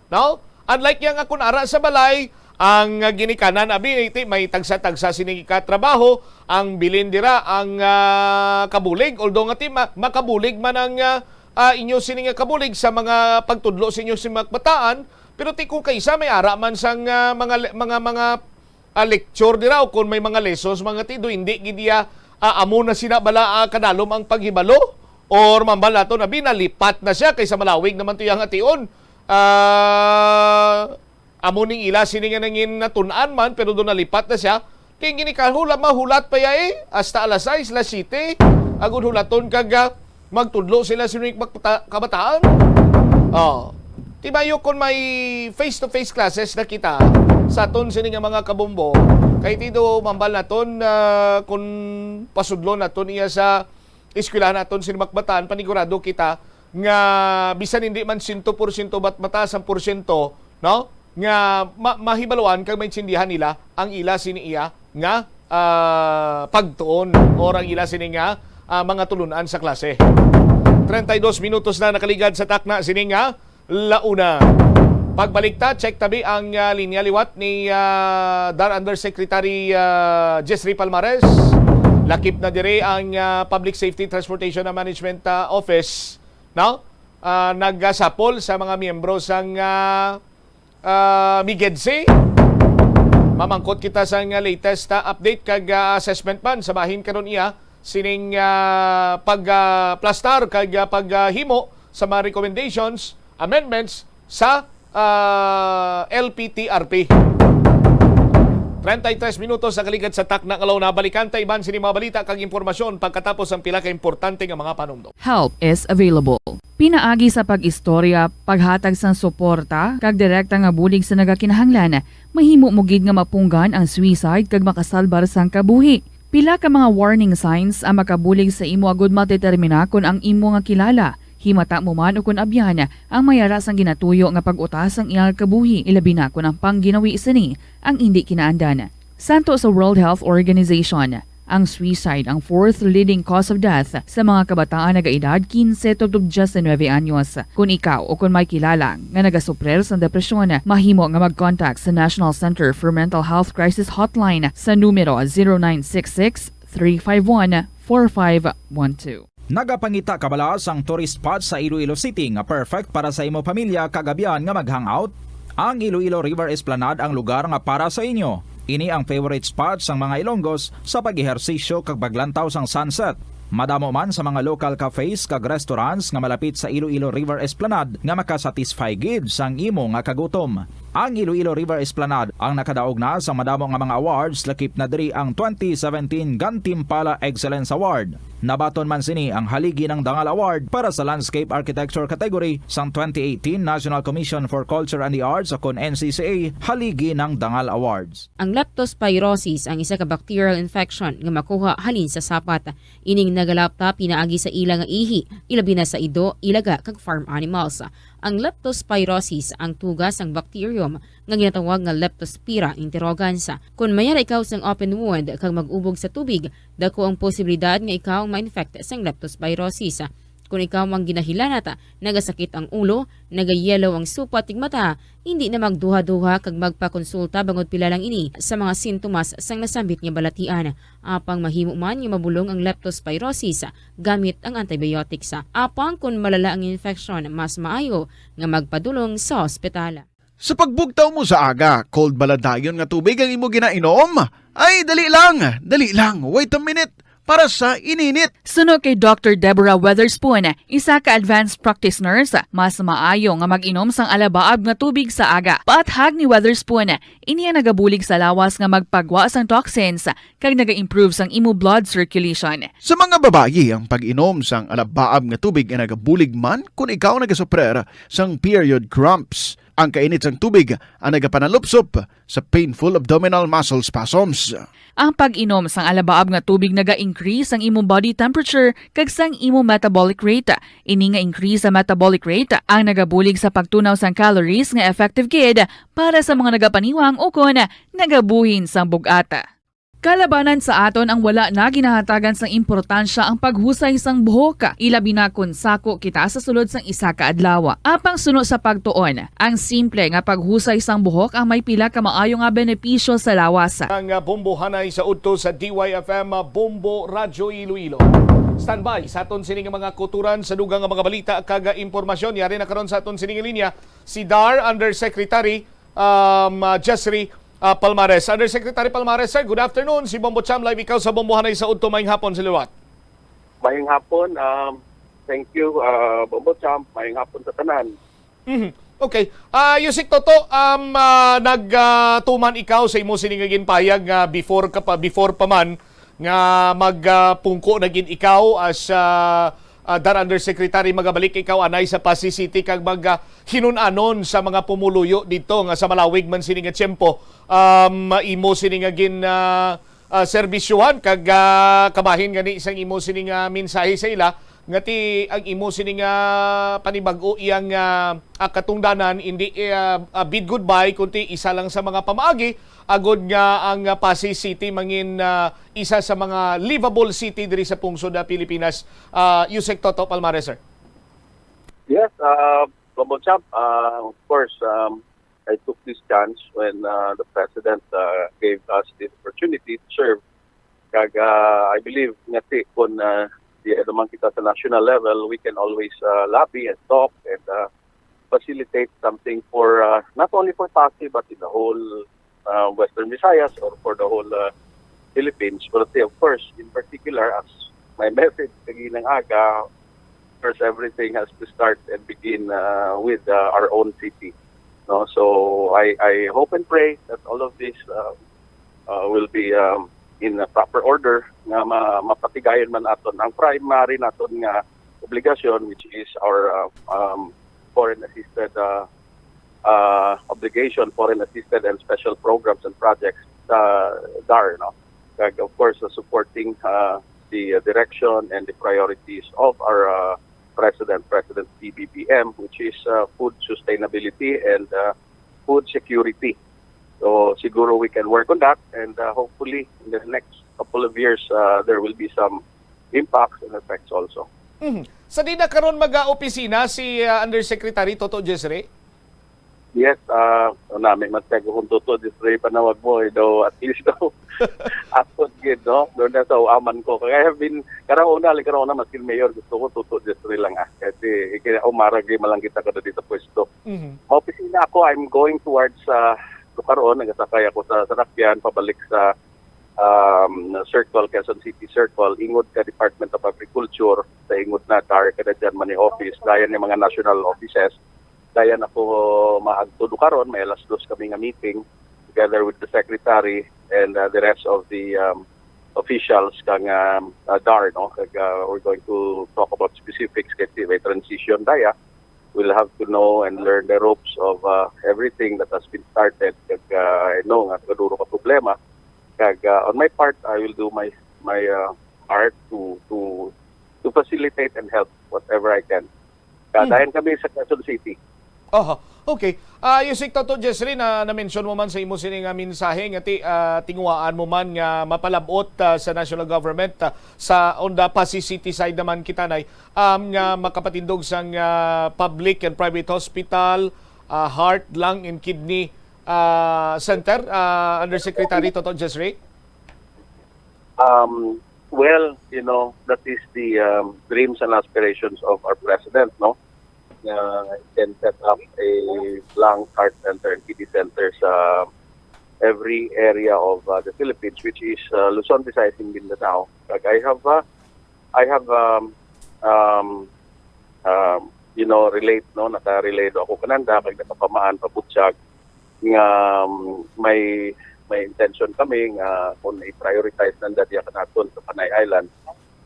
No? Unlike yang akon ara sa balay, ang ah, ginikanan abi ti may tagsa-tagsa sini ka trabaho, ang bilin dira ang ah, kabulig, although nga ti ma- makabulig man ang ah, ah, inyo sini nga kabulig sa mga pagtudlo sa inyo sa mga kabataan, pero ti kung kaisa may ara man sang ah, mga le- mga mga ah, lecture dira o kon may mga lessons mga ti do hindi gid iya ah, amo na sina bala ah, kadalom ang paghibalo or mambal nato na binalipat na siya kaysa malawig naman to yang ation. Ah, amo ning ila sini nga nangin natun-an man pero do nalipat na siya. Kay gini ka hula mahulat pa ya eh. Hasta alas sais, alas siyete. Agud hulaton kag ah, magtudlo sila sa mga kabataan. Oh. Tibayo kon may face-to-face classes na kita sa aton sini nga mga kabombo, kay tido mambal naton ah, kon pasudlon naton iya sa eskwelahan naton sini mga kabataan, panigurado kita nga bisan hindi man sento porsyento bat mataas ang porsyento, no? Nga ma- mahibaluan kag maintindihan nila ang ila sini iya nga ah, pagtuon or ang ila sini nga ah, mga tulun-an sa klase. Treinta y dos minutos na nakaligad sa takna sini nga launa. Pagbalik ta, check tabi ang, ah, linya liwat ni, ah, DAR Undersecretary, ah, Jessry Palmares. Lakip na dire ang, ah, Public Safety Transportation and Management, ah, Office, no? Ah, nagasapol sa mga miyembro sang, ah, ah, MIGEDSI. Mamangkot kita sang, ah, latest, ah, update kag, ah, assessment man sa bahin karon iya sining, ah, pag, ah, plastar kag, ah, paghimo sa mga recommendations, amendments sa, ah, L P T R P. Treinta y tres minutos sa kaligad sa takna nga law. Nabalikan ta iban sini mga balita kag impormasyon pagkatapos ang pila ka importante nga mga panumdom. Help is available. Pinaagi sa pag-istorya, paghatag sang suporta, kag direkta nga bulig sa nagakinahanglan, mahimo mo gid nga mapunggan ang suicide kag makasalbar sang kabuhi. Pila ka mga warning signs ang makabulig sa imo agud madetermina kon ang imo nga kilala, himata mo man o kon abyan, ang may ara sang ginatuyo nga pag-utas sang iyang kabuhi, ilabi na kon ang pangginawi sini ang indi kinaandan. Santo sa World Health Organization, ang suicide ang fourth leading cause of death sa mga kabataan nagaedad quince tubtob diecinuebe anyos. Kon ikaw o kon may kilala nga nagasuprer sang depresyon, mahimo nga mag-contact sa National Center for Mental Health Crisis Hotline sa numero zero nine six six, three five one, four five one two. Nagapangita ka bala sang tourist spot sa Iloilo City nga perfect para sa imo pamilya kag abyan nga mag-hangout? Ang Iloilo River Esplanade ang lugar nga para sa inyo. Ini ang favorite spot sang mga Ilonggos sa pag-ehersisyo kag paglantaw sang sunset. Madamo man sa mga local cafes kag restaurants nga malapit sa Iloilo River Esplanade nga makasatisfy gid sang imo nga kagutom. Ang Iloilo River Esplanade ang nakadaog na sa madamo nga mga awards, lakip na diri ang twenty seventeen Gantimpala Excellence Award. Nabaton man sini ang Haligi ng Dangal Award para sa Landscape Architecture category sang twenty eighteen National Commission for Culture and the Arts o kon N C C A Haligi ng Dangal Awards. Ang leptospirosis ang isa ka bacterial infection nga makuha halin sa sapat. Ining nagalapta pinaagi sa ila nga ihi, ilabi na sa ido, ilaga, kag farm animals. Ang leptospirosis ang tuga sang bacterium nga ginatawag nga Leptospira interrogans. Kon may ara ikaw sang open wound kag mag-ubog sa tubig, dako ang posibilidad nga ikaw ma-infect sang leptospirosis. Kon ikaw ang ginahilanat, nagasakit ang ulo, nagayellow ang supat kag mata, hindi na magduha-duha kag magpakonsulta bangod pila lang ini sa mga sintomas sang nasambit nga balatian. Apang mahimo man nga mabulong ang leptospirosis gamit ang antibiotics. Apang kon malala ang infeksyon, mas maayo nga magpadulong sa ospital. Sa pagbugtaw mo sa aga, cold bala dayon nga tubig ang imo ginainom? Ay, dali lang, dali lang, wait a minute, para sa ininit. Suno kay Doctor Deborah Weatherspoon, isa ka advanced practice nurse, mas maayo nga mag-inom sang alabaab nga tubig sa aga. Paathag ni Weatherspoon, ini ang nagabulig sa lawas nga magpagwa sang toxins kag naga-improve sang imo blood circulation. Sa mga babayi, ang pag-inom sang alabaab nga tubig ay nagabulig man kon ikaw nagasuprer sang period cramps. Ang kainit sang tubig ang nagapanalupsop sa painful abdominal muscle spasms. Ang pag-inom sang alabaab nga tubig naga-increase sang imo body temperature kag sang imo metabolic rate. Ini nga increase sa metabolic rate ang nagabulig sa pagtunaw sang calories nga effective gid para sa mga nagapaniwang ukon nagabuhin sang bug-at. Kalabanan sa aton ang wala na ginahatagan sang importansya ang paghusay sang buhok, ilabi na kon sako kita sa sulod sang isa ka adlaw. Apang suno sa pagtuon, ang simple nga paghusay sang buhok ang may pila ka maayo nga benepisyo sa lawas. Ang, ah, bombohanay sa udto sa D Y F M, ah, Bombo Radyo Iloilo. Standby sa aton sini nga mga kutoran sa dugang nga mga balita kag, ah, impormasyon. Yari na karon sa aton sini nga linya si DAR Undersecretary, um, ah, Jessry, ah, Palmares. Undersecretary Palmares, sir, good afternoon. Si Bombo Cham, live ikaw sa Bombohanay sa Udto. Maayong hapon sa liwat. Maayong hapon. Um, thank you, ah, Bombo Cham. Maayong hapon sa tanan. Mhm. Okay. Ah, Yusik Toto, um, ah, nag, ah, tuman ikaw sa imo sini nga ginpahayag nga before ka pa, before pa man nga mag, ah, pungko na gid ikaw as, ah, ah, DAR Undersecretary, magabalik ikaw anay sa Passi City kag mag, ah, hinun-anon sa mga pumuluyo dito nga sa malawig man sini nga tiyempo, um, imo sini nga gin, ah, ah, serbisyohan kag, ah, kabahin gani sang imo sini nga mensahe sa ila nga ti ang imo sini nga panibag-o iyang, ah, ah, katungdanan, hindi, eh, ah, ah, bid goodbye, kundi isa lang sa mga pamaagi agod nga ang, ah, Passi City mangin, ah, isa sa mga livable city diri sa pungsod, ah, Pilipinas. Ah, Yusek Toto Palmares, sir. Yes, ah, Combo Champ, uh, of course, um, I took this chance when uh, the President uh, gave us the opportunity to serve. Kag uh, I believe nga ti, kung uh, di naman kita sa national level, we can always uh, lobby and talk and uh, facilitate something for uh, not only for Passi but in the whole uh, Western Visayas or for the whole uh, Philippines. But uh, of course, in particular, as my message kaginang aga, first everything has to start and begin uh, with uh, our own city. No, so I I hope and pray that all of this uh, uh, will be um, in a proper order nga ma mapatigayon man aton ang primary naton nga obligasyon, which is our uh, um, foreign assisted uh, uh, obligation, foreign assisted and special programs and projects sa dar, no? Kag of course, uh, supporting uh, the uh, direction and the priorities of our uh, President, President P B B M, which is uh, food sustainability and uh, food security. So siguro we can work on that, and uh, hopefully in the next couple of years uh, there will be some impacts and effects also. Mhm. Sa di na karon mag-opisina si ah, Undersecretary Toto Jesre? Yes, uh, nami magtago kung Toto Jesre panawag mo, eh, daw at least daw ako gid, no? Doon na sa uaman ko. Kaya I have been, karang una, karang una, maskin mayor, gusto ko Toto Jesre lang ah. Kasi ikinaumara gid man lang kita kada dito pwesto. Mhm. Maopisina ako, I'm going towards uh, Lucaron, nagasakay ako sa sarakyan pabalik sa um, Circle, Quezon City Circle, ingod ka Department of Agriculture, sa ingod na dar, kada dyan man yung office, dayan yung mga national offices. Dayan ako maagto do karon, may alas dos kami nga meeting together with the secretary and uh, the rest of the um, officials kang um, uh, dar, no? Kag, uh, we're going to talk about specifics kasi may transition daya. We'll have to know and learn the ropes of uh, everything that has been started. Kag uh, I know nga kaduro ka problema. Kag uh, on my part, I will do my my uh, part to to to facilitate and help whatever I can. Hmm. Kadayan kami sa Quezon City. Oho. Okay. Ah, Yusik Toto Jesri, na na-mention mo man sa imo sini nga mensahe nga ti, ah, tinguhaan mo man nga mapalabot ah, sa national government ah, sa on the Passi City side naman kita nay um, nga makapatindog sang ah, public and private hospital, ah, heart, lung and kidney ah, center, ah, Undersecretary Toto Jesri? Um, well, you know, that is the um, dreams and aspirations of our president, no? Uh, can set up a lung, heart center and kidney center sa every area of uh, the Philippines, which is uh, Luzon, Visayas, and Mindanao. Like I have, uh, I have, um, um, um, you know, relate, no, naka-relate ako kananda kag nakapamaan pabutyag nga um, may may intention kami nga kung i-prioritize nanda diya kanaton sa Panay Island,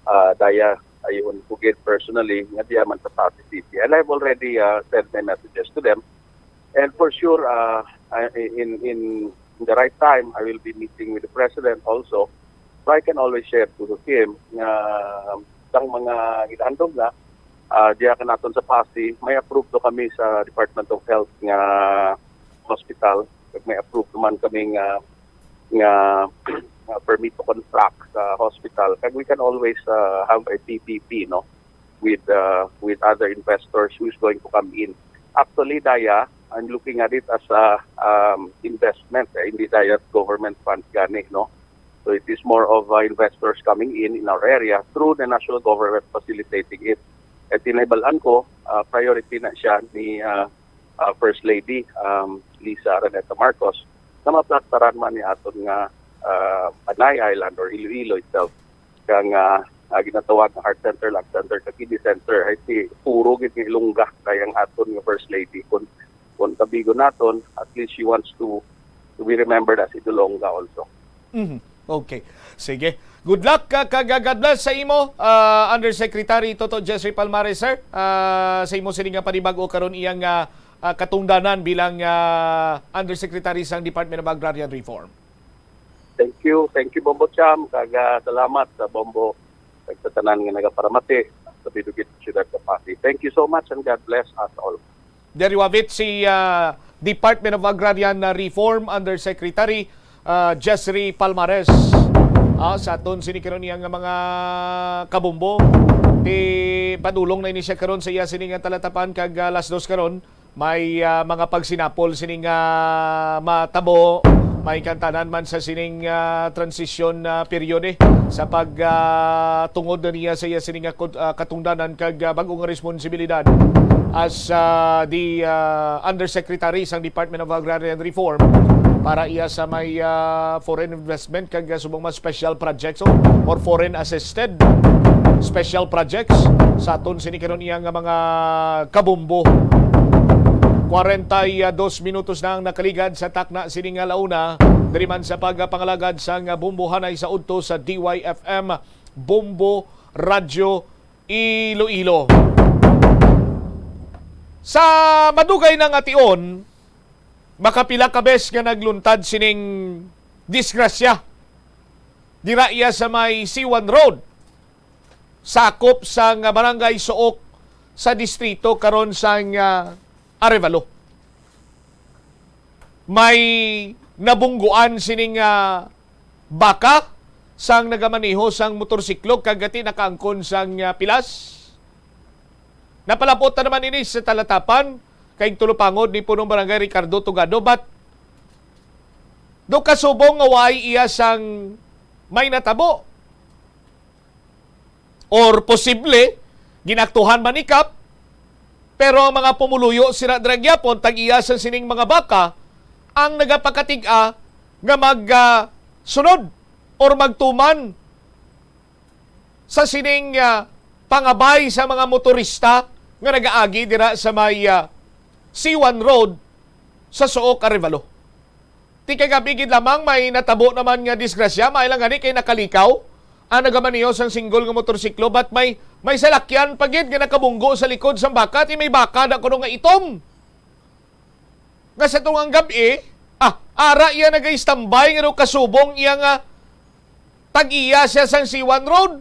uh, daya ayun ko gid personally nga diya man sa Passi City. And I've already uh, sent my messages to them. And for sure, uh, in in in the right time, I will be meeting with the president also. So I can always share to him nga sang mga ginahandom na uh, diya kanaton sa Passi, may approve to kami sa Department of Health nga hospital. Kag may approve naman kami nga nga uh, permit to construct sa hospital. Kag we can always uh, have a P P P, no, with uh, with other investors who's going to come in. Actually, daya, I'm looking at it as a um, investment. Eh. Hindi daya government fund gani, no? So it is more of uh, investors coming in in our area through the national government facilitating it. At tinahibalaan ko, uh, priority na siya ni uh, uh, First Lady um, Lisa Araneta Marcos na maplaktaran man ni aton nga uh, Panay Island or Iloilo itself. Kang uh, uh, ginatawag nga heart center, lung center, kag kidney center, ay si puro gid nga ilongga kay ang aton nga First Lady. Kung, kung kabigo naton, at least she wants to to be remembered as Idolonga also. Mhm. Okay. Sige. Good luck ka, kag God bless sa imo, ah, Undersecretary Toto Jeffrey Palmares, sir. Ah, sa imo sini nga panibago karon iyang ah, ah, katungdanan bilang ah, Undersecretary sang Department of Agrarian Reform. Thank you. Thank you, Bombo Cham. Kag ah, salamat sa Bombo kag sa tanan nga nagaparamati sa Bidugit Siyudad Kapasi. Thank you so much and God bless us all. Diri wavit si ah, Department of Agrarian Reform Undersecretary ah, Jessry Palmares. Ah, sa aton sini karon iya nga mga kabumbo, ti padulong na ini siya karon sa iya sini nga talatapan kag, ah, alas dos karon, may, ah, mga pagsinapol sini nga matabo, may kantanan man sa sining, ah, transition, ah, period, eh, sa pag, ah, tungod na niya sa iya sini nga kud-, ah, katungdanan kag, ah, bag-o nga responsibilidad as, ah, the, ah, Undersecretary sang Department of Agrarian Reform para iya sa may, ah, foreign investment kag, ah, subong mas special projects o, or foreign assisted special projects sa aton sini karon iya nga mga kabumbo. Kwarenta y dos minutos na ang nakaligad sa takna sini nga launa diri man sa pagpangalagad sang bumbo hanay sa udto sa D Y F M Bombo Radyo Iloilo. Sa madugay na nga tion, makapila ka bes nga nagluntad sining disgrasya dira iya sa may C one Road, sakop sang Barangay Suok sa distrito karon sang, ah, Arevalo. May nabungguan sining, ah, baka sang nagamaneho sang motorsiklo kag gati nakaangkon sang, ah, pilas. Napalapot na naman ini sa talatapan kay tulupangod ni Punong Barangay Ricardo Tugado, but do kasubong nga waay iya sang may natabo. Or posible, ginaktuhan man ni Kap, pero ang mga pumuluyo sira dira gyapon, tag-iya sa sining mga baka, ang nagapakatig-a nga mag, ah, sunod or magtuman sa sining, ah, pangabay sa mga motorista nga nagaagi dira sa may, ah, C one Road sa Suok, Arevalo. Ti kagabi gid lamang may natabo naman nga disgrasya, may lang gani kay nakalikaw ang nagamaneho sang single nga motorsiklo, but may, may salakyan pa gid nga nakabunggo sa likod sang baka, ti may baka na kuno nga itom. Nga sa tungang gab-i, ah, ara iya nagay-standby nga daw kasubong iya nga tag-iya siya sang C one Road.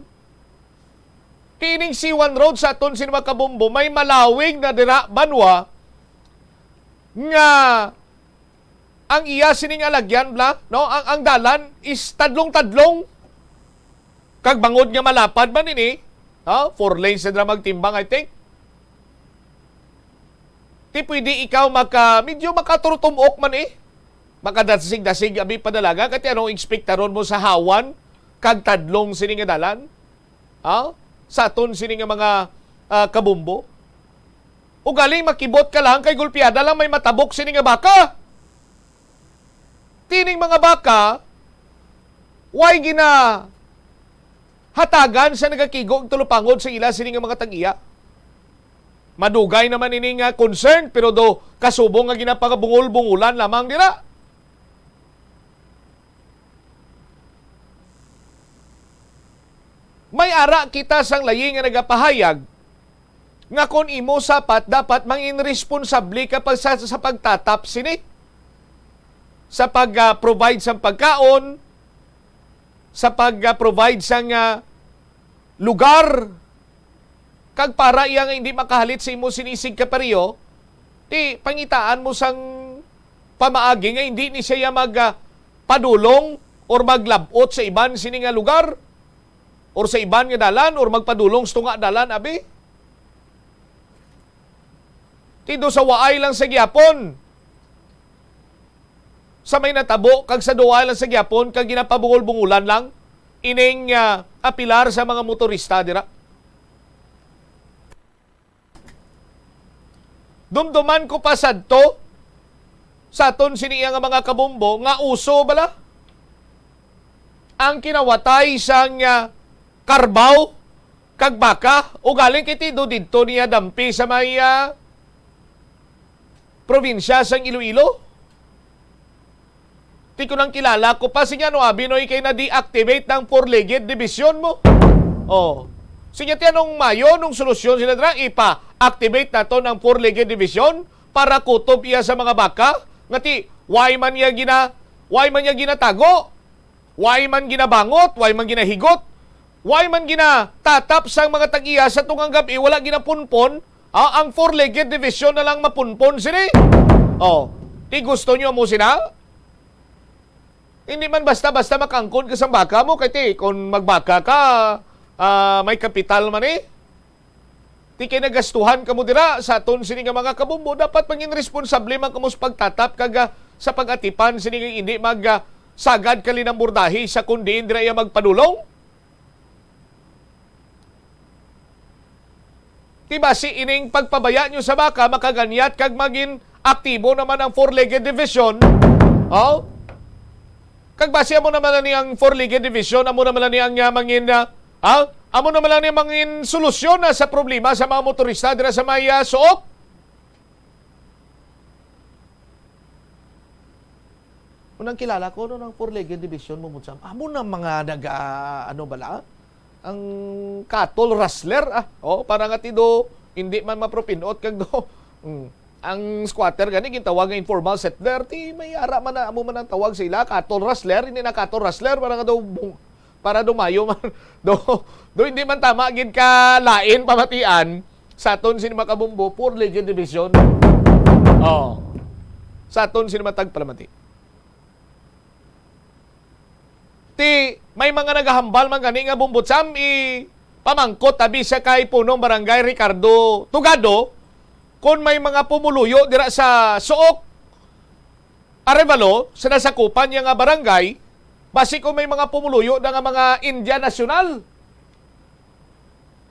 Kining C one Road sa aton sini mga kabumbo, may malawig na dira banwa nga ang iya sining alagyan bla, no? Ang, ang dalan is tadlong-tadlong. Kag bangod nga malapad man ini, ha? Four lanes na dira magtimbang, I think. Ti pwede ikaw maka, medyo makaturutumok man, eh. Makadasig-dasig abi padalaga, kay ti anong ekspektaron mo sa hawan kag tadlong sini nga dalan? Ha? Sa aton sini nga mga, ah, kabumbo. Ugaling makibot ka lang kay gulpiada lang may matabok sini nga baka. Tining mga baka, way ginahatagan sa nagakigo ang tulupangod sa ila sini nga mga tag-iya. Madugay naman ini nga concern, pero do kasubong nga ginapangabungol-bungulan lamang dira. May ara kita sang layi nga nagapahayag nga kon imo sapat, dapat mangin responsable ka pag sa, sa pagtatap sini, sa pag, ah, provide sang pagkaon, sa pag, ah, provide sang, ah, lugar, kag para iya nga hindi makahalit sa imo sinisig ka pareho, ti pangitaan mo sang pamaagi nga hindi ni siya mag, ah, padulong or maglab-ot sa iban sini nga lugar or sa iban nga dalan or magpadulong sa tunga dalan, abi. Ti do sa waay lang sa gyapon sa may natabo kag sa duwa lang sa gyapon kag ginapabungol-bungulan lang ining, ah, apilar sa mga motorista dira. Dumduman ko pa sadto sa aton sini nga mga kabumbo nga uso bala ang kinawatay sang, ah, karbaw kag baka, ugaling kay ti do didto niya dampi sa may, ah, probinsya sang Iloilo. Ti ko nang kilala ko pa, siya no, abi, no, ikay na-deactivate ng four-legged division mo. Oh. Siya ti anong mayo, nung solusyon sila dira, ipa-activate nato ng four-legged division para kutob iya sa mga baka, nga ti, why man niya gina, why man niya ginatago? Why man ginabangot? Why man ginahigot? Why man ginatatap sang mga tag-iya sa tungang gab-i, wala ginapunpon? Ah, ang four-legged division na lang mapunpon sini. Oh, ti gusto nyo mo sina? Hindi man basta-basta makaangkon ka sang baka mo, kay ti, kung magbaka ka, ah, may kapital man eh. Ti kay nagastuhan kamo dira sa aton sini nga mga kabumbo, dapat mangin responsable man kamo sa pagtatap kag, ah, sa pag-atipan sini nga hindi mag, ah, sagad ka linamburdahi sa kun diin dira iya magpadulong. Ti basi ining pagpabaya nyo sa baka makaganyat kag magin aktibo naman ang four-legged division. Oh? Kag basi amo naman ni ang four-legged division, amo naman ni ang, ah, mangin, ah, ah, amo naman ni mangin solusyon na sa problema sa mga motorista dira sa may, ah, Suok. Unang kilala ko, no, ng four-legged division mo, Mutsam. Amo na mga nag, ah, ano bala? Ang cattle rustler, ah. Oh, para nga ti do, hindi man mapropinot kag do. Mm. Ang squatter gani gintawag nga informal settler, ti may ara man na, amo man ang tawag sa ila, cattle rustler, hindi na cattle rustler, para nga daw bung-, para dumayo man. Do, do hindi man tama gid ka lain pamatian sa aton sini makabumbo, four-legged division. Oh. Sa aton sini matag palamati. Ti, may mga nagahambal man gani nga, Bumbutsam, i pamangkot abi sa kay Punong Barangay Ricardo Tugado kung may mga pumuluyo dira sa Suok, Arevalo, sa nasakupan niya nga barangay, basi kung may mga pumuluyo na nga mga Indian National.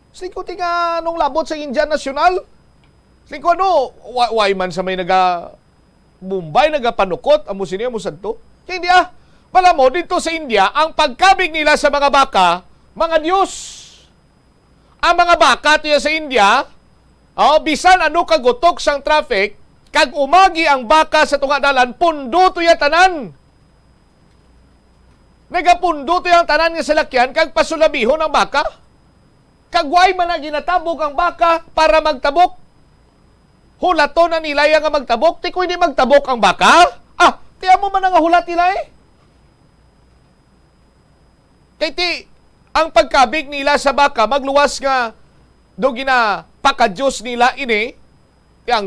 Siling ko, ti nga anong labot sa Indian National? Siling ko, ano, wa-, why man sa may naga-, Bombay, nagapanukot, amo sini, amo sadto? Kay hindi, ah. Bala mo, dito sa India, ang pagkabig nila sa mga baka, mga Diyos. Ang mga baka tuya sa India, oh, bisan ano kagutok sang traffic, kag umagi ang baka sa tunga dalan, pundo tuya tanan. Nagapundo tuya ang tanan nga salakyan, kag pasulabihon ang baka. Kag why man na ginatabog ang baka para magtabok? Hulaton na nila iya nga magtabok, ti kung hindi magtabok ang baka? Ah, ti amo man nga hulat nila eh. Kay ti, ang pagkabig nila sa baka, magluwas nga do ginapakadiyos nila ini, ti ang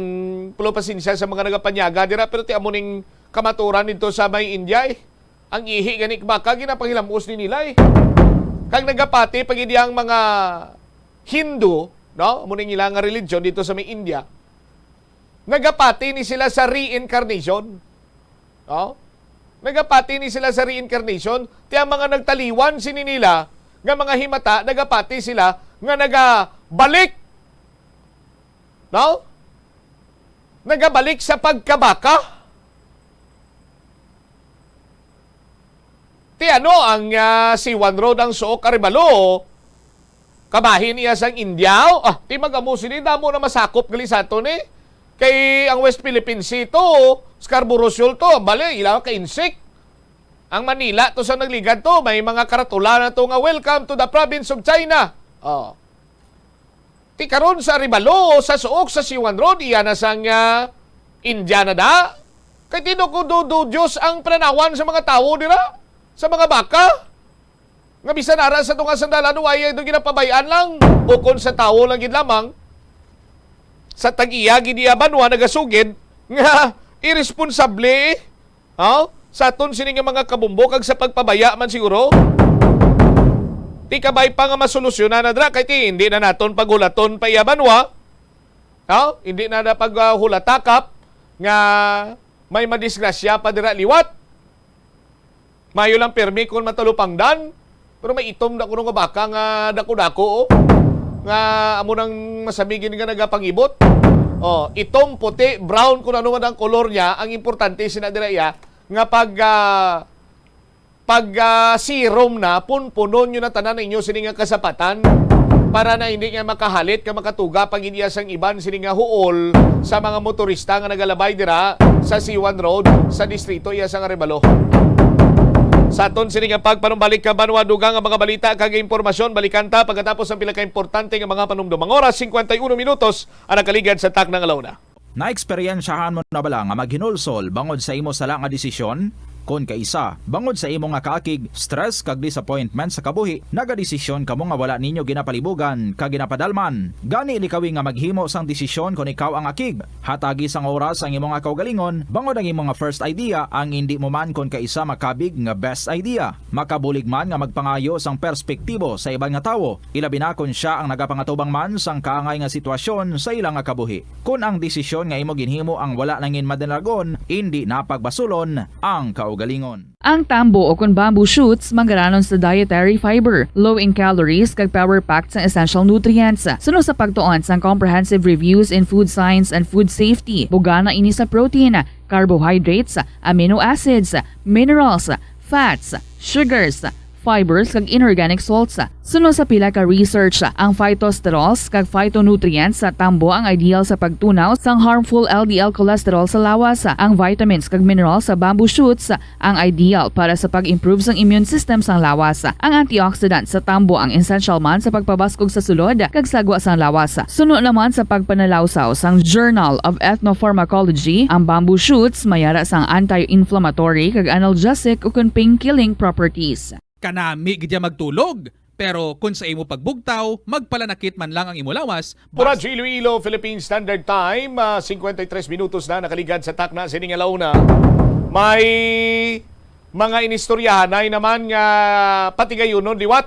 pulo pasensya sa mga nagapanyaga dira, pero ti amo ning kamaturan dito sa may India eh. Ang ihi gani baka ginapanghilamos ni nila eh. Kag nagapati pa gid ang mga Hindu, no? Amo ning ila nga religion dito sa may India. Nagapati ni sila sa reincarnation. No? Nagapati ni sila sa reincarnation. Ti ang mga nagtaliwan sini nila nga mga himata, nagapati sila nga nagabalik. No? Nagabalik sa pagkabaka. Ti ano ang, ah, Siwan Road ang Suok Arevalo? Kabahin iya sang India? Ah, ti mag-amo sini, damo na masakop gali sa aton eh. Kay ang West Philippine Sea to, Scarborough Shoal to, bali, ila ka insik. Ang Manila to sa nagligad to, may mga karatula na to nga, "Welcome to the province of China." Oh. Ti karon sa Arevalo, sa Suok, sa Siwan Road, iya na sang, ah, India na da. Kay ti do ko do, do Diyos ang pananawan sa mga tawo dira, sa mga baka. Nga bisan ara sa tunga sandalan, wa iya do ginapabay-an lang. Ukon sa tawo lang gid lamang, sa tag-iya gid iya banwa nagasugid, nga iresponsable. Ha? Sa aton sini nga mga kabumbo kag sa pagpabaya man siguro. Ti kabay pa nga masolusyonan na dira kay ti hindi na naton paghulaton pa iya banwa. Ha? Hindi na na pag, ah, hulatakap nga may madisgrasya pa dira liwat. Mayo lang pirmi kon matalupangdan. Pero may itom na kuno nga baka nga dako-dako, oh. Nga amo nang masamigin nga nagapangibot. Oh, itom, puti, brown, kung ano man ang kolor niya, ang importante sina dira iya nga pag, ah, pag, ah, serum na, punpunon nyo na tanan ang inyo sini nga kasapatan para na hindi nga makahalit nga makatuga pag iya sang iban sini nga huol sa mga motorista nga nagalabay dira sa Siwan Road sa distrito iya sang Arevalo. Sa aton sini nga pagpanumbalik ka banwa, dugang ang mga balita kag impormasyon, balikan ta pagkatapos ang pila ka importante nga mga panumdom. Ang oras, singkwenta y uno minutos ang nakaligad sa takna nga una. Naeksperyensyahan mo na bala nga maghinulsol bangod sa imo sala nga desisyon? Kon kaisa, bangod sa imo nga kaakig, stress kag disappointment sa kabuhi, nagadesisyon kamo nga wala ninyo ginapalibugan kag ginapadalman. Gani likawi nga maghimo sang desisyon kon ikaw ang akig. Hatagi sang oras ang imo nga kaugalingon, bangod ang imo nga first idea ang indi mo man kon kaisa makabig nga best idea. Makabulig man nga magpangayo sang perspektibo sa iban nga tawo, ilabi na kon sia ang nagapangatubang man sang kaangay nga sitwasyon sa ila nga kabuhi. Kon ang desisyon nga imo ginhimo ang wala nangin madalagon, indi na pagbasulon ang kaugalingon. Ang tambo o kon bamboo shoots manggaranon sa dietary fiber, low in calories, kag power-packed sang essential nutrients. Suno sa pagtuon sang comprehensive reviews in food science and food safety, bugana ini sa protein, carbohydrates, amino acids, minerals, fats, sugars, fibers, kag inorganic salts. Suno sa pila ka research, ang phytosterols kag phytonutrients sa tambo ang ideal sa pagtunaw sang harmful L D L cholesterol sa lawas. Ang vitamins kag minerals sa bamboo shoots ang ideal para sa pag-improve sang immune system sang lawas. Ang antioxidant sa tambo ang essential man sa pagpabaskog sa sulod kag sagwa sang lawas. Suno naman sa pagpanalawsaw sang Journal of Ethnopharmacology, ang bamboo shoots may ara sang anti-inflammatory kag analgesic ukon pain-killing properties. Kanami gid ya magtulog, pero kon sa imo pagbugtaw, magpalanakit man lang ang imo lawas, Pura bas- Iloilo, Philippine Standard Time, ah, cincuenta y tres minutos na nakaligad sa takna sini nga launa. May mga inistoryahanay naman nga patigayunon liwat.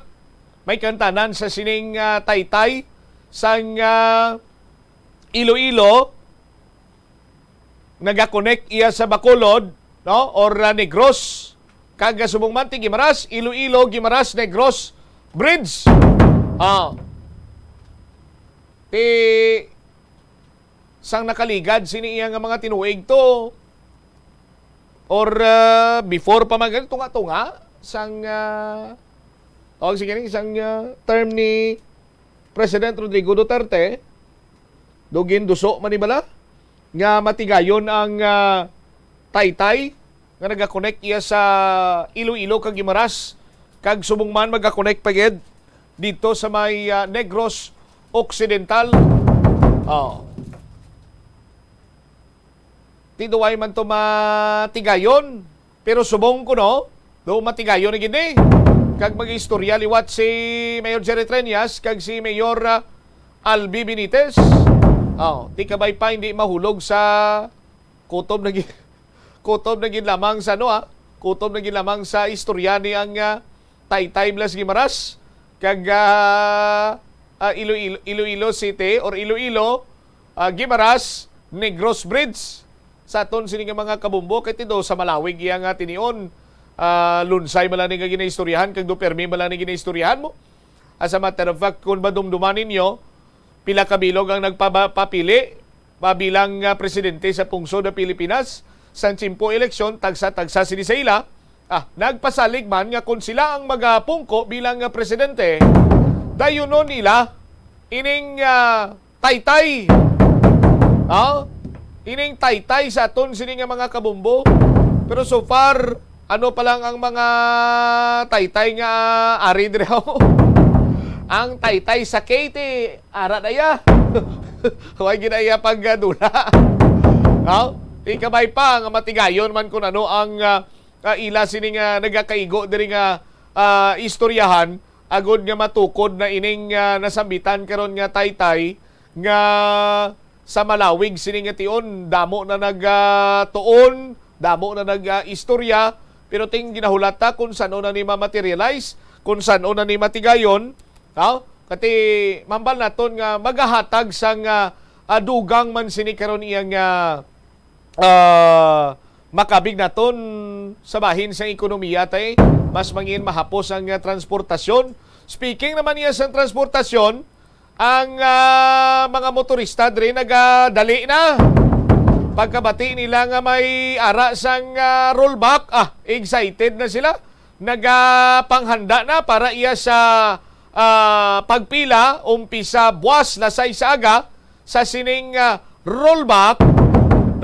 May kantanan sa sining, ah, taytay sang, ah, Iloilo, nagakonek iya sa Bacolod, no? Or, ah, Negros. Kag, ah, subong man ti Guimaras, Iloilo, Guimaras, Negros Bridge. Ah. Ti sang nakaligad sini iya nga mga tinuig to, or, ah, before pa man gani, tunga-tunga sang, ah, tawag, sige ni, sang, ah, term ni President Rodrigo Duterte, do ginduso man ni bala nga matigayon ang, ah, taytay nga nagakonek iya sa Iloilo kag Guimaras, kag subong man magakonek pa gid dito sa may, ah, Negros Occidental. Oh. Ti duway man to matigayon, pero subong ko, no? Do matigayon na gid ni. Kag mag-istorya liwat si Mayor Jerry Treñas kag si Mayor, ah, Albi Benitez. Oh, ti kabay pa hindi mahulog sa kutob na gi-, kutob na gid lamang sa, ano, ah, kutob na gid lamang sa istorya ni ang, ah, Taytay Blas Guimaras kag, ah, ah, Iloilo, Iloilo City or Iloilo, ah, Guimaras, Negros Bridge. Sa aton sini nga mga kabumbo, kay ti do sa malawig iya nga tinion, ah, Lunsay man lang ni nga ginaistoryahan, kag do permi man lang ni ginaistoryahan mo. As a matter of fact, kung madumduman ninyo, pila ka bilog ang nagpaba-, papili pa bilang, ah, presidente sa pungsod sa Pilipinas, sang tiyempo eleksyon, tagsa-tagsa sini sa ila, ah, nagpasalig man nga kon sila ang magapungko bilang, ah, presidente, dayunon nila ining, ah, taytay. Ah, ining taytay sa aton sini nga mga kabumbo. Pero so far, ano pa lang ang mga taytay nga ari diri? Ang taytay sa Katy, ara na iya. Wa gid na iya pagdula. No? Ikabay pa nga matigayon man kun ano ang, ah, ah, ila sini nga nagakaigo diri nga, ah, istoryahan, agod nga matukod na ining, ah, nasambitan karon nga taytay nga sa malawig sini nga tion, damo na nag, ah, tuon, damo na nag, ah, istorya, pero ting ginahulata kung san-o na ni ma-materialize, kung san-o na ni matigayon, ha? Kati mambal naton nga magahatag sang, ah, ah, dugang man sini karon iyang, ah, ah, makabig naton sa bahin sang ekonomiya, tay, mas mangin mahapos ang, ah, transportasyon. Speaking naman niya sang transportasyon, ang, ah, mga motorista diri nagadali na. Pagkabati nila nga may ara sang, ah, rollback, ah, excited na sila. Nagapanghanda na para iya sa, ah, pagpila, umpisa buwas las sais sa aga sa sining, ah, rollback,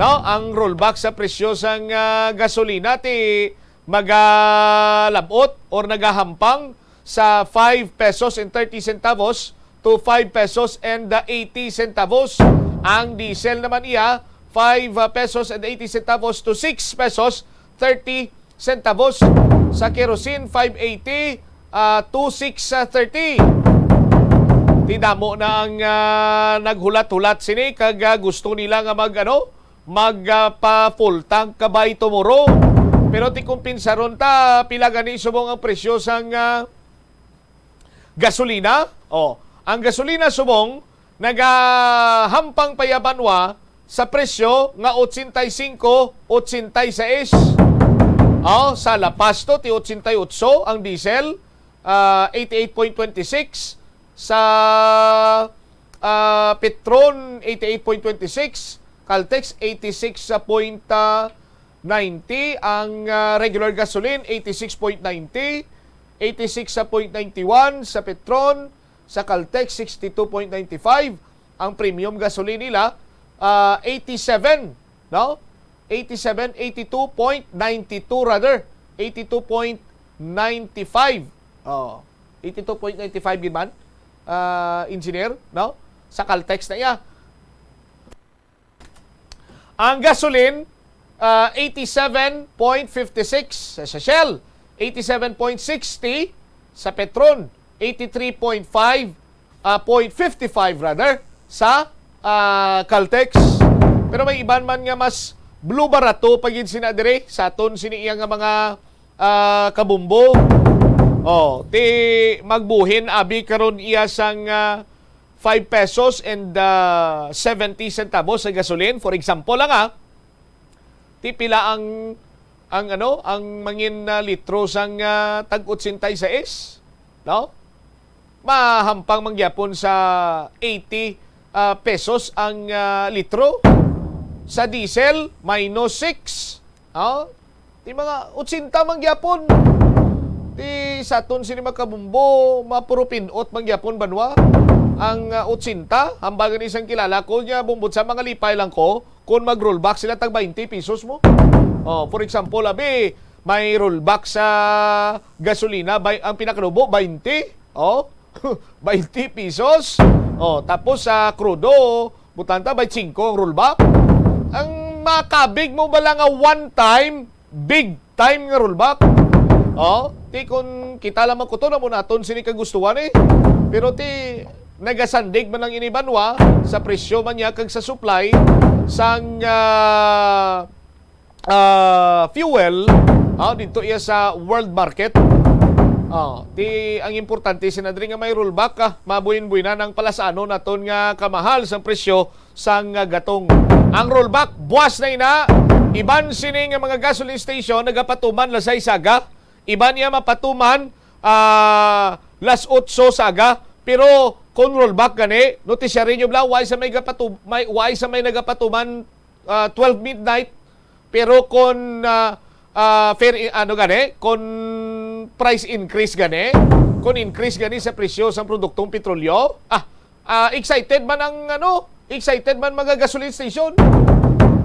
no? Ang rollback sa presyo sang, ah, gasolina ti magalab-ot or nagahampang sa five pesos and thirty centavos to five pesos and eighty centavos. Ang diesel naman iya, five pesos and eighty centavos to six pesos thirty centavos, sa kerosene, five eighty, ah, two six thirty. Ti damo na ang, ah, naghulat-hulat sini kag, ah, gusto nila nga mag, ano, mag, ah, pa full tank ka by tomorrow. Pero ti kumpensaron ta, pila gani subong ang presyo sang, ah, gasolina? Oh, ang gasolina subong nagahampang pa ya banwa sa presyo nga ochenta y cinco, ochenta y seis. Oh, sa La Paz to, ti ochenta y ocho ang diesel, ah, eighty-eight point twenty-six, sa, ah, Petron, eighty-eight point twenty-six, Caltex, eighty-six point ninety, ang, ah, regular gasoline, eighty-six point ninety, eighty-six point ninety-one sa Petron, sa Caltex, sixty-two point ninety-five, ang premium gasoline nila, ah, eighty-seven, no? Eighty-seven, eighty-two point ninety-two rather, eighty-two point ninety-five. Oh, eighty-two point ninety-five gid man, ah, engineer, no? Sa Caltex na iya. Ang gasoline, ah, eighty-seven point fifty-six sa Shell, eighty-seven point sixty sa Petron, eighty-three point five, ah, point fifty-five rather, sa, ah, Caltex. Pero may iban man nga mas blue barato pa gid sina dire sa aton sini iya nga mga, ah, kabumbo. Oh, ti magbuhin abi karon iya sang, ah, five pesos and, ah, seventy centavos sa gasolin, for example lang, ah, ti pila ang, ang ano, ang mangin, ah, litro sang, ah, tag ochenta y seis, no? Mahampang man gyapon sa eighty, ah, pesos ang, ah, litro. Sa diesel, minus six. Oh, ti mga ochenta man gyapon. Ti sa aton sini mga kabumbo, mapuro pinot man gyapon banwa ang, ah, ochenta. Hambal gani sang kilala ko niya, bumbot sa mga lipay lang ko, kung mag-rollback sila tag twenty pesos mo. Oh, for example, abi, may rollback sa gasolina, bay, ang pinakanubo, twenty. Oh, twenty pesos. Oh, tapos sa krudo, butanta, twenty-five ang rollback. Ang makabig mo bala nga one time, big time nga rollback? Oh, ti kun kita lang makuto na mo naton sini kagustuhan eh. Pero ti nagasandig man ang ini banwa sa presyo man niya kag sa supply sang, ah, ah, fuel, ah, dito iya sa world market. Ah, ti ang importante sina diri nga may rollback, ah, mabuhin-buhinan ang palasanon naton nga kamahal sang presyo sang, ah, gatong. Ang rollback, buwas na ina, iban sini nga mga gasoline station nagapatuman las sais sa aga, iban niya mapatuman, ah, las otso sa aga. Pero kung rollback gani, notisyarin nyo bala, why sa may gapatu-, may, why sa may nagapatuman, ah, twelve midnight, pero kon, ah, ah, fair i-, ano gani, kon price increase gani, kon increase gani sa presyo sang produktong petrolyo, ah, ah, excited man ang, ano, excited man mga gasoline station.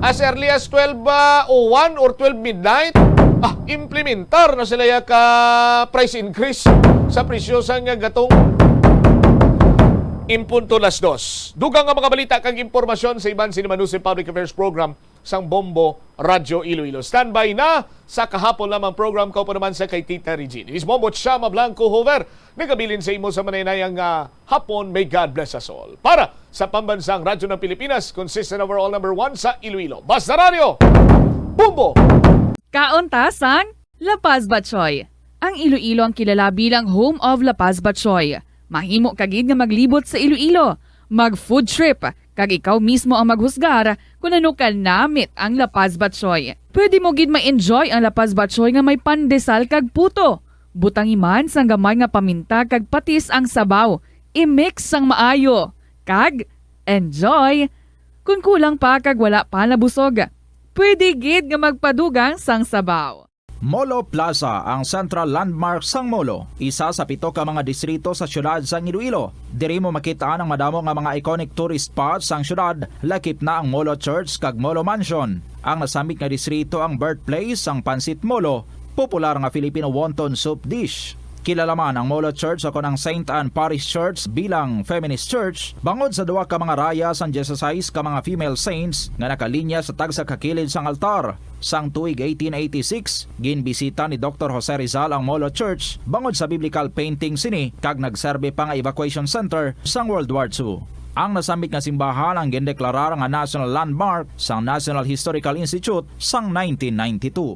As early as twelve, ah, oh one or twelve midnight, ah, implementar na sila ya ka price increase sa presyo sang gatong. In punto las dos. Dugang nga mga balita kag impormasyon sa iban sini Manusi Public Affairs Program sang Bombo Radyo Iloilo. Standby na sa kahapon lamang program, kaupo naman sa kay Tita Regine. Is Bombo Chama Blanco Hover, nagabilin sa imo sa manaynayang, ah, hapon. May God bless us all. Para sa Pambansang Radyo ng Pilipinas, consistent overall number one sa Iloilo. Basta Radyo, Bombo! Kaon ta sang La Paz Batchoy. Ang Iloilo ang kilala bilang home of La Paz Batchoy. Mahimo ka gid nga maglibot sa Iloilo, mag food trip, kag ikaw mismo ang maghusgar kon ano ka namit ang La Paz Batchoy. Pwede mo gid ma-enjoy ang La Paz Batchoy nga may pandesal kag puto. Butangi man sang gamay nga paminta kag patis ang sabaw. I-mix sang maayo. Kag enjoy! Kon kulang pa kag wala pa nabusog, pwede gid nga magpadugang sang sabaw. Molo Plaza, ang central landmark sang Molo, isa sa pito ka mga distrito sa siyudad sang Iloilo. Diri mo makit-an ang madamo nga mga iconic tourist spots sang siyudad, lakip na ang Molo Church kag Molo Mansion. Ang nasambit nga distrito ang birthplace sang Pancit Molo, popular nga Filipino wonton soup dish. Kilala man ang Molo Church o kon ang Saint Anne Parish Church bilang feminist church bangod sa duha ka mga raya sang dieciséis ka mga female saints nga nakalinya sa tagsa ka kilid sang altar. Sang tuig eighteen eighty-six, ginbisita ni Doktor Jose Rizal ang Molo Church bangod sa biblical painting sini kag nagserbi pa nga evacuation center sang World War Two. Ang nasambit nga simbahan ang gindeklarar nga National Landmark sang National Historical Institute sang nineteen ninety-two.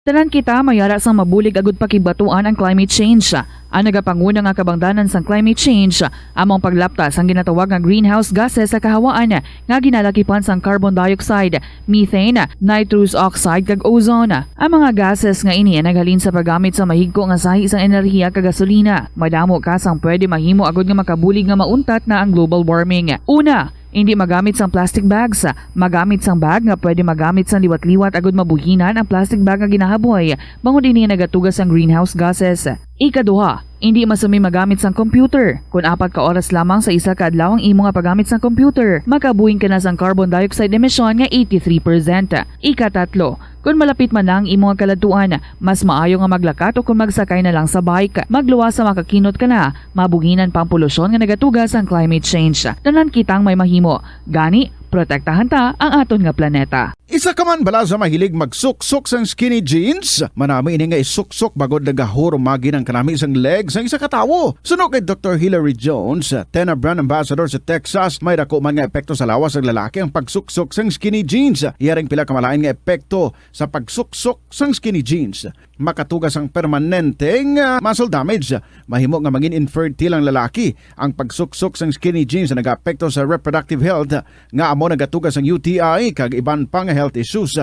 Tanan kita may ara sang mabulig agud pakigbatuan ang climate change. Ang nagapanguna nga kabangdanan sang climate change amo ang paglapta sang ginatawag nga greenhouse gases sa kahawaan nga ginalakipan sang carbon dioxide, methane, nitrous oxide, kag ozone. Ang mga gases nga ini ang naghalin sa paggamit sa mahigko nga sahi sang enerhiya kag gasolina. Madamo ka sang pwede mahimo agud nga makabulig nga mauntat na ang global warming. Una, hindi magamit sang plastic bags. Magamit sang bag nga pwede magamit sang liwat-liwat agud mabuhinan ang plastic bag nga ginahaboy, bangod ini nagatuga sang greenhouse gases. Ikaduha, hindi masumi magamit sang computer. Kon apat ka oras lamang sa isa ka adlaw ang imo nga paggamit sang computer, makabuhing ka na sang carbon dioxide emission nga eighty-three percent. Ikatatlo, kon malapit man na ang imo nga kaladtuan, mas maayo nga maglakat o kon magsakay na lang sa bike. Magluwas sa makakinot ka na, mabuhinan pa ang polusyon nga nagatuga sang climate change. Tanan kitang may mahimo. Gani, protektahan ta ang aton nga planeta. Isa ka man bala sa mahilig magsuksok sang skinny jeans? Manami ini nga isuksok bangod nagahurumagi ang kanami sang leg sang isa ka tawo. Suno kay Doktor Hilary Jones, Tena brand ambassador sa Texas, may dako man nga epekto sa lawas sang lalaki ang pagsuksok sang skinny jeans. Iya ring pila ka malain nga epekto sa pagsuksok sang skinny jeans. Makatuga sang permanente nga muscle damage. Mahimo nga mangin infertile ang lalaki. Ang pagsuksok sang skinny jeans nagaapekto sa reproductive health, nga amo nagatuga sang U T I kag iban pa nga health issues.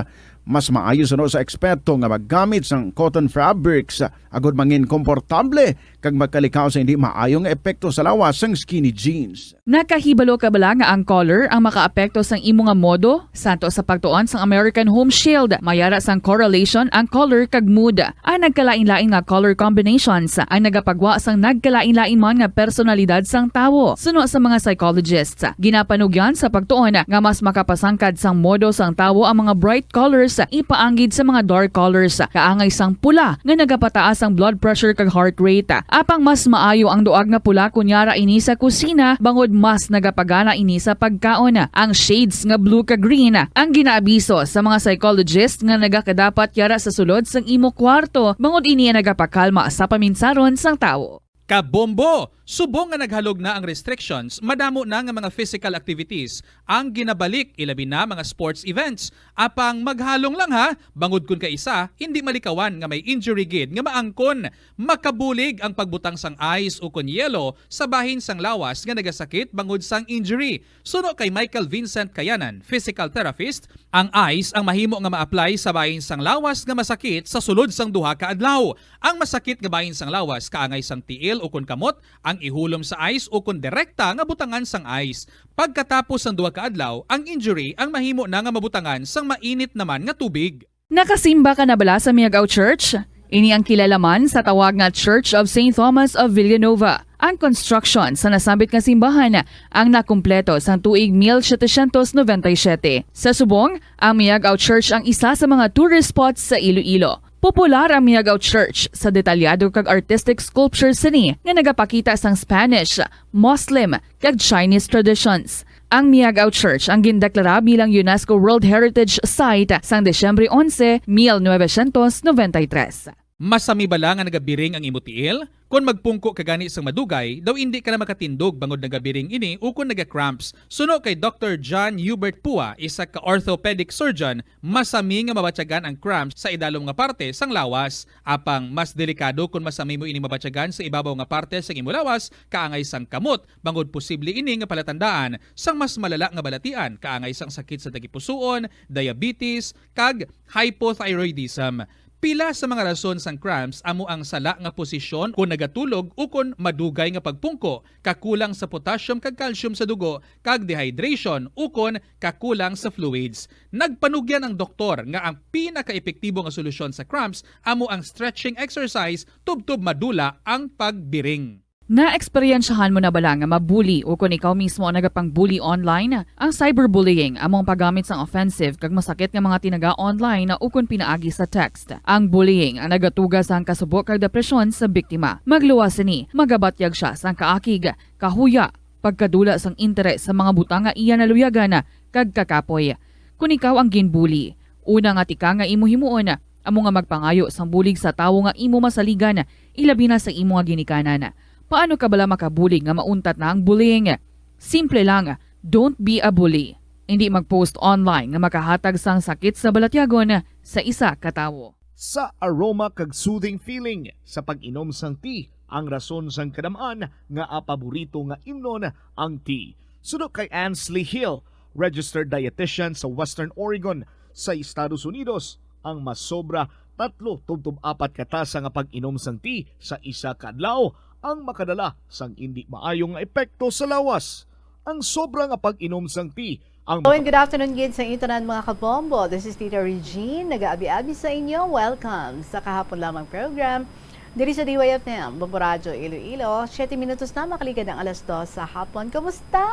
Mas maayo suno sa eksperto nga maggamit sang cotton fabrics agud mangin komportable kag magkalikaw sa hindi maayo nga epekto sa lawas sang skinny jeans. Nakahibalo ka bala nga ang color ang makaapekto sang imo nga modo? Santo sa pagtuon sang American Home Shield, may ara sang correlation ang color kag mood. Ang nagkalain-lain nga color combinations ang nagapagwa sang nagkalain-lain man nga personalidad sang tawo. Suno sa mga psychologists, ginapanugyan sa pagtuon nga mas makapasangkad sang modo sang tawo ang mga bright colors ipaanggid sa mga dark colors, kaangay sang pula nga nagapataas ang blood pressure kag heart rate. Apang mas maayo ang duag nga pula kon yara ini sa kusina, bangod mas nagapagana ini sa pagkaon. Ang shades nga blue kag green ang ginaabiso sa mga psychologist nga nagakadapat yara sa sulod sang imo kwarto, bangod ini ang nagapakalma sa paminsaron sang tawo. Kabombo! Subong nga naghalog na ang restrictions, madamo na nga mga physical activities ang ginabalik, ilabi na mga sports events. Apang maghalong lang ha, bangod kon kaisa, hindi malikawan nga may injury gid nga maangkon. Makabulig ang pagbutang sang ice ukon yelo sa bahin sang lawas nga nagasakit bangod sang injury. Suno kay Michael Vincent Kayanan, physical therapist, ang ice ang mahimo nga ma-apply sa bahin sang lawas nga masakit sa sulod sang duha ka adlaw. Ang masakit nga bahin sang lawas kaangay sang tiil ukon kamot ang ihulom sa ice ukon direkta nga butangan sang ice. Pagkatapos sang duha ka adlaw, ang injury ang mahimo na nga mabutangan sang mainit naman nga tubig. Nakasimba ka na bala sa Miagao Church? Ini ang kilala man sa tawag nga Church of Saint Thomas of Villanueva. Ang construction sa nasambit nga simbahan ang nakumpleto sang tuig mil setecientos noventa y siete. Sa subong, ang Miagao Church ang isa sa mga tourist spots sa Iloilo. Popular ang Miagao Church sa detalyado kag artistic sculptures sini nga nagapakita sang Spanish, Muslim, kag Chinese traditions. Ang Miagao Church ang gindeklara bilang UNESCO World Heritage Site sang Disyembre onse, mil novecientos noventa y tres. Masami bala nga nagabiring ang imo tiil? Kon magpungko ka gani sang madugay, daw indi ka na makatindog bangod nagabiring ini ukon naga-cramps. Suno kay Doktor John Hubert Pua, isa ka orthopedic surgeon, masami nga mabatyagan ang cramps sa idalom nga parte sang lawas. Apang mas delikado kon masami mo ini mabatyagan sa ibabaw nga parte sang imo lawas, kaangay sang kamot, bangod posible ini nga palatandaan sang mas malala nga balatian, kaangay sang sakit sa tagipusoon, diabetes, kag hypothyroidism. Pila sa mga rason sang cramps amo ang sala nga posisyon kon nagatulog ukon madugay nga pagpungko, kakulang sa potassium kag calcium sa dugo, kag dehydration ukon kakulang sa fluids. Nagpanugyan ang doktor nga ang pinakaepektibo nga solusyon sa cramps amo ang stretching exercise tubtob madula ang pagbiring. Naeksperyensyahan mo na bala nga mabuli ukon ikaw mismo ang nagapang-bully online? Ang cyberbullying amo ang paggamit sang offensive kag masakit nga mga tinaga online ukon pinaagi sa text. Ang bullying ang nagatuga sang kasubo kag depresyon sa biktima. Magluwas sini, magabatyag sia sang kaakig, kahuya, pagkadula sang interes sa mga butang nga iya naluyagan kag kakapoy. Kon ikaw ang ginbully, una nga tikang nga imo himuon amo nga magpangayo sang bulig sa tawo nga imo masaligan, ilabi na sa imo nga ginikanan. Paano ka bala makabulig nga mauntat na ang bullying? Simple lang, don't be a bully. Indi mag-post online nga makahatag sang sakit sa balatyagon sa isa ka tawo. Sa aroma kag soothing feeling sa pag-inom sang tea ang rason sang kadam-an nga paborito nga imnon ang tea. Suno kay Ansley Hill, registered dietitian sa Western Oregon sa Estados Unidos, ang masobra tatlo tubtob apat ka tasa nga pag-inom sang tea sa isa ka adlaw ang makadala sang indi maayo nga epekto sa lawas. Ang sobra nga pag-inom sang tea ang Hello and good afternoon gid sa inyo tanan, mga kabombo. This is Tita Regine, nag-aabi-abi sa inyo. Welcome sa Kahapon Lamang program diri sa D Y F M, Bombo Radyo Iloilo. Siyete minutos na makaligad ang alas dos sa hapon. Kumusta?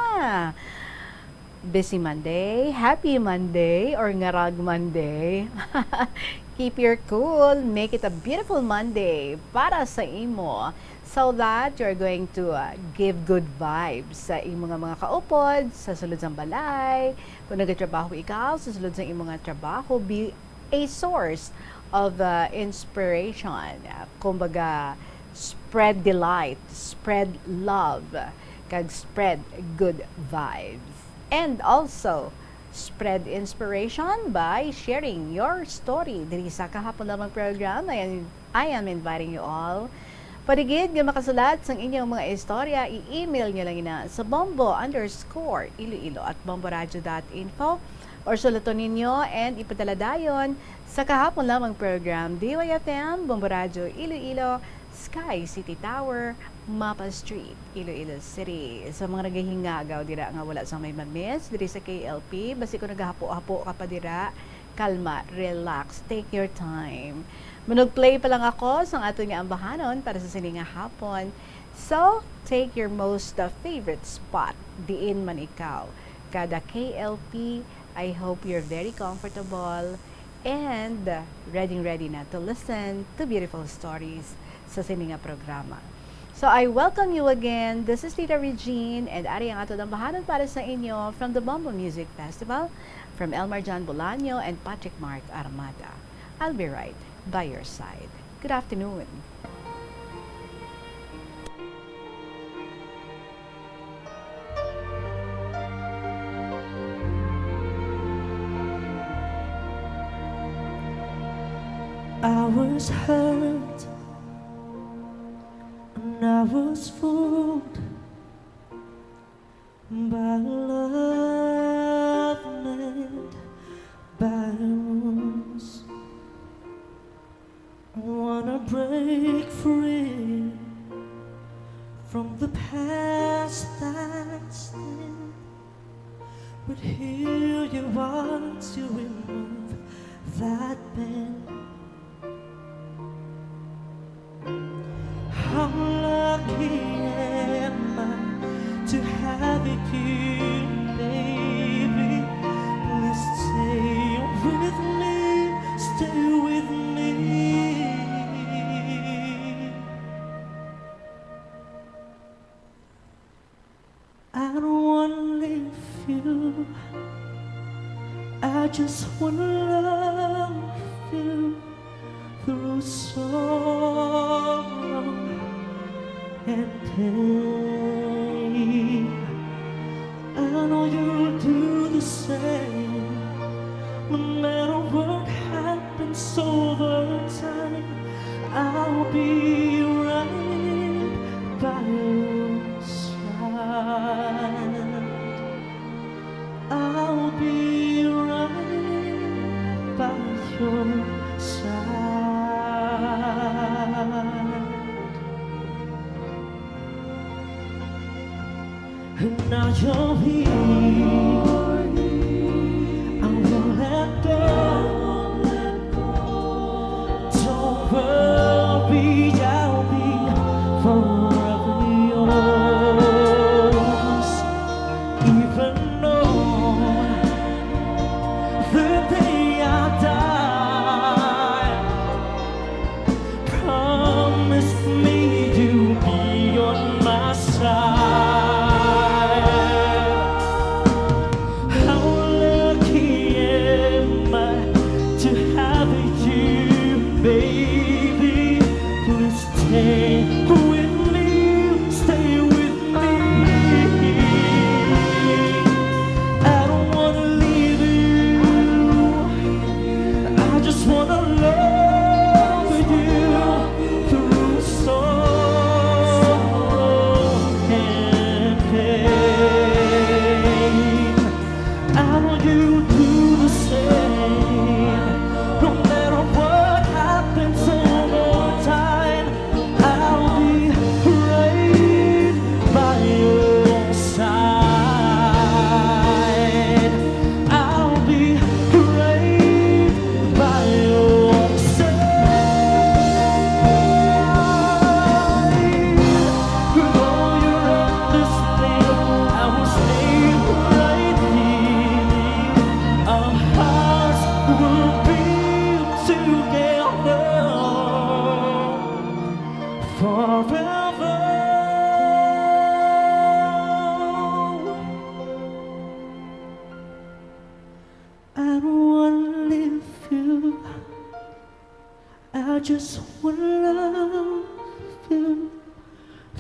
Busy Monday, happy Monday, or ngarag Monday? Keep your cool, make it a beautiful Monday para sa imo, so that you're going to, uh, give good vibes sa imo nga mga kaupod, sa sulod sang balay. Kung nagatrabaho ikaw, sa sulod sang imo nga trabaho, be a source of, uh, inspiration. Uh, kumbaga, spread delight, spread love, kag spread good vibes. And also, spread inspiration by sharing your story diri sa Kahapon Lamang program. I am, I am inviting you all. Pwede gid nga makasulat sang inyong mga istorya, i-email nyo lang ina sa bombo underscore iloilo at bomboradio dot info, or sulaton ninyo and ipadala dayon sa Kahapon Lamang program, D Y F M, Bombo Radyo Iloilo, Sky City Tower, Mapa Street, Iloilo City. Sa mga nagahingagaw dira nga wala sang may ma-miss diri sa K L P, basi kung nagahapo-hapo ka pa dira, kalma, relax, take your time. Manug-play pa lang ako sang aton nga ambahanon para sa sini nga hapon. So, take your most, uh, favorite spot diin man ikaw. Kada K L P, I hope you're very comfortable and, uh, ready, ready na to listen to beautiful stories sa sini nga programa. So, I welcome you again. This is Tita Regine, and ari ang aton ambahanon para sa inyo from the Bombo Music Festival, from Elmar John Bolaño and Patrick Mark Armada. I'll be right by your side. Good afternoon. I was hurt and I was fooled by love made by wounds. Wanna break free from the past that's thin, but here you are to remove that pain. How lucky am I to have you, baby. Please stay with me, stay with me. I don't wanna leave you. I just wanna love you through sorrow and pain. I know you'll do the same. No matter what happens over time, I'll be right by your side. I'll be right by your side. And now you're here. I won't let go. Don't worry, I'll be forever together forever. I don't wanna leave you. I just wanna love you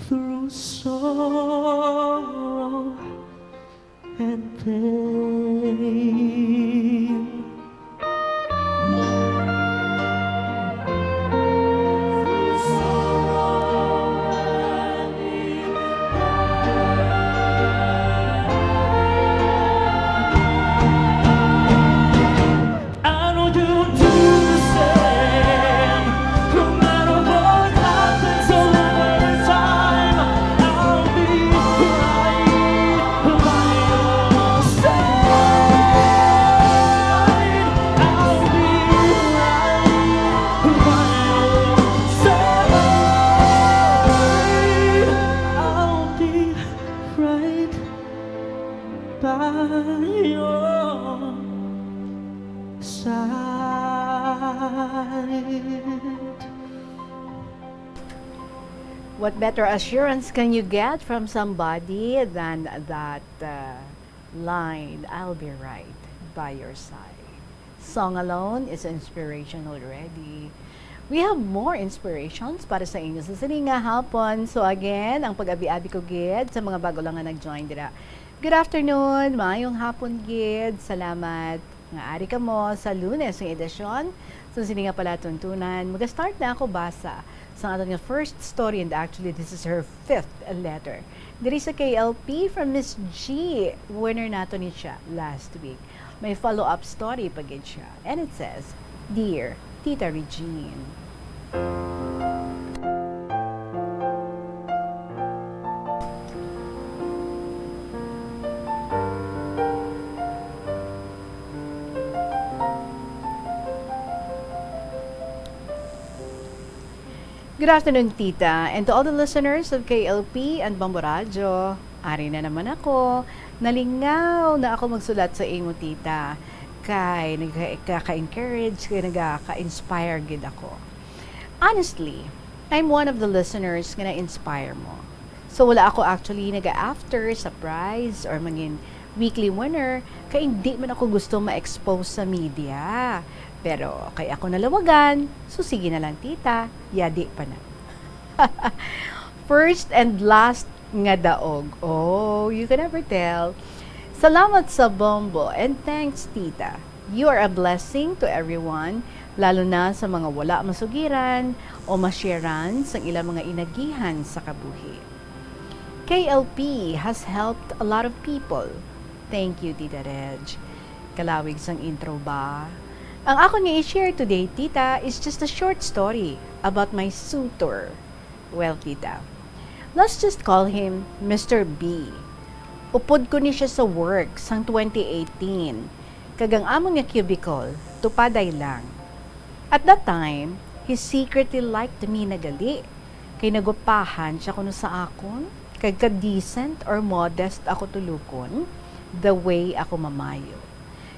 through sorrow and pain. I know you do the same. No matter what happens over time, I'll be right by your side. I'll be right by your side. I'll be right by your side. What better assurance can you get from somebody than that uh, line, "I'll be right by your side"? Song alone is inspiration already. We have more inspirations para sa inyo sa sini nga hapon. So again, ang pag-abi-abi ko gid sa mga bago lang nga nag-join dira. Good afternoon, maayong hapon gid. Salamat nga ari kamo sa Lunes nga edisyon sa sini nga palatuntunan. Maga-start na ako basa sa aton nga first story, and actually this is her fifth letter. Diri sa K L P from Miss G. Winner nato ni siya last week. May follow-up story pa gid siya. And it says, "Dear Tita Regine." Good afternoon, Tita, and to all the listeners of K L P and Bombo Radyo. Ari na naman ako. Nalingaw na ako magsulat sa imo, Tita, kay nagkaka-encourage, kay nagkaka-inspire gid ako. Honestly, I'm one of the listeners nga na-inspire mo. So, wala ako actually naga-after sa prize or mangin weekly winner, kay hindi man ako gusto ma-expose sa media. Pero kay ako nalawagan, so sige na lang, Tita, yadi pa na. First and last nga daog. Oh, you can never tell. Salamat sa Bombo, and thanks, Tita. You are a blessing to everyone, lalo na sa mga wala masugiran o masharan sang ilang mga inagihan sa kabuhi. K L P has helped a lot of people. Thank you, Tita Reg. Kalawig sang intro ba? Ang akon nga i-share today, Tita, is just a short story about my suitor. Well, Tita, let's just call him Mister B. Upod ko ni siya sa work sang twenty eighteen, kag ang amon nga cubicle tupaday lang. At that time, he secretly liked me na gali, kay nagwapahan siya kuno sa akon, kag ka-decent or modest ako tulukon, the way ako mamayo.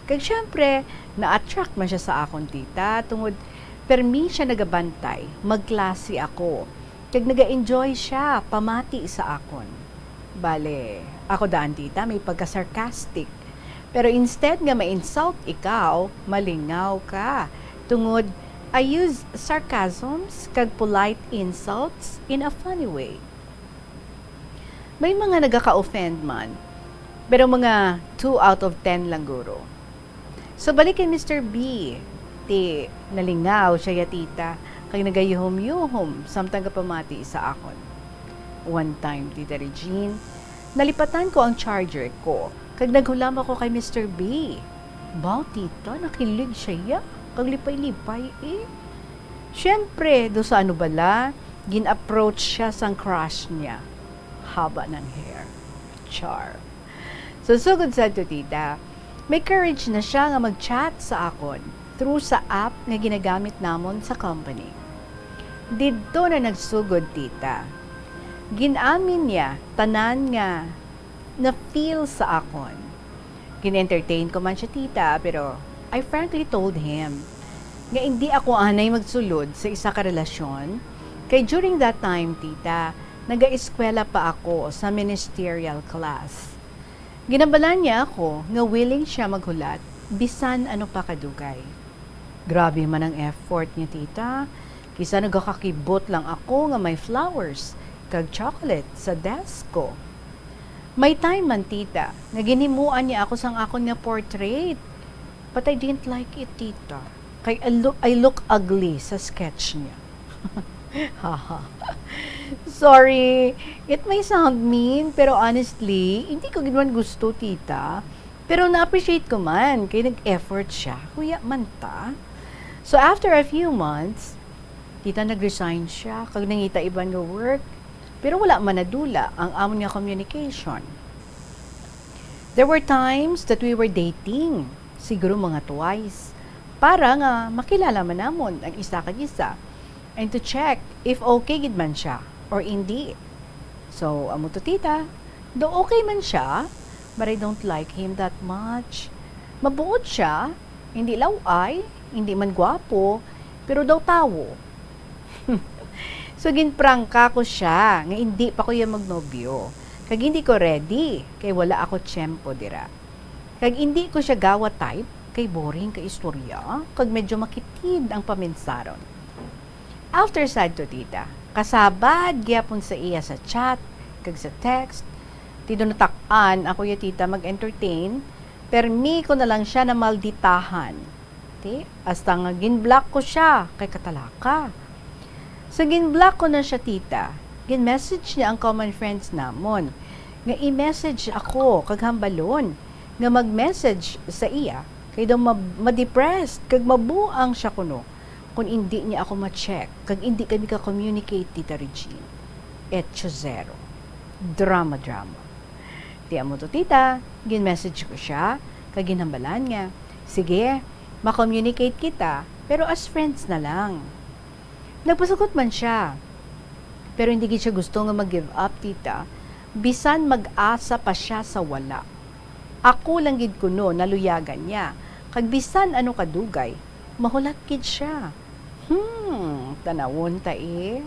Kag syempre, na-attract man siya sa akon, Tita, tungod permi siya nagabantay, magklase ako. Kag naga-enjoy siya pamati sa akon. Bale, ako daan, Tita, may pagka-sarcastic. Pero instead nga ma-insult ikaw, malingaw ka. Tungod, I use sarcasms kag polite insults in a funny way. May mga nagaka-offend man, pero mga two out of ten lang guro. So, balik kay Mister B. Ti, nalingaw siya ya, Tita, kag nagayuhom-yuhom samtang gapamati sa akon. One time, Tita Regine, nalipatan ko ang charger ko, kag naghulam ako kay Mister B. Baw, Tita, nakilig siya ya, kag lipay-lipay, eh. Siyempre, do sa ano bala, gin-approach siya sang crush niya. Haba ng hair. Char. So, sugod sa to, Tita, may courage na siya nga mag-chat sa akon through sa app nga ginagamit namon sa company. Didto na nagsugod, Tita. Gin-amin niya tanan nga na-feel sa akon. Gin-entertain ko man siya, Tita, pero I frankly told him nga indi ako anay magsulod sa isa ka relasyon, kay during that time, tita, nagaeskwela pa ako sa ministerial class. Ginambalan niya ako nga willing siya maghulat bisan ano pa kadugay. Grabe man ang effort niya, tita. Kisa nagakakibot lang ako nga may flowers kag chocolate sa desk ko. May time man, tita, nga ginhimuan niya ako sang akon nga portrait. But I didn't like it, tita. Kay I look, I look ugly sa sketch niya. Haha. Sorry, it may sound mean, pero honestly, hindi ko gid man gusto, tita. Pero na-appreciate ko man, kay nag-effort siya. Huya man ta. So after a few months, tita, nag-resign siya, kag nangita iban nga work. Pero wala man nadula ang amon nga communication. There were times that we were dating, siguro mga twice, para nga makilala man namon ang isa kag isa and to check if okay gid man siya or hindi. So, amo to, tita, do okay man siya, but I don't like him that much. Mabuot siya, hindi law-ay, hindi man gwapo, pero daw tawo. So, ginprangka ko siya nga indi pa ko iya magnobyo. Kag hindi ko ready, kay wala ako tiyempo dira. Kag indi ko siya gawa type, kay boring ka istorya, kag medyo makitid ang paminsaron. After sad to, tita, kasabad gyapon sa iya sa chat, kag sa text, tido natak-an ako ya, tita, mag-entertain, permi ko na lang siya na malditahan. Ti, hasta nga gin-block ko siya kay katalaka. So, gin-block ko na siya, tita. Gin-message niya ang common friends namon nga i-message ako kag hambalon nga mag-message sa iya kay daw ma-, ma-depressed kag mabuang siya kuno kon indi niya ako ma-check kag indi kami ka-communicate, Tita Regine. Echo zero. Drama-drama. Ti amo to, tita, gin-message ko siya, kag ginhambalan nga, sige, ma-communicate kita, pero as friends na lang. Nagpasugot man siya, pero hindi gid siya gusto nga mag-give up, tita, bisan mag-asa pa siya sa wala. Ako lang gid kuno naluyagan niya, kag bisan ano kadugay, mahulat gid siya. Hmm, tanawon ta, eh.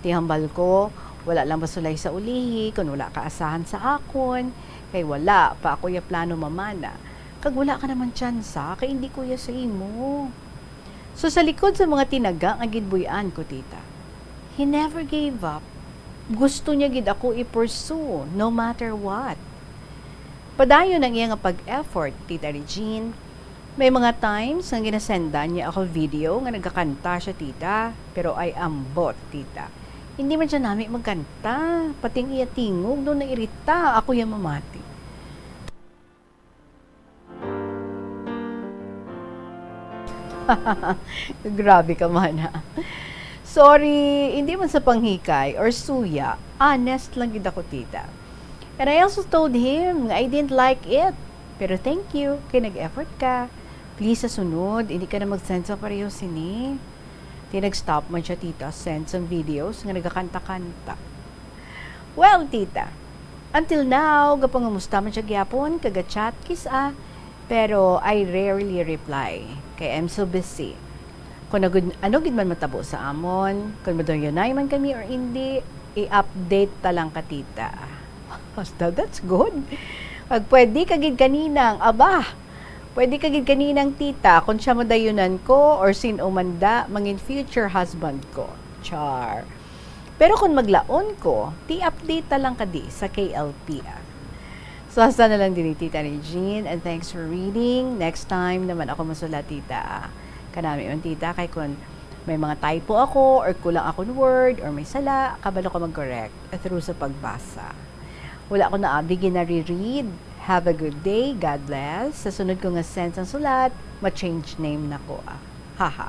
Ti hambal ko, wala lang masulay sa ulihi kon wala ka asahan sa akon, kay wala pa ako ya plano mamana, kag wala ka naman tsansa kay indi ko ya sa imo. So, sa likod sa mga tinaga nga ginbuy-an ko, tita, he never gave up. Gusto niya gid ako i-pursue no matter what. Padayon ang iya nga pag-effort, Tita Regine. May mga times nga ginasendan niya ako video nga nagakanta siya, tita, pero ay ambot, tita. Hindi man siya nami magkanta, pati ang iya tingog daw nairita ako ya mamati. Grabe ka man, ha? Sorry, hindi man sa panghikay or suya. Honest lang gid ako, tita. And I also told him nga I didn't like it. Pero thank you, kay nag-effort ka. Please, sa sunod, hindi ka na mag-send sa pareho sini. Ti nag-stop man siya, tita, send sang videos nga nagakanta-kanta. Well, tita, until now, gapangamusta man siya gyapon, kag ga-chat, kis-a, pero I rarely reply, kay I'm so busy. Kung ano gid, ano gid man matabo sa amon, kung madayunay man kami or indi, i-update ta lang ka, tita. Hasta, that's good. Pag pwede ka gid kaninang, aba, pwede ka gid kaninang, tita, kung siya madayunan ko or sin-o man da, mangin future husband ko. Char. Pero kung maglaon ko, ti update ta lang kadi sa K L P, ah. So, hasta na lang diri, Tita Regine, and thanks for reading. Next time naman ako masulat, tita, ah. Kanami man, tita, kay kung may mga typo ako, or kulang akong word, or may sala, kabalo ko mag-correct through sa pagbasa. Wala ko na abi ginari-read. Have a good day. God bless. Sa sunod ko nga send sang sulat, ma-change name na ko, ah. Haha.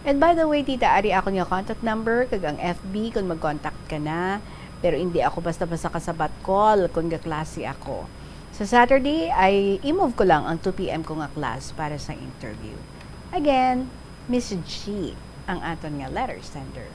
And by the way, tita, ari ako nga contact number kag ang F B kung mag-contact ka na. Pero hindi ako basta-basta kasabat call kung gaklase ako. Sa Saturday, ay i-move ko lang ang two P M ko nga class para sa interview. Again, Miss G ang aton nga letter sender.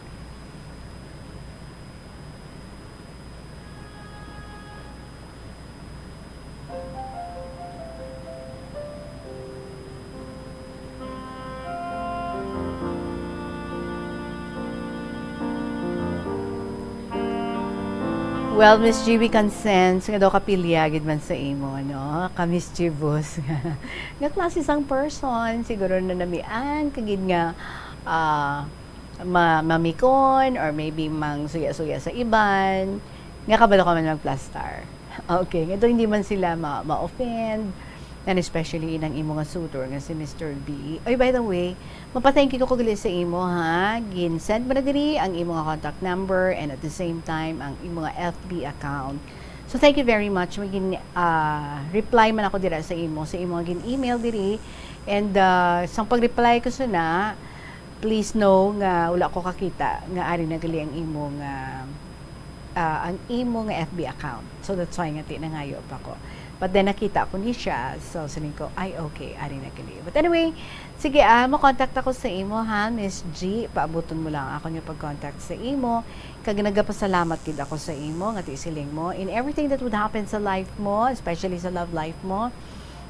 Well, Miss G, we can sense nga daw kapilya gid man sa imo, no? Ka-mischievous. Nga klase sang person, siguro na namian ka gid nga, ah, ma-, mamikon or maybe mang suya-suya sa iban. Nga kabalo ka man magplastar. Okay, nga daw hindi man sila ma-, ma-offend. And especially inang imo nga suitor nga si Mister B. Oy, by the way, mapa-thank you ko gali sa imo, ha. Gin-send mo na diri ang imo nga contact number and at the same time ang imo nga F B account. So thank you very much. May gin, ah, reply man ako dira sa imo, sa imo nga gin-email diri. And, ah, sang pag-reply ko sina, please know nga wala ko kakita nga ari na gali ang imo nga, ah, ang imo nga F B account. So that's why nga ti nangayo pa ko. But then nakita ko ni siya, so siling ko, "Ay, okay, ari na gali." But anyway, sige, ah, mo-contact ako sa imo, ha, Miss G. Paabuton mo lang ako nga pag-contact sa imo. Kag nagapasalamat gid ako sa imo nga ti siling mo in everything that would happen sa life mo, especially sa love life mo.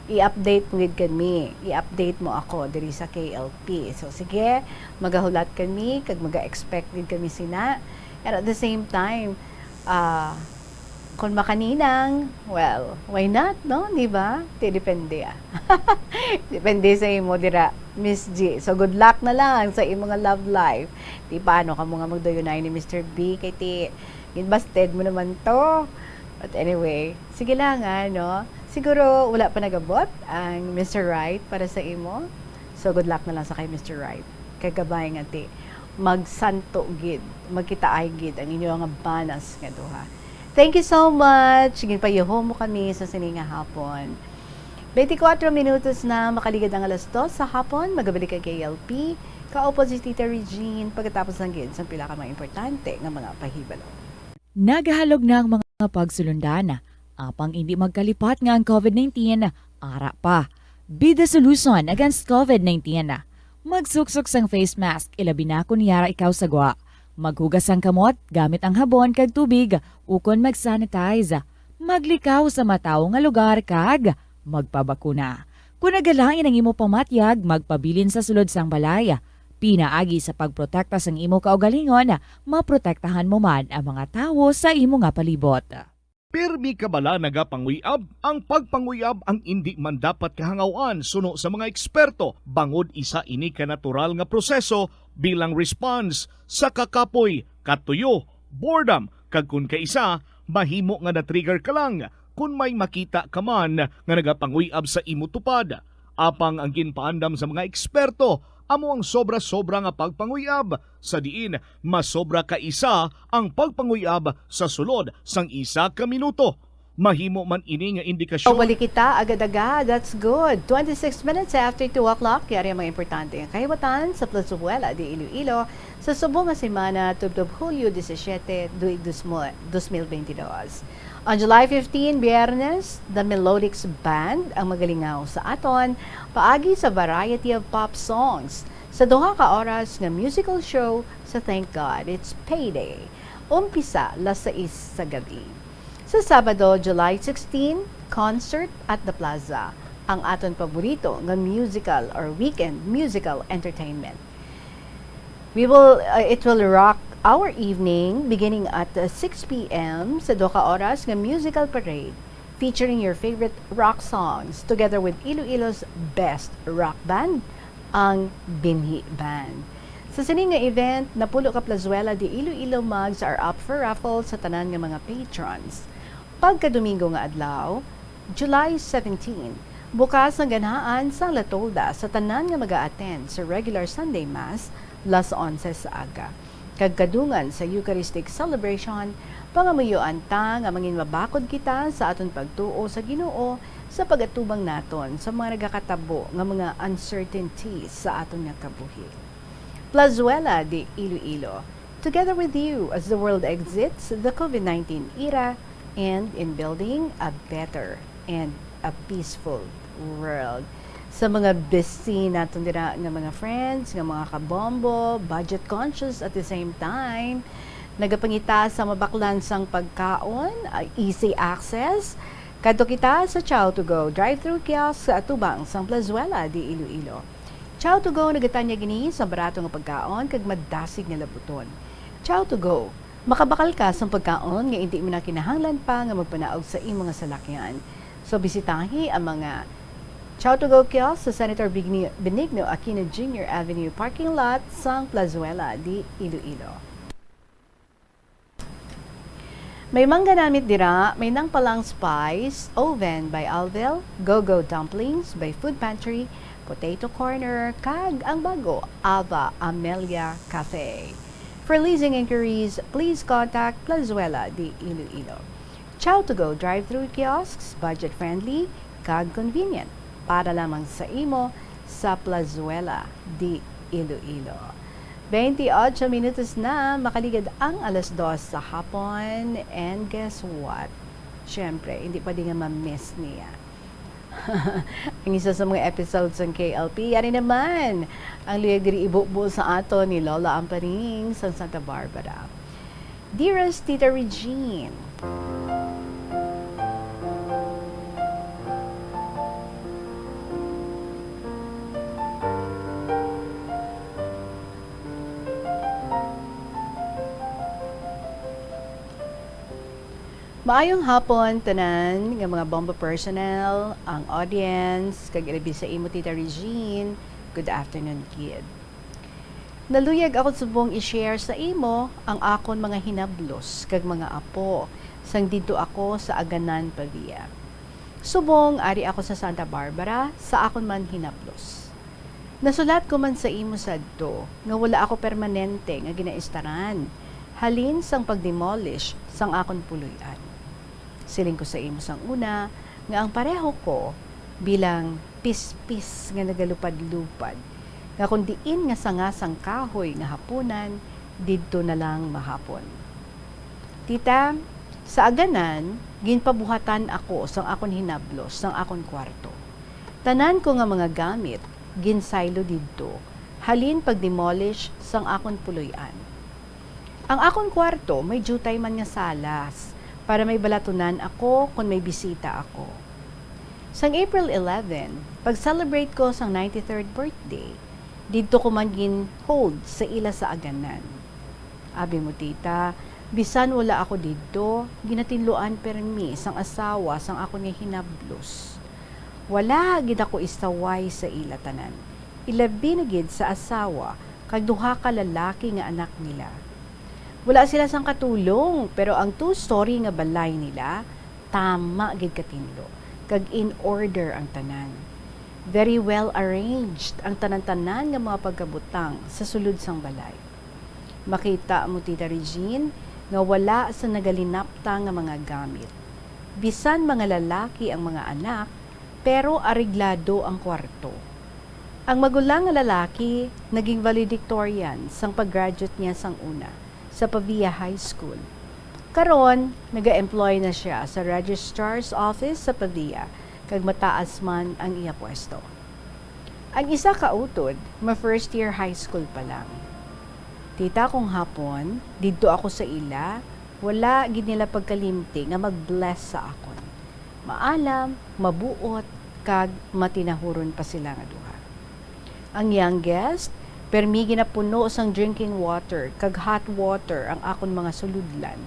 I-update mo gid kami. I-update mo ako diri sa K L P. So sige, magahulat kami kag maga-expect gid kami sina. And at the same time, ah, kung makaninang, well, why not, no? Di ba? Ti depende, ah. Depende sa imo dira, Miss G. So good luck na lang sa imo nga love life. Ti paano kamo nga magduyunay ni Mister B? Kay ti ginbasted mo naman to. But anyway, sige lang, ah, no? Siguro wala pa nagabot ang Mister Right para sa imo. So good luck na lang sa kay Mister Right. Kay kabay nga ti magsanto gid, magkitaay gid ang inyo nga banas nga duha. Thank you so much. Ginpayuho mo kami sa sini nga hapon. Twenty-four minutos na makaligad ang alas dos sa hapon, magabalik ang K L P. Kaupo si Tita Regine pagkatapos lang gid sang pila ka mga importante nga mga pahibalo. Nagahalog na ang mga pagsulundan, apang indi magkalipat nga ang COVID nineteen ara pa. Be the solution against COVID nineteen. Magsuksok sang face mask, ilabi na kon yara ikaw sa gwa. Maghugas sang kamot gamit ang habon kag tubig, ukon mag-sanitize. Maglikaw sa matawo nga lugar kag magpabakuna. Kon nagalain ang imo pamatyag, magpabilin sa sulod sang balay. Pinaagi sa pagprotekta sang imo kaugalingon, maprotektahan mo man ang mga tawo sa imo nga palibot. Pirmi ka bala nagapanguy-ab? Ang pagpanguy-ab ang indi man dapat kahangaw-an suno sa mga eksperto, bangod isa ini ka natural nga proseso bilang response sa kakapoy, katuyo, boredom, kag kon kaisa, mahimo nga na-trigger ka lang kon may makita ka man nga nagapanguy-ab sa imo tupad. Apang ang ginpaandam sa mga eksperto amo ang sobra-sobra nga pagpanguy-ab, sa diin masobra ka isa ang pagpanguy-ab sa sulod sang isa ka minuto. Mahimo man ini nga indikasyon. Balik kita agad-agad. That's good. Twenty-six minutes after two o'clock. Yari ang mga importante nga kahiwatan sa Plazuela de Iloilo sa subong nga semana, tubtob Hulyo disisiete, dui-, dos mo-, dos mil benti dos. On July fifteen, Biyernes, The Melodics Band ang magalingaw sa aton paagi sa variety of pop songs sa duha ka oras nga musical show sa Thank God It's Payday. Umpisa las sais sa gabi. Sa Sabado, July sixteen, concert at the Plaza, ang aton paborito nga musical or weekend musical entertainment. We will, uh, it will rock our evening beginning at, uh, six p m sa duha ka oras nga musical parade featuring your favorite rock songs together with Iloilo's best rock band, ang Binhi Band. Sa sini nga event, napulo ka Plazuela de Iloilo mugs are up for raffle sa tanan nga mga patrons. Pagka Domingo nga adlaw, July seventeen, bukas ang ganhaan sang La Tolda sa tanan nga maga-attend sa regular Sunday Mass, las onse sa aga. Kag kadungan sa Eucharistic celebration, pangamuyoan ta nga manginmabakod kita sa aton pagtuo sa Ginoo sa pag-atubang naton sa mga nagakatabo nga mga uncertainties sa aton nga kabuhi. Plazuela de Iloilo, together with you as the world exits the COVID nineteen era and in building a better and a peaceful world. Sa mga busy naton dira nga mga friends, nga mga kabombo, budget conscious at the same time, nagapangita sa mabaklan sang pagkaon, ah, easy access, kadto kita sa Chow to Go drive-thru kiosk sa atubang sang Plazuela de Iloilo. Chow to Go nagatanyag ini sa barato nga pagkaon kag madasig nga labuton. Chow to Go, Makabakal ka sang pagkaon nga indi mo na kinahanglan pa nga magpanaog sa imo nga salakyan. So, bisitahi ang mga Chow to Go kiosk sa Senator Bigni-, Benigno Aquino Junior Avenue parking lot sang Plazuela de Iloilo. May mangga namit dira, may nangpalang spice, Oven by Alvel, Go-Go Dumplings by Food Pantry, Potato Corner, kag ang bago, Ava Amelia Cafe. For leasing inquiries, please contact Plazuela de Iloilo. Chow to Go drive-thru kiosks, budget-friendly, kag convenient. Para lamang sa imo sa Plazuela de Iloilo. Twenty-eight minutos na, makaligad ang alas dos sa hapon. And guess what? Siyempre, hindi pwede nga ma-miss niya ang isa sa mga episodes ng K L P. Yari naman ang luyag diri ibubo sa ato ni Lola Amparing sang Santa Barbara. Dearest Tita Regine, maayong hapon, tanan nga mga Bombo personnel, ang audience, kag ilabi sa imo, Tita Regine. Good afternoon, kid. Naluyag ako subong i-share sa imo ang akon mga hinablos kag mga apo sang didto ako sa Aganan, Pavia. Subong ari ako sa Santa Barbara sa akon man hinablos. Nasulat ko man sa imo sadto nga wala ako permanente nga ginaistaran halin sang pag-demolish sang akon puloy-an. Siling ko sa imo sang una nga ang pareho ko bilang pispis nga nagalupad-lupad, nga kon diin nga sanga sang kahoy nga hapunan, didto na lang mahapon. Tita, sa Aganan, ginpabuhatan ako sang akon hinablos sang akon kwarto. Tanan ko nga mga gamit ginsaylo didto, halin pag-demolish sang akon puloy-an. Ang akon kwarto may diutay man nga salas, para may balatunan ako kon may bisita ako. Sang April eleven, pag-celebrate ko sang ninety-third birthday, didto ko man gin-hold sa ila sa Aganan. Abi mo, Tita, bisan wala ako didto, ginatinluan permi sang asawa sang akon nga hinablos. Wala gid ako istaway sa ila tanan, ilabi na gid sa asawa kag duha ka lalaki nga anak nila. Wala sila sang katulong, pero ang two-story nga balay nila, tama gid katinlo, kag in order ang tanan. Very well arranged ang tanan-tanan nga mga pagkabutang sa sulod sang balay. Makita mo, Tita Regine, nga wala sa nagalinapta nga mga gamit. Bisan mga lalaki ang mga anak, pero areglado ang kwarto. Ang magulang nga lalaki naging valedictorian sang pag-graduate niya sang una sa Pavia High School. Karon, naga-employ na sia sa Registrar's Office sa Pavia, kag mataas man ang iya pwesto. Ang isa ka utod, ma-first year high school pa lang. Tita, kung hapon, didto ako sa ila, wala gid nila pagkalimti nga mag-bless sa akon. Maalam, mabuot, kag matinahuron pa sila nga duha. Ang youngest, permi ginapuno sang drinking water kag hot water ang akon mga sulodlan.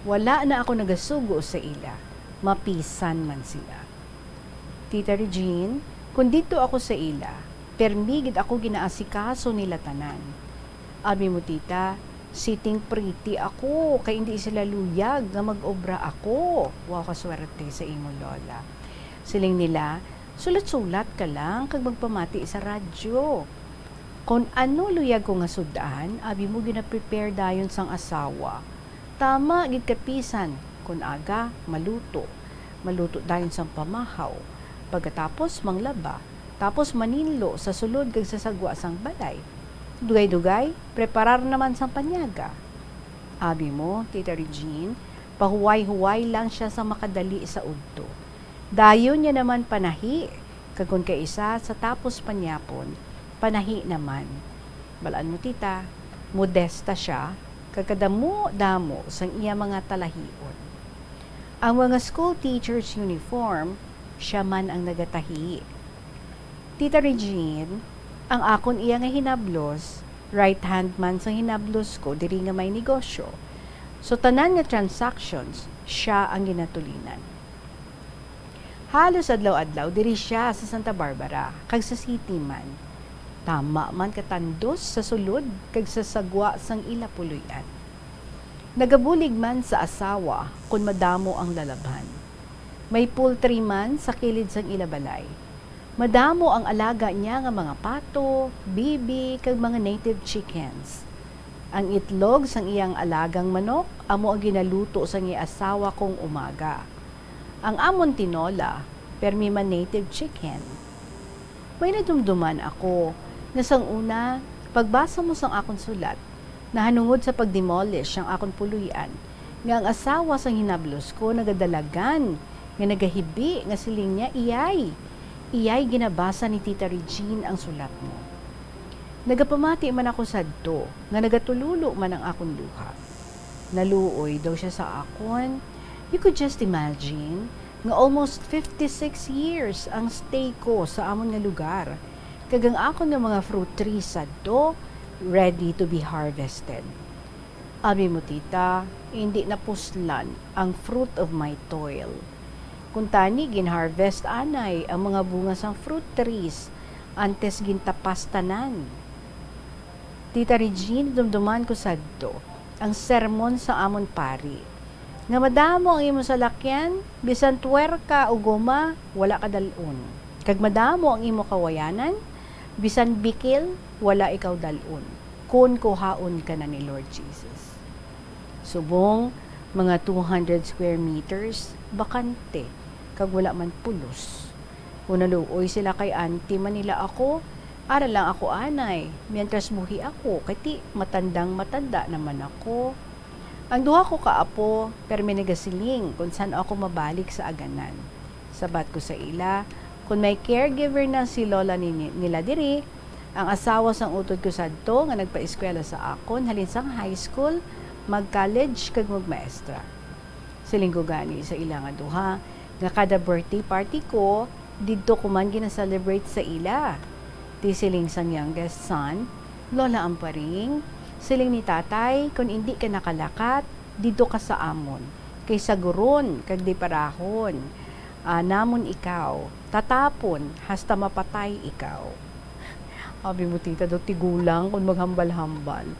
Wala na ako nagasugo sa ila, mapisan man sila. Tita Regine, kon didto ako sa ila, permi gid ako ginaasikaso nila tanan. Abi mo, Tita, sitting pretty ako, kay indi sila luyag nga mag-obra ako. Wow, kaswerte sa imo, Lola. Siling nila, sulat-sulat ka lang kag magpamati sa radyo. Kon ano luyag ko nga sud-an, abi mo, gina-prepare dayon sang asawa. Tama gid kapisan, kon aga, maluto. Maluto dayon sang pamahaw. Pagkatapos, manglaba. Tapos maninlo sa sulod kag sa sagwa sang balay. Dugay-dugay, preparar naman sang panyaga. Abi mo, Tita Regine, pahuway-huway lang sia sa makadali sa udto. Dayon niya naman panahi, kag kon kaisa sa tapos panyapon, panahi naman. Balaan mo, Tita, modesta sia, kag kadamo-damo sang iya mga talahion. Ang mga school teacher's uniform, sia man ang nagatahi. Tita Regine, ang akon iya nga hinablos, right hand man sa hinablos ko diri nga may negosyo. So, tanan nga transactions, sia ang ginatulinan. Halos adlaw-adlaw diri sia sa Santa Barbara kag sa city man. Tama man katandos sa sulod kag sa sagwa sang ila puloy-an. Nagabulig man sa asawa kon madamo ang lalabhan. May poultry man sa kilid sang ila balay. Madamo ang alaga niya nga mga pato, bibi, kag mga native chickens. Ang itlog sang iyang alagang manok amo ang ginaluto sang iya asawa kung umaga. Ang amon tinola, permi man native chicken. May nadumduman ako nga sang una, pagbasa mo sang akon sulat, nahanungod sa pag-demolish sang akon puloy-an, nga ang asawa sang hinablos ko nagadalagan nga nagahibi nga siling niya, "Iyay, iyay ginabasa ni Tita Regine ang sulat mo." Nagapamati man ako sadto nga nagatulolo man ang akon luha. Naluoy daw siya sa akon. You could just imagine nga almost fifty-six years ang stay ko sa amon nga lugar, kag ang akon nga mga fruit trees sadto ready to be harvested. Abi mo, tita, hindi napuslan ang fruit of my toil. Kuntani, ginharvest anay ang mga bunga sang fruit trees antes gintapas tanan. Tita Regine, dumduman ko sadto ang sermon sa amon pari, nga madamo ang imo salakyan, bisan tuwerka o goma, wala ka dal-on. Kag madamo ang imo kawayanan, bisan bikil, wala ikaw dal-on, kon kuhaon ka na ni Lord Jesus. Subong mga two hundred square meters, bakante, kag wala man pulos. Kon naluoy sila kay anti man nila ako, ara lang ako anay, mientras buhi ako, kay ti matandang matanda naman ako. Ang duha ko ka apo, permi nagasiling kon san-o ako mabalik sa aganan. Sabat ko sa ila, kon may caregiver na si lola ni, nila diri, ang asawa sang utod ko sadto nga nagpaeskwela sa akon halin sang high school, mag-college, kag magmaestra. Siling ko gani sa ila nga duha nga kada birthday party ko, didto ko man gina-celebrate sa ila. Ti siling sang youngest son, "Lola Amparing, siling ni Tatay, kon indi ka nakalakat, didto ka sa amon, kay saguron kag diparahon, ah, namon ikaw, tatapon hasta mapatay ikaw." Abi mo, tita, daw tigulang kon maghambal-hambal.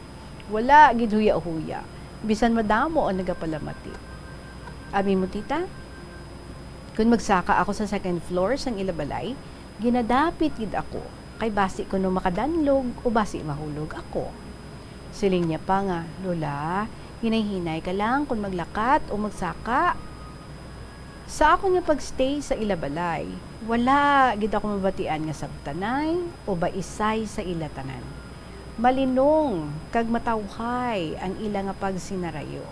Wala gid huya-huya, bisan madamo ang nagapalamati. Abi mo, tita, kon magsaka ako sa second floor sang ila balay, ginadapit gid ako, kay basi kuno makadanlog o basi mahulog ako. Siling niya pa nga, "Lola, hinay-hinay ka lang kon maglakat o magsaka." Sa akon nga pag-stay sa ila balay, wala gid ako mabatian nga sabtanay o baisay sa ila tanan. Malinong kag matawhay ang ila nga pagsinarayo.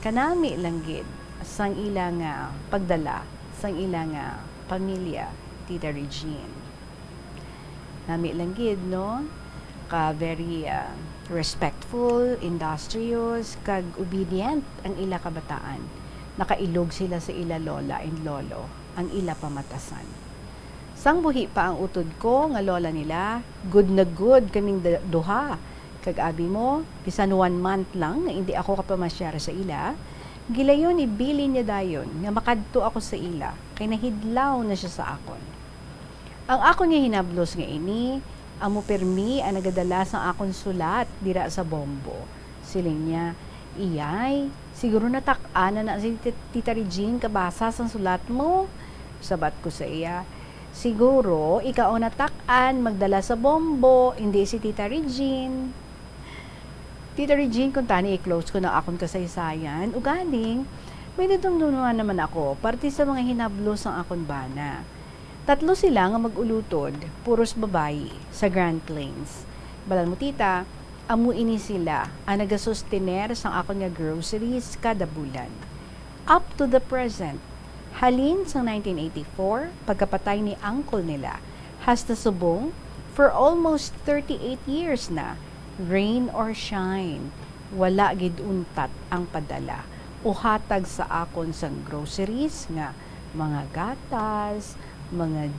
Kanami lang gid sang ila nga pagdala sang ila nga pamilya, Tita Regine. Nami lang gid, no? Ka very, ah, respectful, industrious, kag obedient ang ila kabataan. Nakailog sila sa ila lola and lolo, ang ila pamatasan. Sang buhi pa ang utod ko nga lola nila, good na good kaming da-, duha. Kag abi mo, bisan one month lang nga indi ako kapamasyar sa ila, gilayon ibilin niya dayon nga makadto ako sa ila, kay nahidlaw na sia sa akon. Ang akon nga hinablos nga ini, amo pirmi ang nagadala sang akon sulat dira sa Bombo. Siling niya, "Iyay, siguro natak-an na na si Tit-, Tita Regine kabasa sang sulat mo." Sabat ko sa iya, "Siguro ikaw ang natak-an magdala sa Bombo, hindi si Tita Regine." Tita Regine, kuntani i-close ko na akon kasaysayan. Ugaling, may nadumduman naman ako, parte sa mga hinablos sang akon bana. Tatlo sila nga mag-ulutod, puros babayi, sa Grand Plains. Balan mo, tita, amo ini sila ang nagasustener sang akon nga groceries kada bulan. Up to the present, halin sang nineteen eighty-four, pagkapatay ni uncle nila, hasta subong, for almost thirty-eight years na, rain or shine, wala gid untat ang padala o hatag sa akon sang groceries nga mga gatas, mga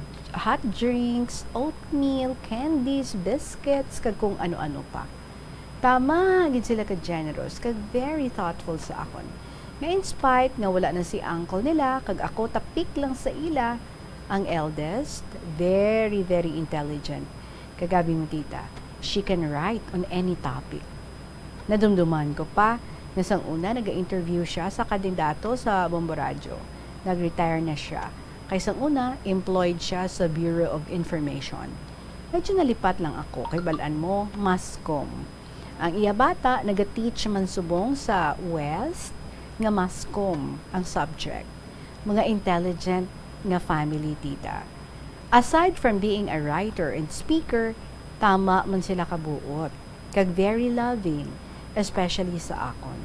hot drinks, oatmeal, candies, biscuits, kag kung ano-ano pa. Tama gid sila ka generous kag very thoughtful sa akon. Nga in spite nga wala na si uncle nila kag ako tapik lang sa ila, ang eldest, very, very intelligent. Kag abi mo, tita, she can write on any topic. Nadumduman ko pa nga sang una naga-interview siya sa kandidato sa Bombo Radyo. Nag-retire na siya. Kay sang una, employed siya sa Bureau of Information. Medyo nalipat lang ako kay bal-an mo, mass comm. Ang iya bata naga-teach man subong sa West nga mass comm ang subject. Mga intelligent nga family, tita. Aside from being a writer and speaker, tama man sila kabuot, kag very loving, especially sa akon.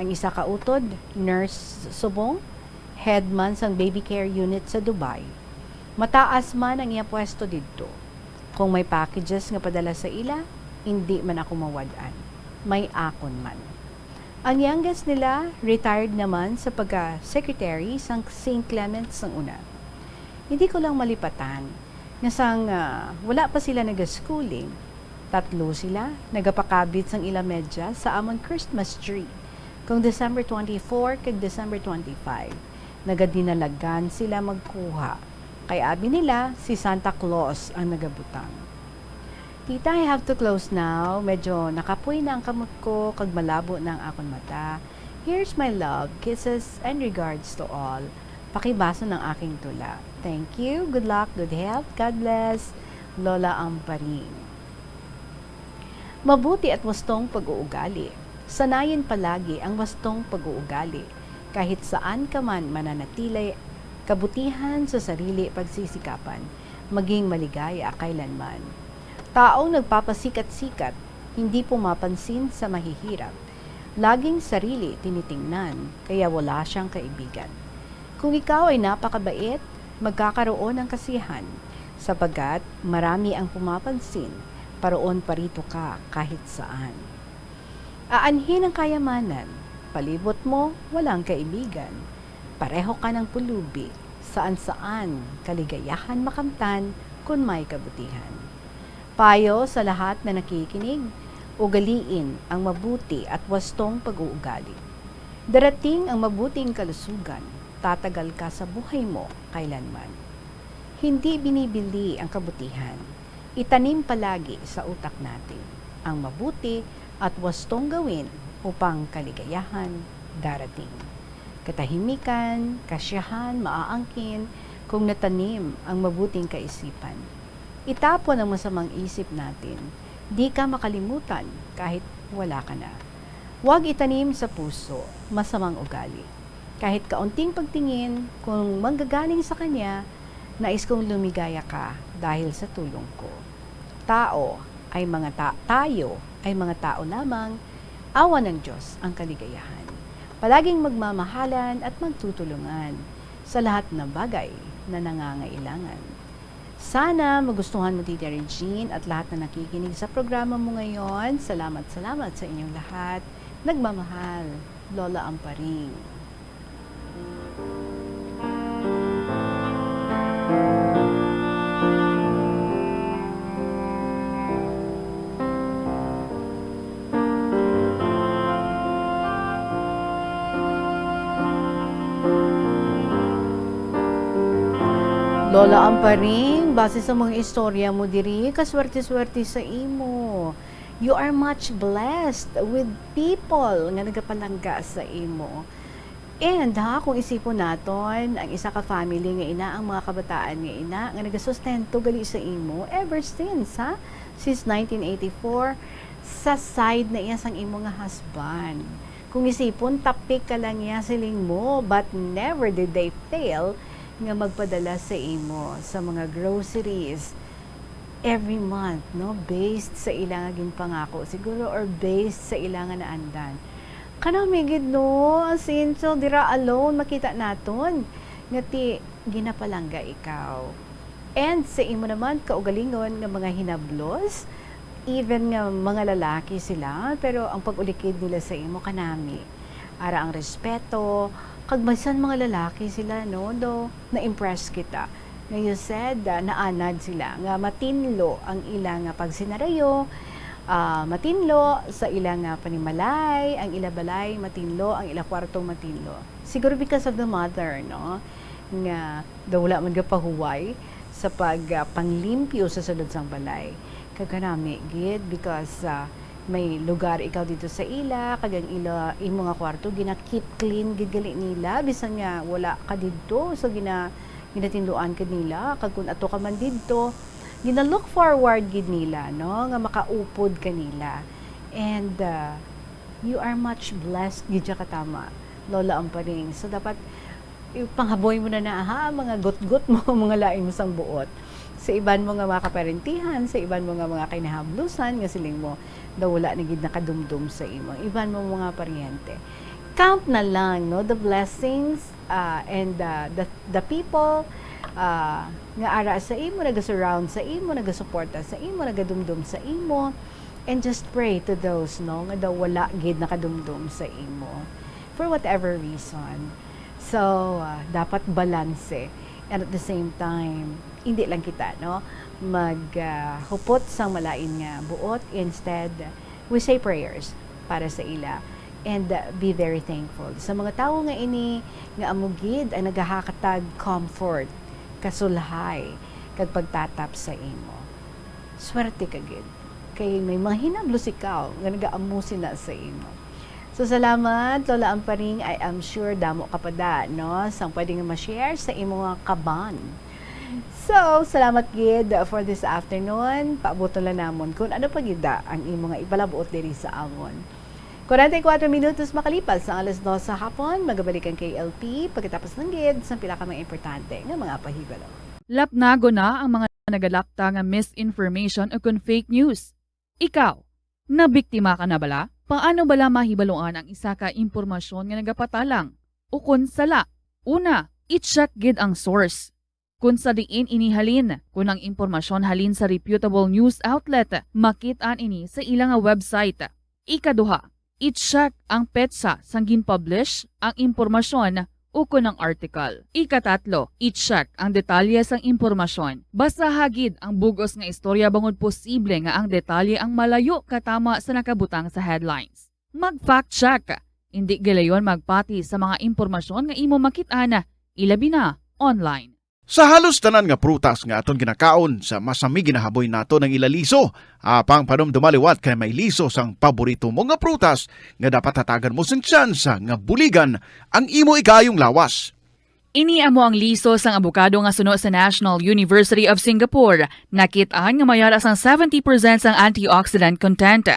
Ang isa ka utod, nurse subong, head man sang baby care unit sa Dubai. Mataas man ang iya pwesto didto. Kung may packages nga padala sa ila, indi man ako mawad-an. May akon man. Ang youngest nila, retired naman sa pagka-secretary sang Saint Clement sang una. Hindi ko lang malipatan nga sang, ah, wala pa sila nag-schooling, tatlo sila nagapakabit sang ila medyas sa amon Christmas tree, kung December twenty-four kag December twenty-five. Nagadinalagan sila magkuha, kay abi nila si Santa Claus ang nagabutang. Tita, I have to close now. Medyo nakapoy na ang kamot ko, kag malabo na ang akon mata. Here's my love, kisses, and regards to all. Pakibasa ang aking tula. Thank you. Good luck, good health. God bless. Lola Amparing. Mabuti at wastong pag-uugali. Sanayin palagi ang wastong pag-uugali. Kahit saan ka man mananatili, kabutihan sa sarili pagsisikapan. Maging maligaya kailanman. Taong nagpapasikat-sikat, hindi pumapansin sa mahihirap. Laging sarili tinitingnan, kaya wala siyang kaibigan. Kung ikaw ay napakabait, magkakaroon ng kasiyahan, sapagkat marami ang pumapansin, paroon parito ka kahit saan. Aanhin ang kayamanan, palibot mo, walang kaibigan. Pareho ka ng pulubi, saan-saan kaligayahan makamtan kun may kabutihan. Payo sa lahat na nakikinig, ugaliin ang mabuti at wastong pag-uugali. Darating ang mabuting kalusugan, tatagal ka sa buhay mo kailanman. Hindi binibili ang kabutihan. Itanim palagi sa utak natin ang mabuti at wastong gawin upang kaligayahan darating. Katahimikan, kasiyahan, maaangkin kung natanim ang mabuting kaisipan. Itapon ang masamang isip natin. Di ka makalimutan kahit wala ka na. Huwag itanim sa puso masamang ugali. Kahit kaunting pagtingin, kung manggagaling sa kanya, nais kong lumigaya ka dahil sa tulong ko. Tao ay mga ta-, tayo ay mga tao lamang, awa ng Diyos ang kaligayahan. Palaging magmamahalan at magtutulungan sa lahat ng bagay na nangangailangan. Sana magustuhan mo, Tita Regine, at lahat na nakikinig sa programa mo ngayon. Salamat, salamat sa inyong lahat. Nagmamahal, Lola Amparing. Lola Amparing, base sa mga istorya mo diri, kaswerte-swerte sa imo. You are much blessed with people nga nagapalangga sa imo. And ha, kung isipon naton, ang isa ka family nga ina, ang mga kabataan nga ina, nga nagasustento gali sa imo ever since, ha? Since nineteen eighty-four, sa side na iya sang imo nga husband. Kung isipon, tapik ka lang niya, siling mo, but never did they fail nga magpadala sa imo sa mga groceries every month, no? Based sa ila nga ginpangako siguro, or based sa ila nga naandan. Kanami gid, no? As in, so, dira alone, makita naton nga ti ginapalangga ikaw. And sa imo naman kaugalingon nga mga hinablos, even nga mga lalaki sila, pero ang pag-ulikid nila sa imo kanami. Ara ang respeto, kag bisan mga lalaki sila, no, do na-impress kita. Nga you said, ah, naanad sila nga matinlo ang ila nga pagsinarayo, ah, matinlo sa ila nga panimalay, ang ila balay matinlo, ang ila kwarto matinlo. Siguro because of the mother, no? Nga daw wala man gapahuway sa pag, ah, panglimpyo sa sulod sang balay. Kag kanami gid because, ah, may lugar ikaw dito sa ila, kag ang ila, imo nga kwarto gina-keep clean gid gali nila, bisan nga wala ka didto sa gina-, ginatinduan ka nila, kag kun ato ka man didto, gina-look forward gid nila, no, nga makaupod ka nila. And, ah, you are much blessed gid siya katama, Lola Amparing. So, dapat ipanghaboy mo na na, ha, mga gutgot mo, mga lain mo sang buot. Sa iban mo nga mga kaparentihan, sa iban mo nga mga kinahablusan, nga siling mo, daw wala na gid nakadumdum sa imo. Iban mo mga paryente. Count na lang, no, the blessings, ah, and, ah, the, the people, ah, nga ara sa imo, nagasurround sa imo, nagasuporta sa imo, nagadumdum sa imo. And just pray to those, no, nga daw wala gid nakadumdum sa imo for whatever reason. So, ah, dapat balanse. And at the same time, hindi lang kita, no, mag, ah, hupot sang malain nga buot. Instead, we say prayers para sa ila and, ah, be very thankful sa mga tawo nga ini nga amo gid ang nagahatag comfort, kasulhay, kag pagtatap sa imo. Swerte ka gid, kay may mga hinablos ikaw nga nagaamo sina sa imo. So, salamat, Lola Amparing. I am sure damo ka pa da, no, sang pwede nga ma-share sa imo nga kaban. So, salamat gid for this afternoon. Paabuton lang namon kung ano pa gid da ang imo nga ipalabuot diri sa amon. Kwarenta y kuwatro minutos makalipas ang alas dos sa hapon, magabalik ang K L P pagkatapos lang gid sang pila ka mga importante nga mga pahibalo. Lapnagon na ang mga nagalapta nga misinformation o kon fake news. Ikaw, nabiktima ka na bala? Paano bala mahibaluan ang isa ka impormasyon nga nagapatalang o kon sala? Una, i-check gid ang source. Kon sa diin ini halin, kon ang impormasyon halin sa reputable news outlet, makit-an ini sa ila nga website. Ikaduha, i-check ang petsa sang gin-publish ang impormasyon ukon ang article. Ikatatlo, i-check ang detalye sang impormasyon. Basaha gid ang bug-os nga istorya bangod posible nga ang detalye ang malayo katama sa nakabutang sa headlines. Mag-fact check. Indi gilayon magpati sa mga impormasyon nga imo makit-an, ilabi na online. Sa halos tanan nga prutas nga aton ginakaon, sa masami ginahaboy naton ang ila liso. Apang panumduma liwat kay may liso sang paborito mo nga prutas nga dapat hatagan mo sing tsansa nga buligan ang imo ikaayong lawas. Ini amo ang liso sang abokado nga suno sa National University of Singapore. Nakit-an nga may ara sang seventy percent sang antioxidant content.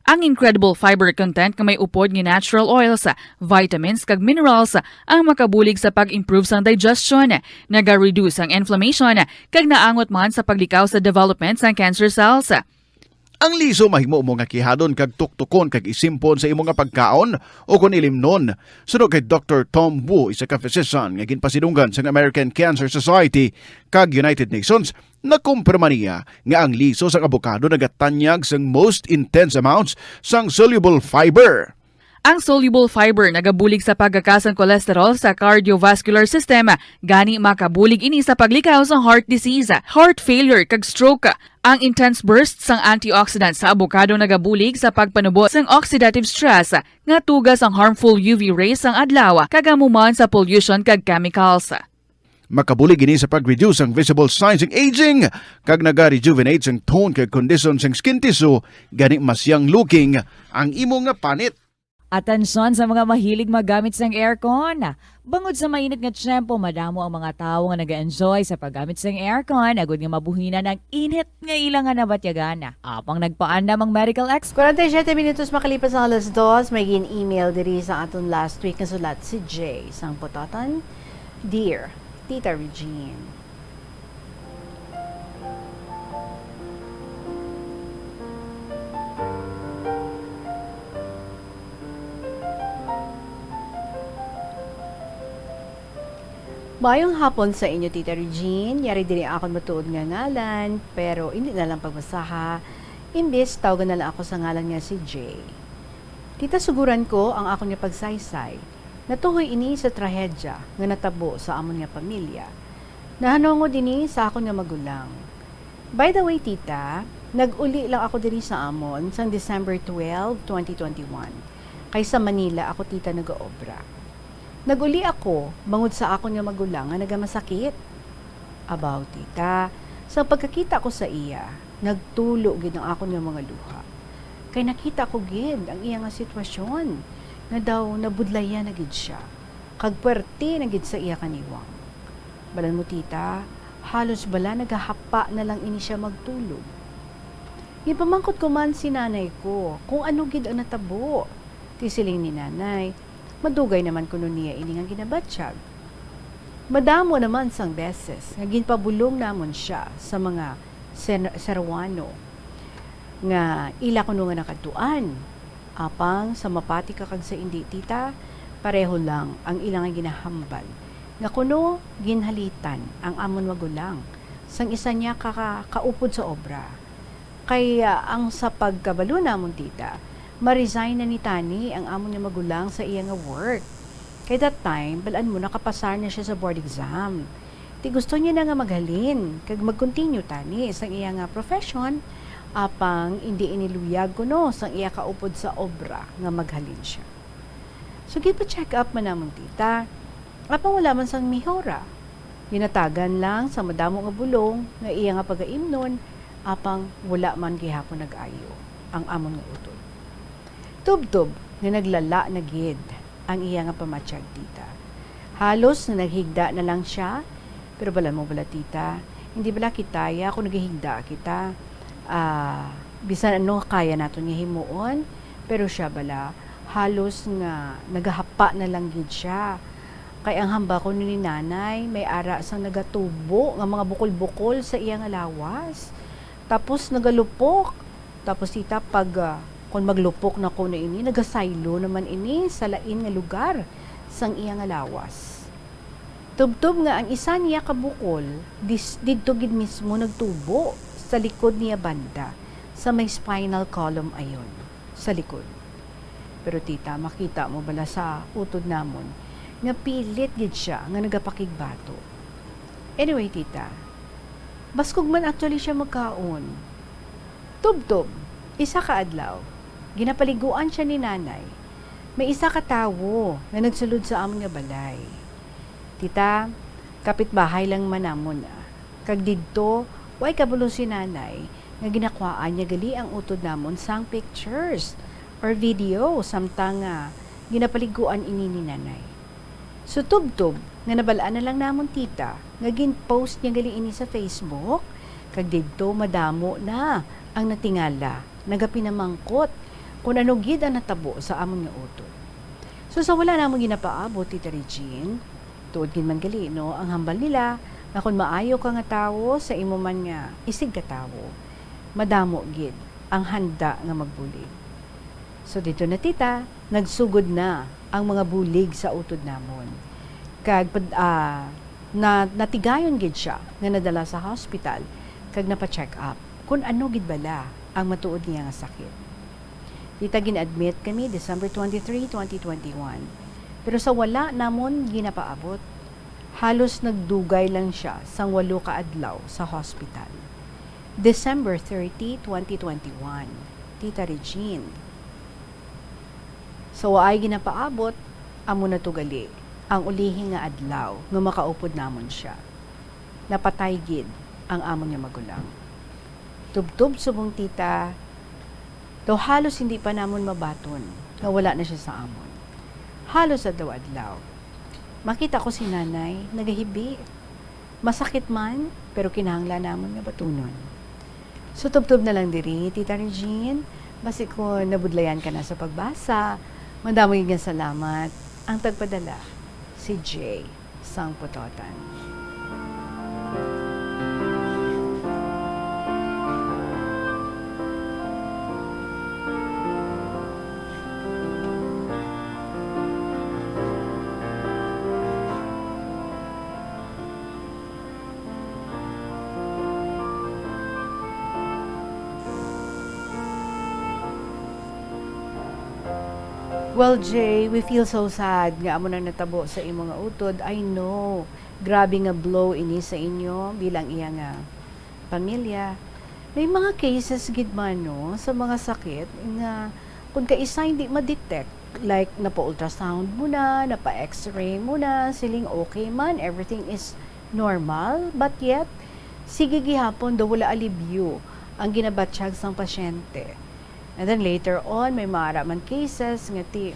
Ang incredible fiber content nga may upod nga natural oils, vitamins, kag minerals ang makabulig sa pag-improve sang digestion, naga-reduce ang inflammation, kag naangot man sa paglikaw sa development sang cancer cells. Ang liso mahimo mo nga kihadon kag tuktukon kag isimpon sa imo nga pagkaon o kon ilimnon. Suno kay Doktor Tom Wu, isa ka physician nga ginpasidunggan sang American Cancer Society kag United Nations, nakumpirma niya nga ang liso sang abokado nagatanyag sang most intense amounts sang soluble fiber. Ang soluble fiber nagabulig sa pagkaka sang cholesterol sa cardiovascular system, gani makabulig ini sa paglikaw sa heart disease, heart failure, kag stroke. Ang intense burst sang antioxidant sa abokado nagabulig sa pagpanubo sang oxidative stress nga tuga sang harmful U V rays sang adlaw, kag amo man sa pollution kag chemicals. Makabulig ini sa pag-reduce sang visible signs sang aging, kag naga-rejuvenate sang tone kag kondisyon sang skin tissue, gani mas young looking ang imo nga panit. Atensyon sa mga mahilig maggamit sang aircon. Bangod sa mainit nga tiyempo, madamo ang mga tawo nga nag-enjoy sa paggamit sang aircon, agud nga mabuhinan ang init nga ila nga nabatyagan. Apang nagpaandam ang medical expert. Kwarenta y siyete minutos makalipas ang alas dos, may gin-email diri sa aton last week nga sulat si Jay sang Potatan. Dear Tita Regine. Maayong hapon sa inyo, Tita Regine. Yari diri akon matuod nga ngalan, pero indi na lang pagbasaha. Imbis, tawgan na lang ako sa ngalan nga si Jay. Tita, suguran ko ang akon nga pagsaysay. Natuhoy ini sa trahedya nga natabo sa amon nga pamilya. Nahanungod ini sa akon nga magulang. By the way, Tita, Nag-uli lang ako diri sa amon sang December twelve, twenty twenty-one, kay sa Manila ako, tita, nagaobra. Nag-uli ako bangod sa akon nga magulang nga nagamasakit. Abaw, tita, sa pagkakita ko sa iya, nagtulo gid ang akon nga mga luha. Kay nakita ko gid ang iya nga sitwasyon, nga daw nabudlayan na gid sia, kag puwerte na gid sa iya kaniwang. Balan mo, tita, halos bala nagahapa na lang ini sia magtulog. Ginpamangkot ko man si nanay ko kung ano gid ang natabo. Ti siling ni nanay, madugay naman kuno niya ini nga ginabatyag. Madamo naman sang beses nga ginpabulong namon sia sa mga Sen-, Ceruano nga ila kuno nga nakadtuan. Apang sa mapati ka kag sa indi, tita, pareho lang ang ila nga ginahambal, nga kuno ginhalitan ang amon magulang sang isa niya ka, ka kaupod sa obra. Kay, ah, ang sa pagkabalo namon, tita, ma-resign na ni Tani ang amon nga magulang sa iya nga work. Kay that time, balaan mo, nakapasar na siya sa board exam. Ti gusto niya na nga maghalin kag mag-continue tani sang iya nga profession, apang indi ini luyag kuno sang iya kaupod sa obra nga maghalin sia. So, ginpa-check up man namon, tita, apang wala man sang mihora. Ginatagan lang sa madamo nga bulong nga iya nga pagaimnon, apang wala man gihapon nag-ayo ang amon nga utod. Tubtob nga naglala na gid ang iya nga pamatyag, tita. Halos nga naghigda na lang sia, pero balan mo bala, tita, hindi bala kita ya kung naghihigda kita. Ah, bisan ano kaya naton nga himuon, pero sia bala, halos nga nagahapa na lang gid sia. Kay ang hambal kuno ni nanay, may ara sang nagatubo nga mga bukol-bukol sa iya nga lawas. Tapos nagalupok. Tapos, tita, pag, ah, kon maglupok na kuno ini, nagasaylo naman ini sa lain nga lugar sang iya nga lawas. Tubtob nga ang isa niya ka bukol, dis-, didto gid mismo nagtubo sa likod niya banda, sa may spinal column ayon, sa likod. Pero, tita, makita mo bala sa utod namon nga pilit gid sia nga nagapakigbato. Anyway, tita, baskog man actually sia magkaon. Tubtob, isa ka adlaw, ginapaliguan sia ni nanay. May isa ka tawo nga nagsulod sa amon nga balay. Tita, kapitbahay lang man namon, ah. Kag didto, way kabalo si nanay nga ginakuhaan niya gali ang utod namon sang pictures or video samtang, ah, ginapaliguan ini ni nanay. So, tubtob nga nabal-an na lang namon, tita, nga gin-post niya gali ini sa Facebook, kag didto madamo na ang natingala, nagapinamangkot kon ano gid ang natabo sa amon nga utod. So, sa wala namon ginapaabot, Tita Regine, tuod gid man gali, no, ang hambal nila nga kon maayo ka nga tawo sa imo man nga isig ka tawo, madamo gid ang handa nga magbulig. So, didto na, tita, nagsugod na ang mga bulig sa utod namon. Kag pad-, ah, na, natigayon gid sia nga nadala sa hospital kag napa-check up kon ano gid bala ang matuod niya nga sakit. Tita, gin-admit kami December twenty-three, twenty twenty-one. Pero sa wala namon ginapaabot, halos nagdugay lang sia sang walo ka adlaw sa hospital. December thirty, twenty twenty-one, Tita Regine. Sa waay ginapaabot, amo na to gali ang ulihi nga adlaw nga makaupod namon sia. Napatay gid ang amon nga magulang. Tubtob subong, tita, daw halos hindi pa namon mabaton nga wala na sia sa amon. Halos adlaw-adlaw, makita ko si nanay nagahibi. Masakit man, pero kinahanglan namon nga batunon. So, tubtob na lang diri, Tita Regine. Basi kon nabudlayan ka na sa pagbasa, madamo gid nga salamat. Ang tagpadala, si Jay sang Putotan. Well, Jay, we feel so sad nga amo nang natabo sa imo nga utod. I know, grabe nga blow ini sa inyo bilang iya nga pamilya. May mga cases gid man, no, sa mga sakit nga kung kaisa hindi ma-detect, like napa-ultrasound mo na, napa-X-ray mo na, siling okay man, everything is normal, but yet sige gihapon daw wala alibyo ang ginabatyag sang pasyente. And then later on, may mga ara man cases nga ti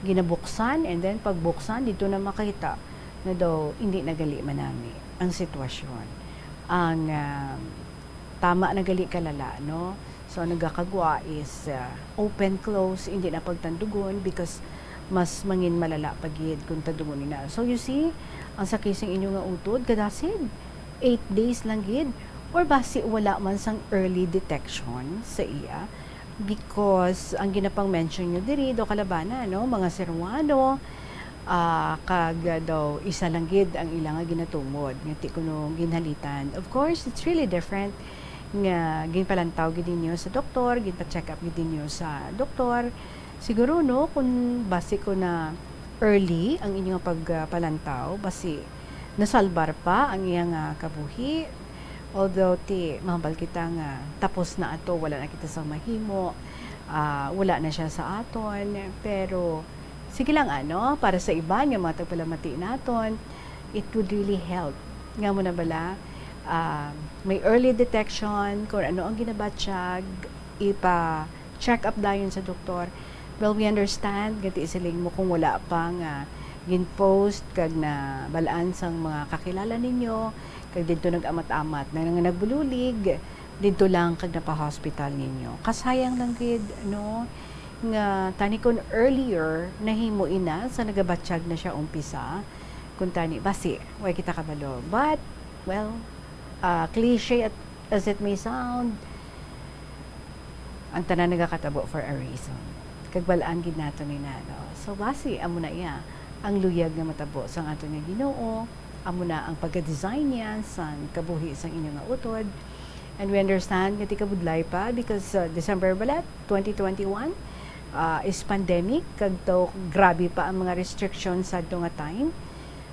ginabuksan, and then pagbuksan, dito na makita na daw hindi na gali manami ang sitwasyon. Ang, ah, tama na gali kalala, no? So, ang nagakagwa is, ah, open, close, hindi na pagtandugon because mas mangin malala pa gid kung tandugon na. So, you see, ang sakit sang inyo nga utod, kadasig, eight days lang gid, or basi wala man sang early detection sa iya, because ang ginapang-mention nyo diri, daw kalabana, no? Mga Ceruano, ah, kag, ah, daw isa lang gid ang ila nga ginatumod, nga ti kuno ginhalitan. Of course, it's really different nga ginpalantaw gid ninyo sa doktor, ginpa-check up gid ninyo sa doktor. Siguro, no, kung basi ko na early ang inyong pagpalantaw, basi nasalbar pa ang iyang, ah, kabuhi. Although ti mahambal kita nga tapos na ato, wala na kita sa mahimo, ah, wala na siya sa aton. Pero sige lang, ano, para sa iban nga mga tagpalamati naton, it would really help. Nga mo na bala, ah, may early detection kung ano ang ginabatyag, ipa-check up dayon sa doktor. Well, we understand, gati siling mo kung wala pa nga gin-post kag nabalaan sang mga kakilala ninyo, kag didto nag-amat-amat na nga nagbululig, didto lang kag napa-hospital ninyo. Kasayang lang gid, no? Nga tani kun earlier nahimo ina sa nagabatyag na siya umpisa, kun tani basi way kita kabalo. But, well, ah, cliche at, as it may sound, ang tanan nagakatabo for a reason. Kag bal-an gid nato ni nano. So, basi, amo na iya ang luyag nga matabo sang aton nga Ginoo, amo na ang pagka-design niya sang kabuhi sang inyo nga utod. And we understand nga ti kabudlay pa because, uh, December bala, twenty twenty-one, uh, is pandemic, kag daw grabe pa ang mga restrictions sa ato nga time.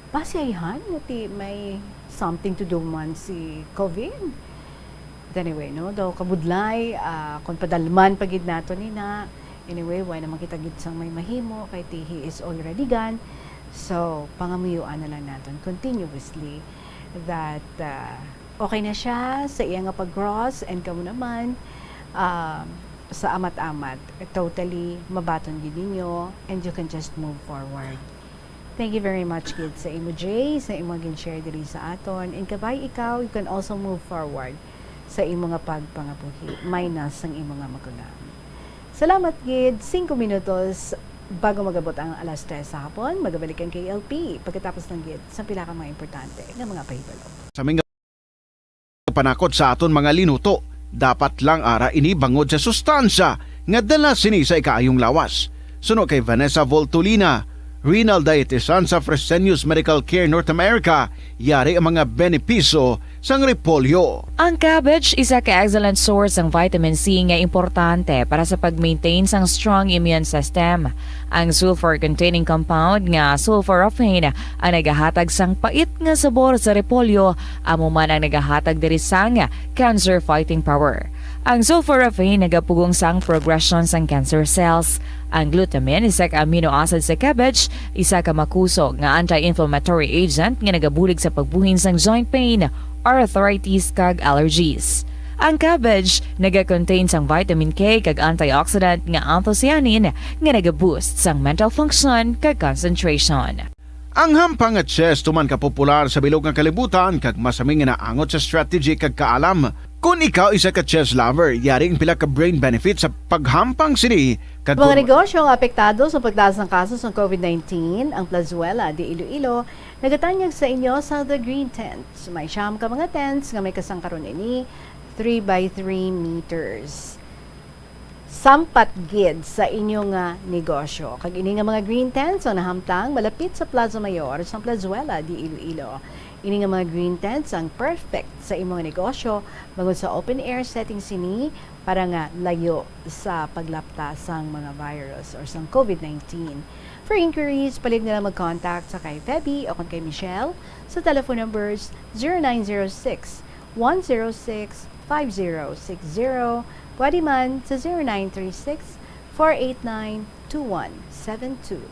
Basi ayhan nga ti may something to do man si COVID. But anyway, no, daw kabudlay, ah, kung padalman pa gid nato ni na. Anyway, why naman kita gid sang may mahimo, kay ti he is already gone. So, pangamuyuan na lang naton continuously that, ah, okay na siya sa iya nga pag-cross, and kamo naman, ah, sa amat-amat, totally mabaton gid ninyo, and you can just move forward. Thank you very much gid sa imo, Jay, sa imo gin-share diri sa aton. And kabay ikaw, you can also move forward sa imo nga pagpangabuhi, minus ang imo nga magulang. Salamat gid. Singko minutos bago magabot ang alas tres sa hapon, magabalik ang K L P pagkatapos lang gid sa pila ka mga importante nga mga pahibalo. Sa mga panakot sa aton mga linuto, dapat lang ara ini bangod sa sustansya nga dala sini sa ikaayong lawas. Suno kay Vanessa Voltolina, renal dietitian sa Fresenius Medical Care North America, yari ang mga benepisyo sang repolyo. Ang cabbage isa ka excellent source sang vitamin C nga importante para sa pag-maintain sang strong immune system. Ang sulfur-containing compound nga sulforaphane ang nagahatag sang pait nga sabor sa repolyo, amo man ang nagahatag diri sang cancer fighting power. Ang sulforaphane nagapugong sang progression sang cancer cells. Ang glutamine, isa ka amino acid sa cabbage, isa ka makusog nga anti-inflammatory agent nga nagabulig sa pagbuhin sang joint pain, arthritis, kag allergies. Ang cabbage naga-contain sang vitamin K kag antioxidant nga anthocyanin nga naga-boost sang mental function kag concentration. Ang hampang nga chess tuman ka popular sa bilog nga kalibutan kag masami nga naangot sa strategy kag kaalam. Kon ikaw isa ka chess lover, yari ang pila ka brain benefits sa paghampang sini kag mga negosyo nga apektado sa pagtaas ng kaso sa COVID nineteen, ang Plazuela de Iloilo nagatanyag sa inyo sa The Green Tent. May siyam ka mga tents nga may kasangkaron ini, three by three meters. Sampat gid sa inyo nga negosyo. Kag ini nga mga green tents ang nahamtang malapit sa Plaza Mayor sa Plazuela de Iloilo. Ini nga mga green tents ang perfect sa imo nga negosyo bangod sa open air setting sini para nga layo sa paglapta sang mga virus or sang COVID nineteen. For inquiries, palihog na lang mag-contact sa kay Feby o kon kay Michelle sa telephone numbers zero nine zero six, one zero six, five zero six zero, pwede man sa zero nine three six, four eight nine, two one seven two.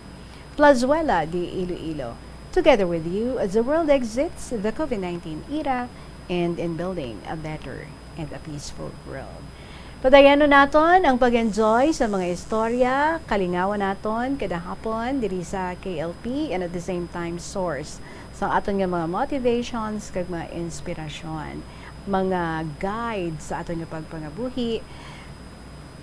Plazuela de Iloilo, together with you as the world exits the COVID nineteen era and in building a better and a peaceful world. Padayanon naton ang pag-enjoy sa mga istorya, kalingawan naton kada hapon diri sa K L P, and at the same time source sa aton nga mga motivations kag mga inspirasyon, mga guide sa aton nga pagpangabuhi,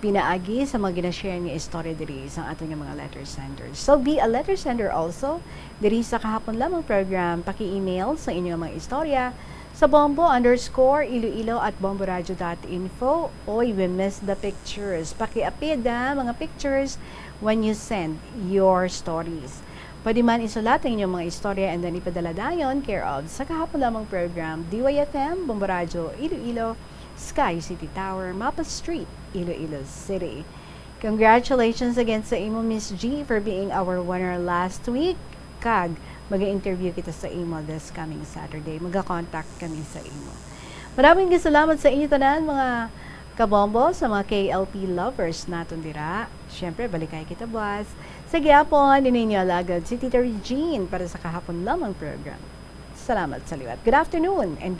pinaagi sa mga ginashare nga istorya diri sa aton nga mga letter senders. So, be a letter sender also diri sa Kahapon Lamang program. Paki-email sa inyong mga istorya sa bombo underscore iloilo at bomboradio dot info. Oy, we miss the pictures. Pakiapid, ah, mga pictures when you send your stories. Pwede man isulat ang inyong mga istorya and then ipadala dayon, care of sa Kahapon Lamang program, D Y F M, Bombo Radyo, Iloilo, Sky City Tower, Mapa Street, Iloilo City. Congratulations again sa imo, Miss G, for being our winner last week. Kag mag-interview kita sa imo this coming Saturday. Maga-contact kami sa imo. Maraming salamat sa inyo tanan, mga kabombo, sa mga K L P lovers naton dira. Siyempre, balikay kita buwas. Sa gihapon, ini inyo alagad si Tita Regine para sa Kahapon Lamang program. Salamat sa liwat. Good afternoon and God